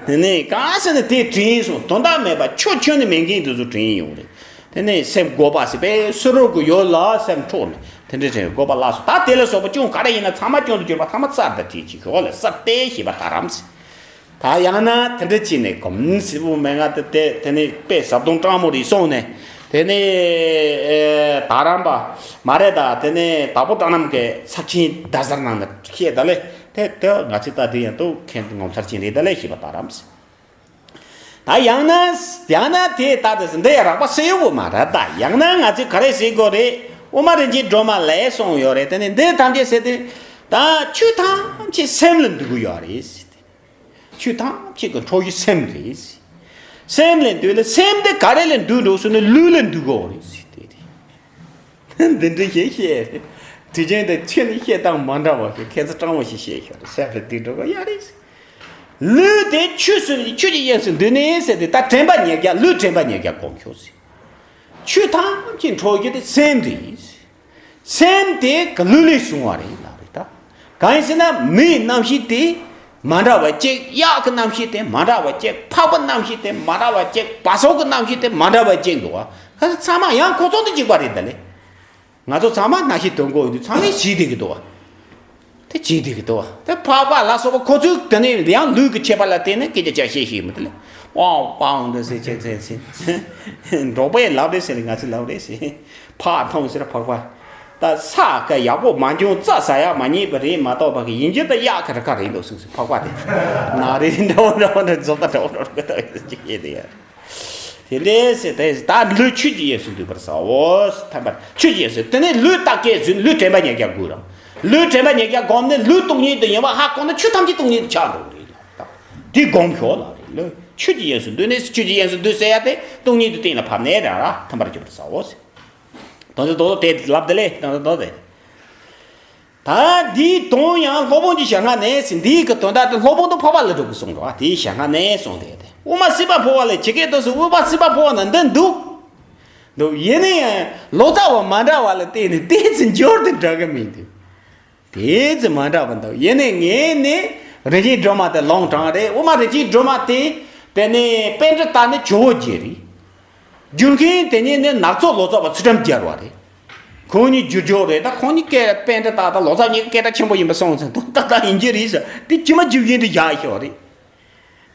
དེ་ནས་གང་ཟེར་ན་དེ་དྲན་སོང་། དོན་དག་མེད་པ་ཆོ་ཆོ་ནས་མེད་མཁན་དེ་ཚོ་དྲན་ཡོང་རེད། དེ་ནས་སེམས་དགོས་པ་ཟེར་པས་སུ་རོ་གི་ཡོད་ལ་སེམས་འཕྲོག་ནས་དེ་འདྲ་དྲན་དགོས་པ་ལ་སོགས། ད་དེ་ལ་སོགས་པ་ཅུང་ག་རེ་ཡིན་ན་ཚང་མ་སྐྱོན་དུ་གྱུར་པ་ཐ་མ་གསར་དུ་བྲིས་ཀྱི་ཞོག་ལ་གསར་ཏེ་ཞེས་པ་ལྟར་རམ་ཟེར། ད་ཡང་ན་དེ་འདྲ་བྱས་ནས་གོམས་སྲིད་པོ་མེད་ང་དེ་དེ་དེ་ནས་དཔེ་ཟབ་དོན་སྤྲང་མོ་རེ་སོང་ནས་དེ་ནས་ཨེ་ད་རམ་པ་མ་རེད། ད་དེ་ནས་དྭགས་པོ་སྤྲང་རྣམ་གྱི་ཚབས་ཆེན་བརྡ་གསར་ནང་ནས་བཤད་ད་ལེ། དེ་དེ་ང་ཚོས་ད་དེ་ཡང་ཏུ་མཁན་ངོ་མཚར་ཅན་རེད་ད་ལེ་ཞེས་པ་ད་རམ་ཟེར། ད་ཡང་ན་ཡང་ན་དེ་ད་དེ་འདི་ཡང་རགས་པ་སེ་ཡོད་པོ་མ་རེད། ད་ཡང་ན་ང་ཚོས་ག་རེ་ཟེར་དགོས་རེད། དབུ་མ་རིན་ཆེན་སྒྲོན་མ་ལས་གསུངས་ཡོད་རེད། དེ་ནས་འདི་ཐམས་ཅད་ཟེར་དུས་ད་ཆོས་ཐམས་ཅད་སེམས་ལ་འདུས་ཀྱི་ཡོད་རེད་ཟེར་ཏེ། ཆོས་ཐམས་ཅད་ཀྱི་འཕྲོ་ཡུལ་སེམས་རེད་ཟེར། སེམས་ལ་འདུས་ལ་སེམས་དེ་ག་རེ་ལ་འདུས་འགྲོ་ཟེར་ན་ལུས་ལ་འདུས་ཀྱི་ཡོད་རེད་ཟེར་ཏེ་རེད། འདི་འདྲ་ཞིག་བཤད་རེད། དུས་ཆེན་དེ་ཆོས་ནི་བཤད་སྟངས་མ་འདྲ་བ་ཞིག་ཁྱད་མཚར་སྤྲང་བོ་ཞིག་བཤད་ཤོག་རེད། སེམས་ལ་འདུས་འགྲོ་གི་ཡོད་རེད་ཟེར། ལུས་དེ་ཆོས་སུ་ཆོས་ཀྱི་དབྱིངས་སུ་འདུས་ནས་ཟེར་ཏེ་ད་དྲན་པ་ཉེར་བརྒྱ་ལུས་དྲན་པ་ཉེར་བརྒྱ་སྒོམ་ཤོག་ཟེར། ཆོས་ཐམས་ཅད་འཕྲོ་ཡུལ་དེ་སེམས་རེད། སེམས་དེ་ག་ལུས་ལས་བྱུང་བ་རེད་ལབ་རེད་ད། གང་ཡིན་ཟེར་ན་མིའི་རྣམ་ཤེས་དེ་མ་འདྲ་བ་གཅིག་གཡག་གི་རྣམ་ཤེས་དེ་མ་འདྲ་བ་གཅིག་འཕགས་པའི་རྣམ་ཤེས་དེ་མ་འདྲ་བ་གཅིག་བ་སོགས་ཀྱི་རྣམ་ཤེས་དེ་མ་འདྲ་བ་གཅིག་འདུག་བ། ག་ཚང་མ་ཡང་ཁོ་ཚོ་དང་གཅིག་པ་རེད་ད་ལེ། ང་ཚོ་ཚང་མ་སྣང་ཤས་དོན་གོ་ཡོད་དུས་ཚང་མས་བྱས་བསྡད་ཀྱི་འདུག་བ། དེ་བྱས་བསྡད་ཀྱི་འདུག་བ། དེ་འཕགས་པ་ལ་སོགས་པ་ཁོ་ཚོས་དེ་ནས་ཡང་ལུས་ཀྱི་ཁྱད་པར་ལ་བརྟེན་ནས་སྐད་ཆ་བཤད་ཤེས་མི་དེ་ལ་ཝང་ཝང་འདི་ཟེར་ཆེ་ཆེ་ཆེ། འབྲོག་པས་ལབ་རེད་ཟེར་ང་ཚོས་ལབ་རེད་ཟེར། ཕག་མཐོང་ཟེར་འཕགས་པ། ད་ས་ཀ་ཡག་པོ་མ་འཇོང་རྩྭ་ཟ་ཡག་མ་རྙེད་པ་རེད་མ་གཏོགས་ཕ་གི་ཡིན་རྒྱུ་ད་གཡག་ཁ་ར་ཁ་རེད་འདུག་གསུངས་ཟེར་འཕགས་པ་དེ། ན་རེ་འདྲ་བོ་འདྲ་བོ་འདྲ་རྫོགས་ད་འདྲ་བོ་འདྲ་བོ་འདྲ་བོ་ཅིག་བཤད་དེ་ཡ། དེ་འདྲས་ཟེར་དེ་ད་ལུས་ཆོས་ཀྱི་དབྱིངས་སུ་འདུས་པར་བྱའོ། ཐམས་པར་ཆོས་ཀྱི་དབྱིངས་སུ་དེ་ནས་ལུས་བརྟག་དཔྱད་བཟུང་ལུས་དྲན་པ་ཉེར་བརྒྱ་དགོས་རང་། ལུས་དྲན་པ་ཉེར་བརྒྱ་བསྒོམས་ནས་ལུས་སྟོང་ཉིད་དུ་ཡིན་པ་ཧ་གོ་ན་ཆོས་ཐམས་ཅད་སྟོང་ཉིད་དུ་ཆགས་འགྲོ་གི་རེད་ལ། དེ་སྒོམ་ཤོག་ལ་རེད་ལུས་ཆོས་ཀྱི་དབྱིངས་སུ་འདུས་ནས་ཆོས་ཀྱི་དབྱིངས་སུ་འདུས་ཟེར་ཡ་དེ་སྟོང་ཉིད་དུ་གཏན་ལ་ཕབ་ནས་རང་ར་ཐམས་པར་གྱུར་པར་བྱའོ། དོན་དུ་དོ་དེ་ལབ་དེ་ལས་དོན་དུ་དོ་དེ། ད་འདིའི་དོན་ཡང་སློབ་དཔོན་གྱི་ཞལ་སྔ་ནས་ཟེར། འདིའི་གི་དོན་དག་དེ་སློབ་དཔོན་དུ་འཕགས་པ་ལ་སྒྲུབ་ཀྱི་གསུངས་འགྲོ། དེའི་ཞལ་སྔ་ནས་གསུངས་ཏེ། དེ་དབུ་མ་སྲིད་པ་འཕོ་བ་ལས་ཇི་སྐད་དུ་སོང་དབུ་མ་སྲིད་པ་འཕོ་བ་ན་འདི་འདུག་འདུག་ཡིན་ན་ཡང་ལོ་ཙཱ་བ་མ་འདྲ་བ་ལ་བརྟེན་ནས་དེ་ཚོ་འབྱོར་དུ་འགྲོ་གི་མི་འདུག་དེ་ཚོ་མ་འདྲ་བ་འདུག་ཡིན་ན་ངས་ནི་རིན་ཆེན་སྒྲོན་མ་དེ་ལུང་དྲངས་རེད། དབུ་མ་རིན་ཆེན་སྒྲོན་མ་དེ་དེ་ནས་པཎྜི་ཏ་ནི་ཇོ་བོ་རྗེ་རེད། རྒྱུ་མཁན་དེ་ཉིད་ནི་ནག་ཚོ་ལོ་ཙཱ་བ་ཚུལ་ཁྲིམས་རྒྱལ་བ་རེད། ཁོང་གཉིས་བསྒྱུར་བསྒྱུར་རེད། ད་ཁོང་གཉིས་སྐད་པཎྜི་ཏ་དང་ལོ་ཙཱ་གཉིས་ཀྱི་སྐད་གྲགས་ཆེན་པོ་ཡིན་པ་སོང་ཙང་དོན་དག་ད་ཡིན་གྱི་རེད་ཟེར། དེ་ཅི་མ་རྒྱུ་ཡིན་དུ་བཞག་ཤོག་རེད།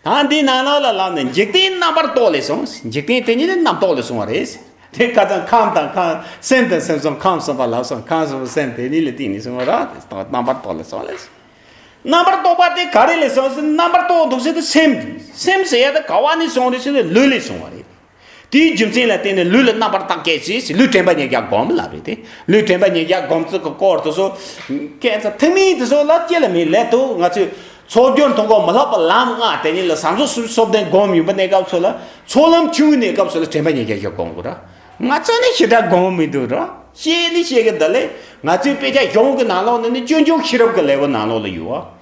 ད་འདི་ནང་ལོགས་ལ་ལབ་ནས་འཇིག་རྟེན་རྣམ་པར་རྟོག་ལས་སོང་། འཇིག་རྟེན་དེ་ཉིད་ནི་རྣམ་རྟོག་ལས་སོང་བ་རེད། དེ་ཁ་ཚང་ཁམས་དང་ཁམས་སེམས་དང་སེམས་གསུམ་ཁམས་གསུམ་པ་ལབ་སོང་། ཁམས་གསུམ་པ་སེམས་དེ་ཉིད་ལ་བརྟེན་ནས་སོང་བ་ར་རྣམ་པར་རྟོག་ལས་སོང་ལས། རྣམ་པར་རྟོག་པ་དེ་ག་རེ་ལས་སོང་ཟེར་ན་རྣམ་པར་རྟོག་འདུག་ཟེར་དུས་སེམས་སེམས་ཟེར་ཡ་དེ་ག་བ་ནས་སོང་རེད་ཟེར་ན་ལུས་ལས་སོང་བ་རེད། དེའི་རྒྱུ་མཚན་ལ་བརྟེན་ནས་ལུས་ལ་རྣམ་པར་བརྟག་དཔྱད་བྱས། ལུས་དྲན་པ་ཉེར་བརྒྱ་སྒོམ་ལབ་རེད་དེ། ལུས་དྲན་པ་ཉེར་བརྒྱ་སྒོམ་ཚུལ་གྱི་སྐོར་དེ་ཚོ་ཁྱད་མཚར་ཐུན་མིན་དེ་ཚོ་ལ་སྐྱེ་ལ་མེད་ལས་དུ་ང་ཚོས་ཚོགས་སྦྱོར་མཐོང་གོ་མི་ལྷག་པ་ལམ་ལྔ་དེ་ཉིད་ལ་ཟམ་གཟུགས་སུ་སོབ་ལྡན་སྒོམ་ཡོད་པ་གནས་སྐབས་ཚོ་ལ་ཚོགས་ལམ་ཆུང་བའི་གནས་སྐབས་ཚོ་ལ་དྲན་པ་ཉེར་བརྒྱ་ཞིག་སྒོམ་དགོས་ར། ང་ཚོ་ནི་ཞེ་དྲག་སྒོམ་མི་འདུག་ར། ཤེས་ནི་ཤེས་གི་འདི་ལས་ང་ཚོའི་དཔེ་ཆ་གཞུང་གི་ནང་ལོགས་ནས་ནི་སྤྱོད་འཇུག་ཤེས་རབ་ཀྱི་ལེའུ་ནང་ལོགས་ལ་ཡོད་བ།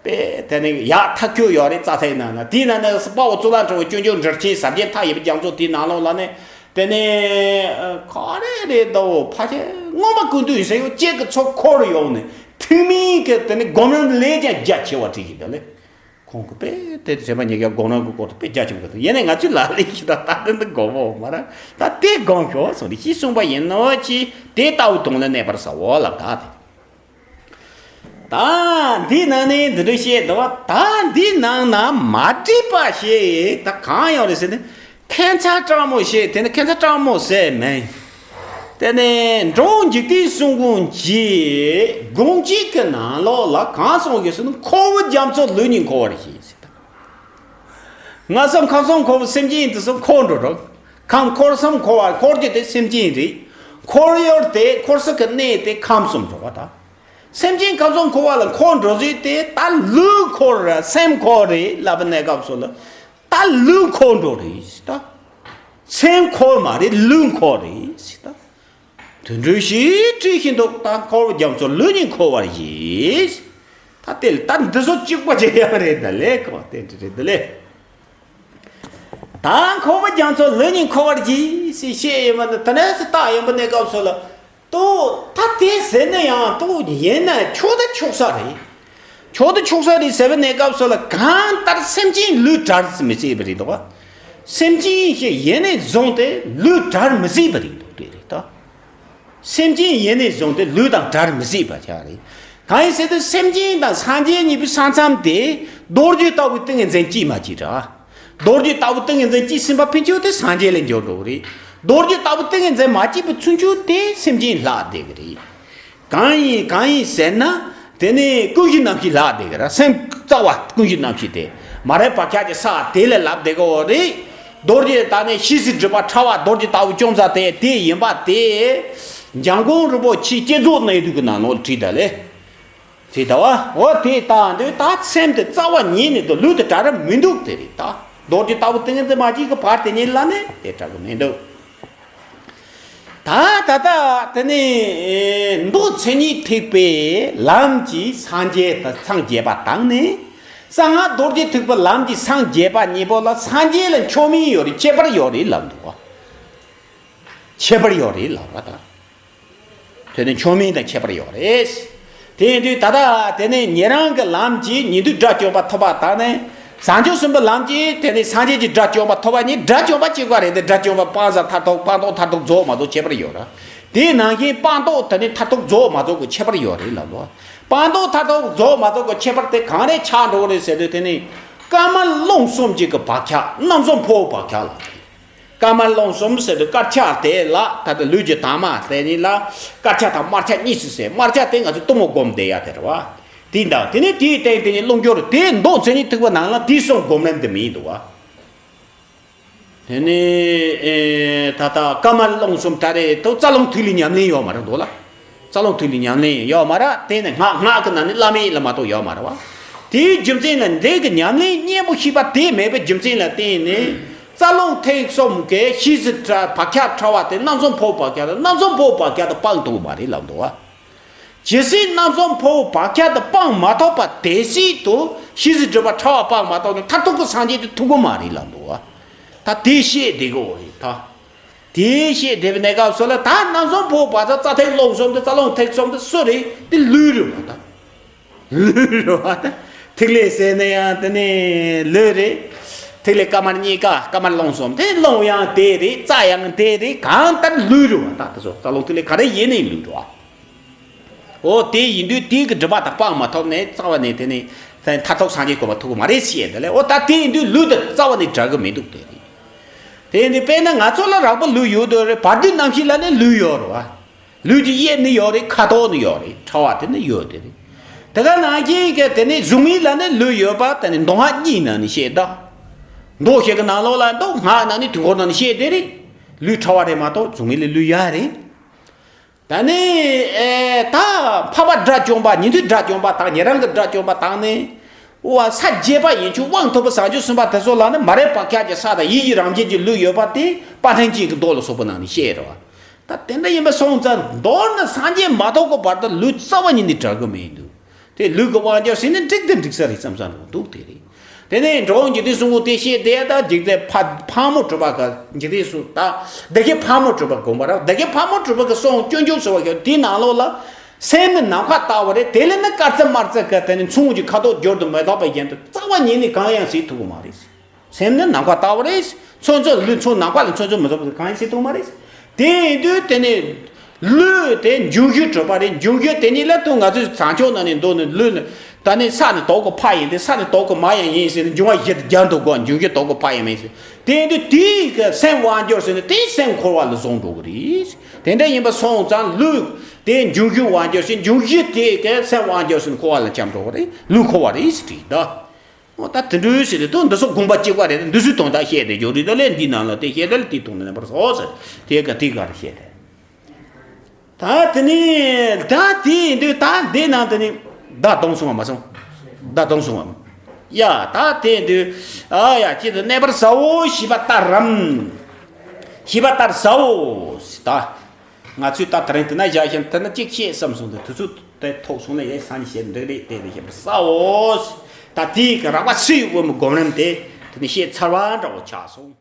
པས་དེ་ནས་ཡག་ཐག་ཆོད་ཡོད་རེད། རྩ་ཚའི་ནང་ན་དེའི་ནང་ནས་དཔའ་བོ་གཙུག་ལག་ཕྲེང་བའི་སྤྱོད་འཇུག་འགྲེལ་ཆེན་ཟབ་རྒྱས་མཐའ་ཡས་པའི་རྒྱ་མཚོ་དེའི་ནང་ལོགས་ལ་ནས་དེ་ནས་ག་རེ་རེད་དོ་ཕལ་ཆེར་མངོན་པ་ཀུན་བཏུས་ཟེར་ཡོད་ཅེས་ཀྱི་ཚོ་འཁོར་ཡོང་ནས་ཐུན་མིན་གྱི་དེ་ནས་སྒོམ་རིམ་ལས་ཀྱང་རྒྱ་ཆེ་བ་བྲིས་ཀྱི་འདུག་ལེ། ཁོང་གི་པས་དེ་དྲན་པ་ཉེར་བརྒྱ་སྒོམ་རིམ་གྱི་སྐོར་དུ་དཔེ་རྒྱ་ཆེན་པོ་འདུག་ཡིན་ནའི་ང་ཚོས་ལ་ལས་ཤི་ད་ད་དེ་འདི་སྒོམ་འོ་མ་ར་ད་དེ་སྒོམ་ཤོག་སོང་རེ་ཤི་གསུངས་པ་ཡིན་ནོ་ཅི་དེ་ལྟ་བུ་དོན་ལ་གནས་པར་བྱའོ་ལབ་ད་དེ། ད་འདི་ནང་ནས་འདི་འདྲ་བཤད་འདུག་བ། ད་འདི་ནང་ན་མ་འགྲིག་པ་ཞིག་ད་གང་ཡོད་རེད་ཟེར་ན། ཁྱད་མཚར་སྤྲང་མོ་ཞིག་དེ་ནི་ཁྱད་མཚར་སྤྲང་མོ་ཟེར་མིན། དེ་ནས་འབྲོང་འཇིག་རྟེན་གསུམ་མགོན་གྱི་དགོངས་གཅིག་གི་ནང་ལོགས་ལ་གང་གསུངས་ཡོད་ཟེར་ན། འཁོར་བའི་རྒྱ་མཚོ་ལུས་ནི་འཁོར་བར་ཤེས་ཟེར། ང་བསམ་ཁམས་གསུམ་འཁོར་བའི་སེམས་ཅན་དེ་ཚོ་འཁོར་འགྲོ་རོགས། ཁམས་འཁོར་གསུམ་འཁོར་བ་འཁོར་རྒྱུ་དེ་སེམས་ཅན་རེད། འཁོར་ཡུལ་དེ་འཁོར་ས་གི་གནས་དེ་ཁམས་གསུམ་རེད་བ་ད། སེམས་ཅན་ཁམས་གསུམ་འཁོར་བ་ལ་འཁོར་འགྲོ་ཟེར་ཏེ་ད་ལུས་འཁོར་ར་སེམས་འཁོར་རེད་ལབ་པའི་གནས་སྐབས་སུ་ལ་ད་ལུས་འཁོར་འགྲོ་རེད་ད། སེམས་འཁོར་མ་རེད་ལུས་འཁོར་རེད་ཟེར་ད། དུད་འགྲོ་ཞེས་བྲིས་ཤིང་འདུག་ད་འཁོར་བ་རྒྱ་མཚོ་ལུས་ཉིད་འཁོར་བར་བཞེད། ད་དེ་ལ་ད་འདི་ཚོ་གཅིག་པ་ཅིག་ཡང་རེད་ད་ལས་གོ་དེ་འདྲ་རེད་ད་ལས། ད་འཁོར་བ་རྒྱ་མཚོ་ལུས་ཉིད་འཁོར་བར་བགྱི་ཞེས་བཤད་ཡོད་པ་འདི་དེ་ནས་སུ་བཏགས་ཡོང་པ་གནས་སྐབས་སུ་ལ། ཏོ། ད་དེ་ཟེར་ན་ཡང་ཏོ་ཡིན་ན་ཆོག་ད་ཆོག་ས་རེད། ཆོག་ད་ཆོག་ས་རེད་ཟེར་བའི་གནས་སྐབས་སུ་ལ་གང་ལྟར་སེམས་ཅན་ལུས་བྲལ་མི་སྲིད་པ་རེད་དོ། སེམས་ཅན་ཞིག་ཡེ་ནས་བཟུང་སྟེ་ལུས་བྲལ་མི་སྲིད་པ་རེད་འདུག་དེ་རེད་ད། སེམས་ཅན་ཡེ་ནས་བཟུང་སྟེ་ལུས་དང་བྲལ་མི་སྲིད་པ་ཆགས་རེད། གང་ཡིན་ཟེར་དུས་སེམས་ཅན་དང་སངས་རྒྱས་གཉིས་པོའི་ས་མཚམས་དེ་རྡོ་རྗེ་ལྟ་བུའི་ཏིང་ངེ་འཛིན་སྐྱེས་མ་སྐྱེས་ར། རྡོ་རྗེ་ལྟ་བུའི་ཏིང་ངེ་འཛིན་སྐྱེས་ཟིན་པ་ཕན་ཆད་དེ་སངས་རྒྱས་ལ་འགྱུར་འགྲོ་གི་རེད། རྡོ་རྗེ་ལྟ་བུའི་ཏིང་ངེ་འཛིན་མ་སྐྱེས་པའི་ཚུན་ཆད་དེ་སེམས་ཅན་ལྷག་བསྡད་ཀྱི་རེད། གང་ཡིན་གང་ཡིན་ཟེར་ན། དེ་ནི་ཀུན་གཞི་རྣམ་ཤེས་ལྷག་བསྡད་ཀྱི་རེད། སེམས་རྩ་བ་ཀུན་གཞི་རྣམ་ཤེས་དེ་མ་རིག་པ་ཁྱད་ཀྱི་ས་དེ་ལས་ལྷག་བསྡད་ཀྱི་ཡོད་རེད། རྡོ་རྗེ་ད་ནི་ཤེས་བྱའི་སྒྲིབ་པ་ཕྲ་བ་རྡོ་རྗེ་ལྟ་བུ་བཅོམ་ས་དེ་དེ་ཡིན་པ་དེ། འཇམ་མགོན་རིན་པོ་ཆེའི་བསྐྱེད་རྫོགས་གནས་བསྡུས་ཀྱི་ནང་ལོགས་བྲིས་ད་ལེ། དེ་ལྟ་བ་འོ་དེ་ལྟ་འདོད་ད་སེམས་དེ་རྩ་བ་ཉིད་ནས་དུ་ལུས་དེ་བྲལ་ར་མི་འདུག་དེ་རེད་ད། རྡོ་རྗེ་ལྟ་བུ་ཏིང་ངེ་འཛིན་མ་སྐྱེས་ཀྱི་བར་དེ་ཉིད་ལ་ནི་དེ་བྲལ་གི་མི་འདུག་ད་ད་ལྟ་དེ་ནི་མདོ་མཚན་ཉིད་ཐེག་པའི་ལམ་གྱི་སངས་རྒྱས་དང་སངས་རྒྱས་པ་དང་ནི། གསང་སྔགས་རྡོ་རྗེ་ཐེག་པའི་ལམ་གྱི་སངས་རྒྱས་པ་གཉིས་པོ་ལ་སངས་རྒྱས་ལ་ཆོས་མིན་ཡོད་རེད་ཁྱད་པར་ཡོད་རེད་ལབ་འདུག་བ། ཁྱད་པར་ཡོད་རེད་ལབ་པ་དང་། དེ་ནི་ཆོས་མིན་དང་ཁྱད་པར་ཡོད་རེད། དེ་ཡིན་དུས་ད་ལྟ་དེ་ནི་ཉན་རང་གི་ལམ་གྱིས་ཉན་ཐོས་དགྲ་བཅོམ་པ་ཐོབ་པ་དང་ནི། བྱང་ཆུབ་སེམས་དཔའི་ལམ་གྱིས་དེ་ནི་སངས་རྒྱས་ཀྱི་དགྲ་བཅོམ་པ་ཐོབ་པ་གཉིས་དགྲ་བཅོམ་པ་གཅིག་པ་རེད་དེ་དགྲ་བཅོམ་པ་སྤངས་ས་མཐར་ཐུག་སྤངས་རྟོགས་མཐར་ཐུག་རྫོགས་མ་རྫོགས་ཁྱད་པར་ཡོད་ར། དེའི་ནང་བཞིན་སྤངས་རྟོགས་དེ་ནི་མཐར་ཐུག་རྫོགས་མ་རྫོགས་ཀྱི་ཁྱད་པར་ཡོད་རེད་ལབ་ལོ། སྤངས་རྟོགས་མཐར་ཐུག་རྫོགས་མ་རྫོགས་ཀྱི་ཁྱད་པར་དེ་གང་རེད་ཆགས་འགྲོ་གི་རེད་ཟེར་དུས་དེ་ནི། དཀར་དམར་རླུང་གསུམ་གཅིག་གི་བག་ཆགས་རྣམ་གསུམ་འཕོ་བའི་བག་ཆགས་ལ། དཀར་དམར་རླུང་གསུམ་ཟེར་དུས་དཀར་ཆ་དེ་ལ་ད་ལྟ་ལུས་ཀྱི་དྭངས་མ་དེ་ཉིད་ལ་དཀར་ཆ་དང་དམར་ཆ་གཉིས་སུ་ཟེར། དམར་ཆ་དེ་ང་ཚོས་གཏུམ་མོ་སྒོམ་བསྡད་ཡ་དེ་རེད་བ། དེ་འདྲ་དེ་ནས་དེའི་སྟེང་དེ་ཉིད་རླུང་སྦྱོར་དེ་མདོ་མཚན་ཉིད་ཐེག་པའི་ནང་ལ་དེའི་གསུང་སྒོམ་ལམ་དེ་མི་འདུག་བ། དེ་ནས་ཨེ་ད་ལྟ་དཀར་དམར་རླུང་གསུམ་ད་རེད་དོ། རྩ་རླུང་ཐིག་ལེ་ཉམས་ལེན་ཡོད་མ་རེད་འདུག་ལ། རྩ་རླུང་ཐིག་ལེ་ཉམས་ལེན་ཡོད་མ་རེད། དེ་ནི་སྔགས་སྔགས་ཀྱི་ནང་ནས་བླ་མེད་ལ་མ་གཏོགས་ཡོད་མ་རེད་བ། དེའི་རྒྱུ་མཚན་ལ་འདི་གི་ཉམས་ལེན་གཉེན་པོ་ཤེས་པ་དེ་མེད་པའི་རྒྱུ་མཚན་ལ་བརྟེན་ནས་རྩ་རླུང་ཐིག་གསུམ་གྱི་ཤེས་བྱའི་བག་ཆགས་ཕྲ་བ་དེ་རྣམ་གསུམ་འཕོ་བའི་བག་ཆགས་དང་རྣམ་གསུམ་འཕོ་བའི་བག་ཆགས་དེ་སྤང་ཐུབ་མ་རེད་ལབ་འདུག་བ། ཇི་སྲིད་རྣམ་གསུམ་འཕོ་བའི་བག་ཆགས་དེ་སྤང་མ་ཐུབ་པ་དེ་སྲིད་དུ་ཤེས་བྱའི་སྒྲིབ་པ་ཕྲ་བ་སྤང་མ་ཐུབ་ན་མཐར་ཐུག་གི་སངས་རྒྱས་དེ་ཐུབ་གི་མ་རེད་ལབ་འདུག་བ། ད་དེ་བཤད་བསྡད་གི་ཡོད་རེད་ད། དེ་བཤད་བསྡད་པའི་གནས་སྐབས་སུ་ལ་ད་རྣམ་གསུམ་འཕོ་བའི་བག་ཆགས་རྩ་ཐིག་རླུང་གསུམ་དེ་རྩ་རླུང་ཐིག་གསུམ་དེ་སུ་རེད། དེ་ལུས་རེད་བ་ད། ལུས་རེད་བ་ད། ཐིག་ལེ་ཟེར་ན་ཡང་དེ་ནི་ལུས་རེད། ཐིག་ལེ་དཀར་དམར་གཉིས་ཀ་དཀར་དམར་རླུང་གསུམ་དེ་རླུང་ཡང་དེ་རེད། རྩ་ཡང་དེ་རེད། གང་ལྟར་ལུས་རེད་བ་ད། དེ་ཚོ་རྩ་རླུང་ཐིག་ལེ་ག་རེ་ཡིན་ནའི་ལུས་རེད་བ། འོ་དེ་ཡིན་དུས་དེ་གི་སྒྲིབ་པ་དག་སྤང་མ་ཐུབ་ནས་རྩ་བ་ནས་དེ་ནི་མཐར་ཐུག་སངས་རྒྱས་གོ་མ་ཐུབ་གི་མ་རེད་ཞེས་དེ་ལས། འོ་ད་དེ་ཡིན་དུས་ལུས་དེ་རྩ་བ་ནས་བྲལ་གི་མི་འདུག་དེ་རེད། དེ་ཡིན་དུས་དཔེར་ན་ང་ཚོ་ལ་རགས་པ་ལུས་ཡོད་དོ་རེད། བར་དོའི་རྣམ་ཤེས་ལ་ནི་ལུས་ཡོད་རེད་བ། ལུས་ཀྱི་དབྱིབས་ནི་ཡོད་རེད། ཁ་དོག་ནི་ཡོད་རེད། ཕྲ་བ་དེ་ནི་ཡོད་དེ་རེད། དེ་ག་ནང་བཞིན་གྱི་དེ་ནི་གཟུགས་མེད་ལ་ནི་ལུས་ཡོད་པ་དེ་ནི་མདོ་སྔགས་གཉིས་ནང་ནས་བཤད་ད། མདོ་ཞིག་གི་ནང་ལོགས་ལ་མདོ་སྔགས་ནང་ནས་དུས་འཁོར་ནང་ནས་བཤད་དེ་རེད། ལུས་ཕྲ་བ་རེད་མ་གཏོགས་གཟུགས་མེད་ལ་ལུས་ཡོད་རེད། ད་ནི་ཨེ་ད་འཕགས་པ་དགྲ་བཅོམ་པ་ཉན་ཐོས་དགྲ་བཅོམ་པ་དང་ཉན་རང་གི་དགྲ་བཅོམ་པ་དང་ནི། འོ་ས་བརྒྱད་པ་ཡན་ཆད་དབང་ཐོབ་པའི་བྱང་ཆུབ་སེམས་དཔའ་དེ་ཚོ་ལ་ནི་མ་རིག་པ་ཁྱད་ཀྱི་ས་དང་ཡིད་ཀྱི་རང་བཞིན་གྱི་ལུས་ཡོད་པ་དེ་དཔལ་ཕྲེང་ཅན་གྱི་མདོ་ལ་སོགས་པ་ནང་ནས་བཤད་རེད་བ། ད་དེ་འདྲ་ཡིན་པ་སོང་ཙང་མདོར་ན་སངས་རྒྱས་མ་ཐོབ་ཀྱི་བར་དུ་ལུས་རྩ་བ་ཉིད་ནས་བྲལ་གི་མེད་འདུག་དེ་ལུས་ཀྱི་དབང་སྒྱུར་ཟེར་ནས་འགྲིག་དང་འགྲིག་ས་རེད་བསམ་བསམ་རུང་འདུག་དེ་རེད། དེ་ནས་འགྲོ་བ་འཇིག་རྟེན་གསུམ་མགོན་དེ་བཤད་དེ་ད་འཇིག་རྟེན་ཕ་ཕག་མོ་གྲུ་པ་ག་འཇིག་རྟེན་གསུམ་ད་བདག་གི་ཕག་མོ་གྲུ་པ་དགོངས་པ་ར་བདག་གི་ཕག་མོ་གྲུ་པ་གི་གསུང་སྐྱོན་བརྗོད་ཟེར་བ་ཞིག་དེའི་ནང་ལོགས་ལ། སེམས་ནི་ནམ་མཁའ་ལྟ་བུ་རེད། དེ་ལས་ནི་དཀར་རྩི་དམར་རྩི་གི་དེ་ནི་མཚུངས་ཀྱི་ཁ་དོག་བསྒྱུར་དུ་མི་ལྡོག་པ་བཞིན་དུ་རྩ་བ་ཉིད་ནས་གང་ཡང་ཟད་ཐུབ་ཀྱི་མ་རེད། སེམས་ནི་ནམ་མཁའ་ལྟ་བུ་རེད། མཚོན་མཚོན་ལུས་མཚོན་ནམ་མཁའ་ལ་མཚོན་མཚོན་མི་ཐུབ་པ་གང་ཡང་ཟད་ཐུབ་མ་རེད། དེ་ཡིན་དུས་དེ་ནི་ལུས་དེ་འབྱུང་བཞི་གྲུབ་པ་རེད། འབྱུང་བཞི་དེ་ཉིད་ལ་ད་ང་ཚོས་བྱང་ཕྱོགས་ནང་ནས་མདོ་ནི་ལུས་ནི་ད་ནི་ས་ནི་དོག་གི་ཕ་ཡིན་ཏེ་ས་ནི་དོག་གི་མ་ཡང་ཡིན་ཟེར་ནས་འབྱུང་བ་བཞི་དེ་རྒྱན་དུ་དགོས། འབྱུང་བཞི་དོག་གི་ཕ་ཡང་མིན་ཟེར། དེ་ཡིན་དུས་དེའི་གི་སེམས་དབང་སྒྱུར་ཟེར་ནས་དེའི་སེམས་འཁོར་བ་ལ་བཟུང་འགྲོ་གི་རེད། དེ་འདྲ་ཡིན་པ་སོང་ཙང་ལུས་དེ་འབྱུང་བཞི་དབང་སྒྱུར་ཟེར། འབྱུང་བཞི་དེ་གི་སེམས་དབང་སྒྱུར་ཟེར་ནས་འཁོར་བ་ལ་འཁྱམས་འགྲོ་གི་རེད། ལུས་འཁོར་བ་རེད་ཟེར་དེ་ད། འོ་ད་དེ་འདྲ་ཟེར་ཏེ་དོན་འདི་ཚོ་དགོངས་པ་གཅིག་པ་རེད། འདི་ཚོའི་དོན་དག་བཤད་དེ་འཇོག་རེད། ད་ལས་འདི་ནང་ལ་དེ་བཤད་ད་ལས་དེའི་དོན་ནི་ལེན་པར་སོགས་ཟེར། དེ་ག་དེ་ག་རེ་བཤད་དེ། ད་དེ་ནི་ད་དེ་ཡིན་དུས་ད་འདི་ནང་དེ་ནི་བརྡ་གཏོང་སོང་བ་མ་སོང་། བརྡ་གཏོང་སོང་བ། ཡ་ད་དེ་ཡིན་དུས་ཨ་ཡ་ཁྱེད་ཚོ་གནས་པར་ཟའོ་ཞེས་པ་ལྟར་རམ། ཞེས་པ་ལྟར་ཟའོ་ཟེར་ད། ང་ཚོས་ད་དེ་རིང་དེ་ན་བཞག་བཞིན་དེ་ན་གཅིག་བཤད་བསམ་སོང་དུས་དུས་ཚོད་དེ་ཐོག་སོང་ན་ཡ་སང་ཉིན་བཤད་འགྲིག་རེད་དེ་དེ་ཞེས་པར་ཟའོ་ཟེར། ད་དེའི་གི་རགས་པ་སུའི་དབུ་མའི་སྒོམ་རིམ་དེ་དེ་ནི་བཤད་ཚར་བ་འདྲ་བོ་ཆགས་སོང་།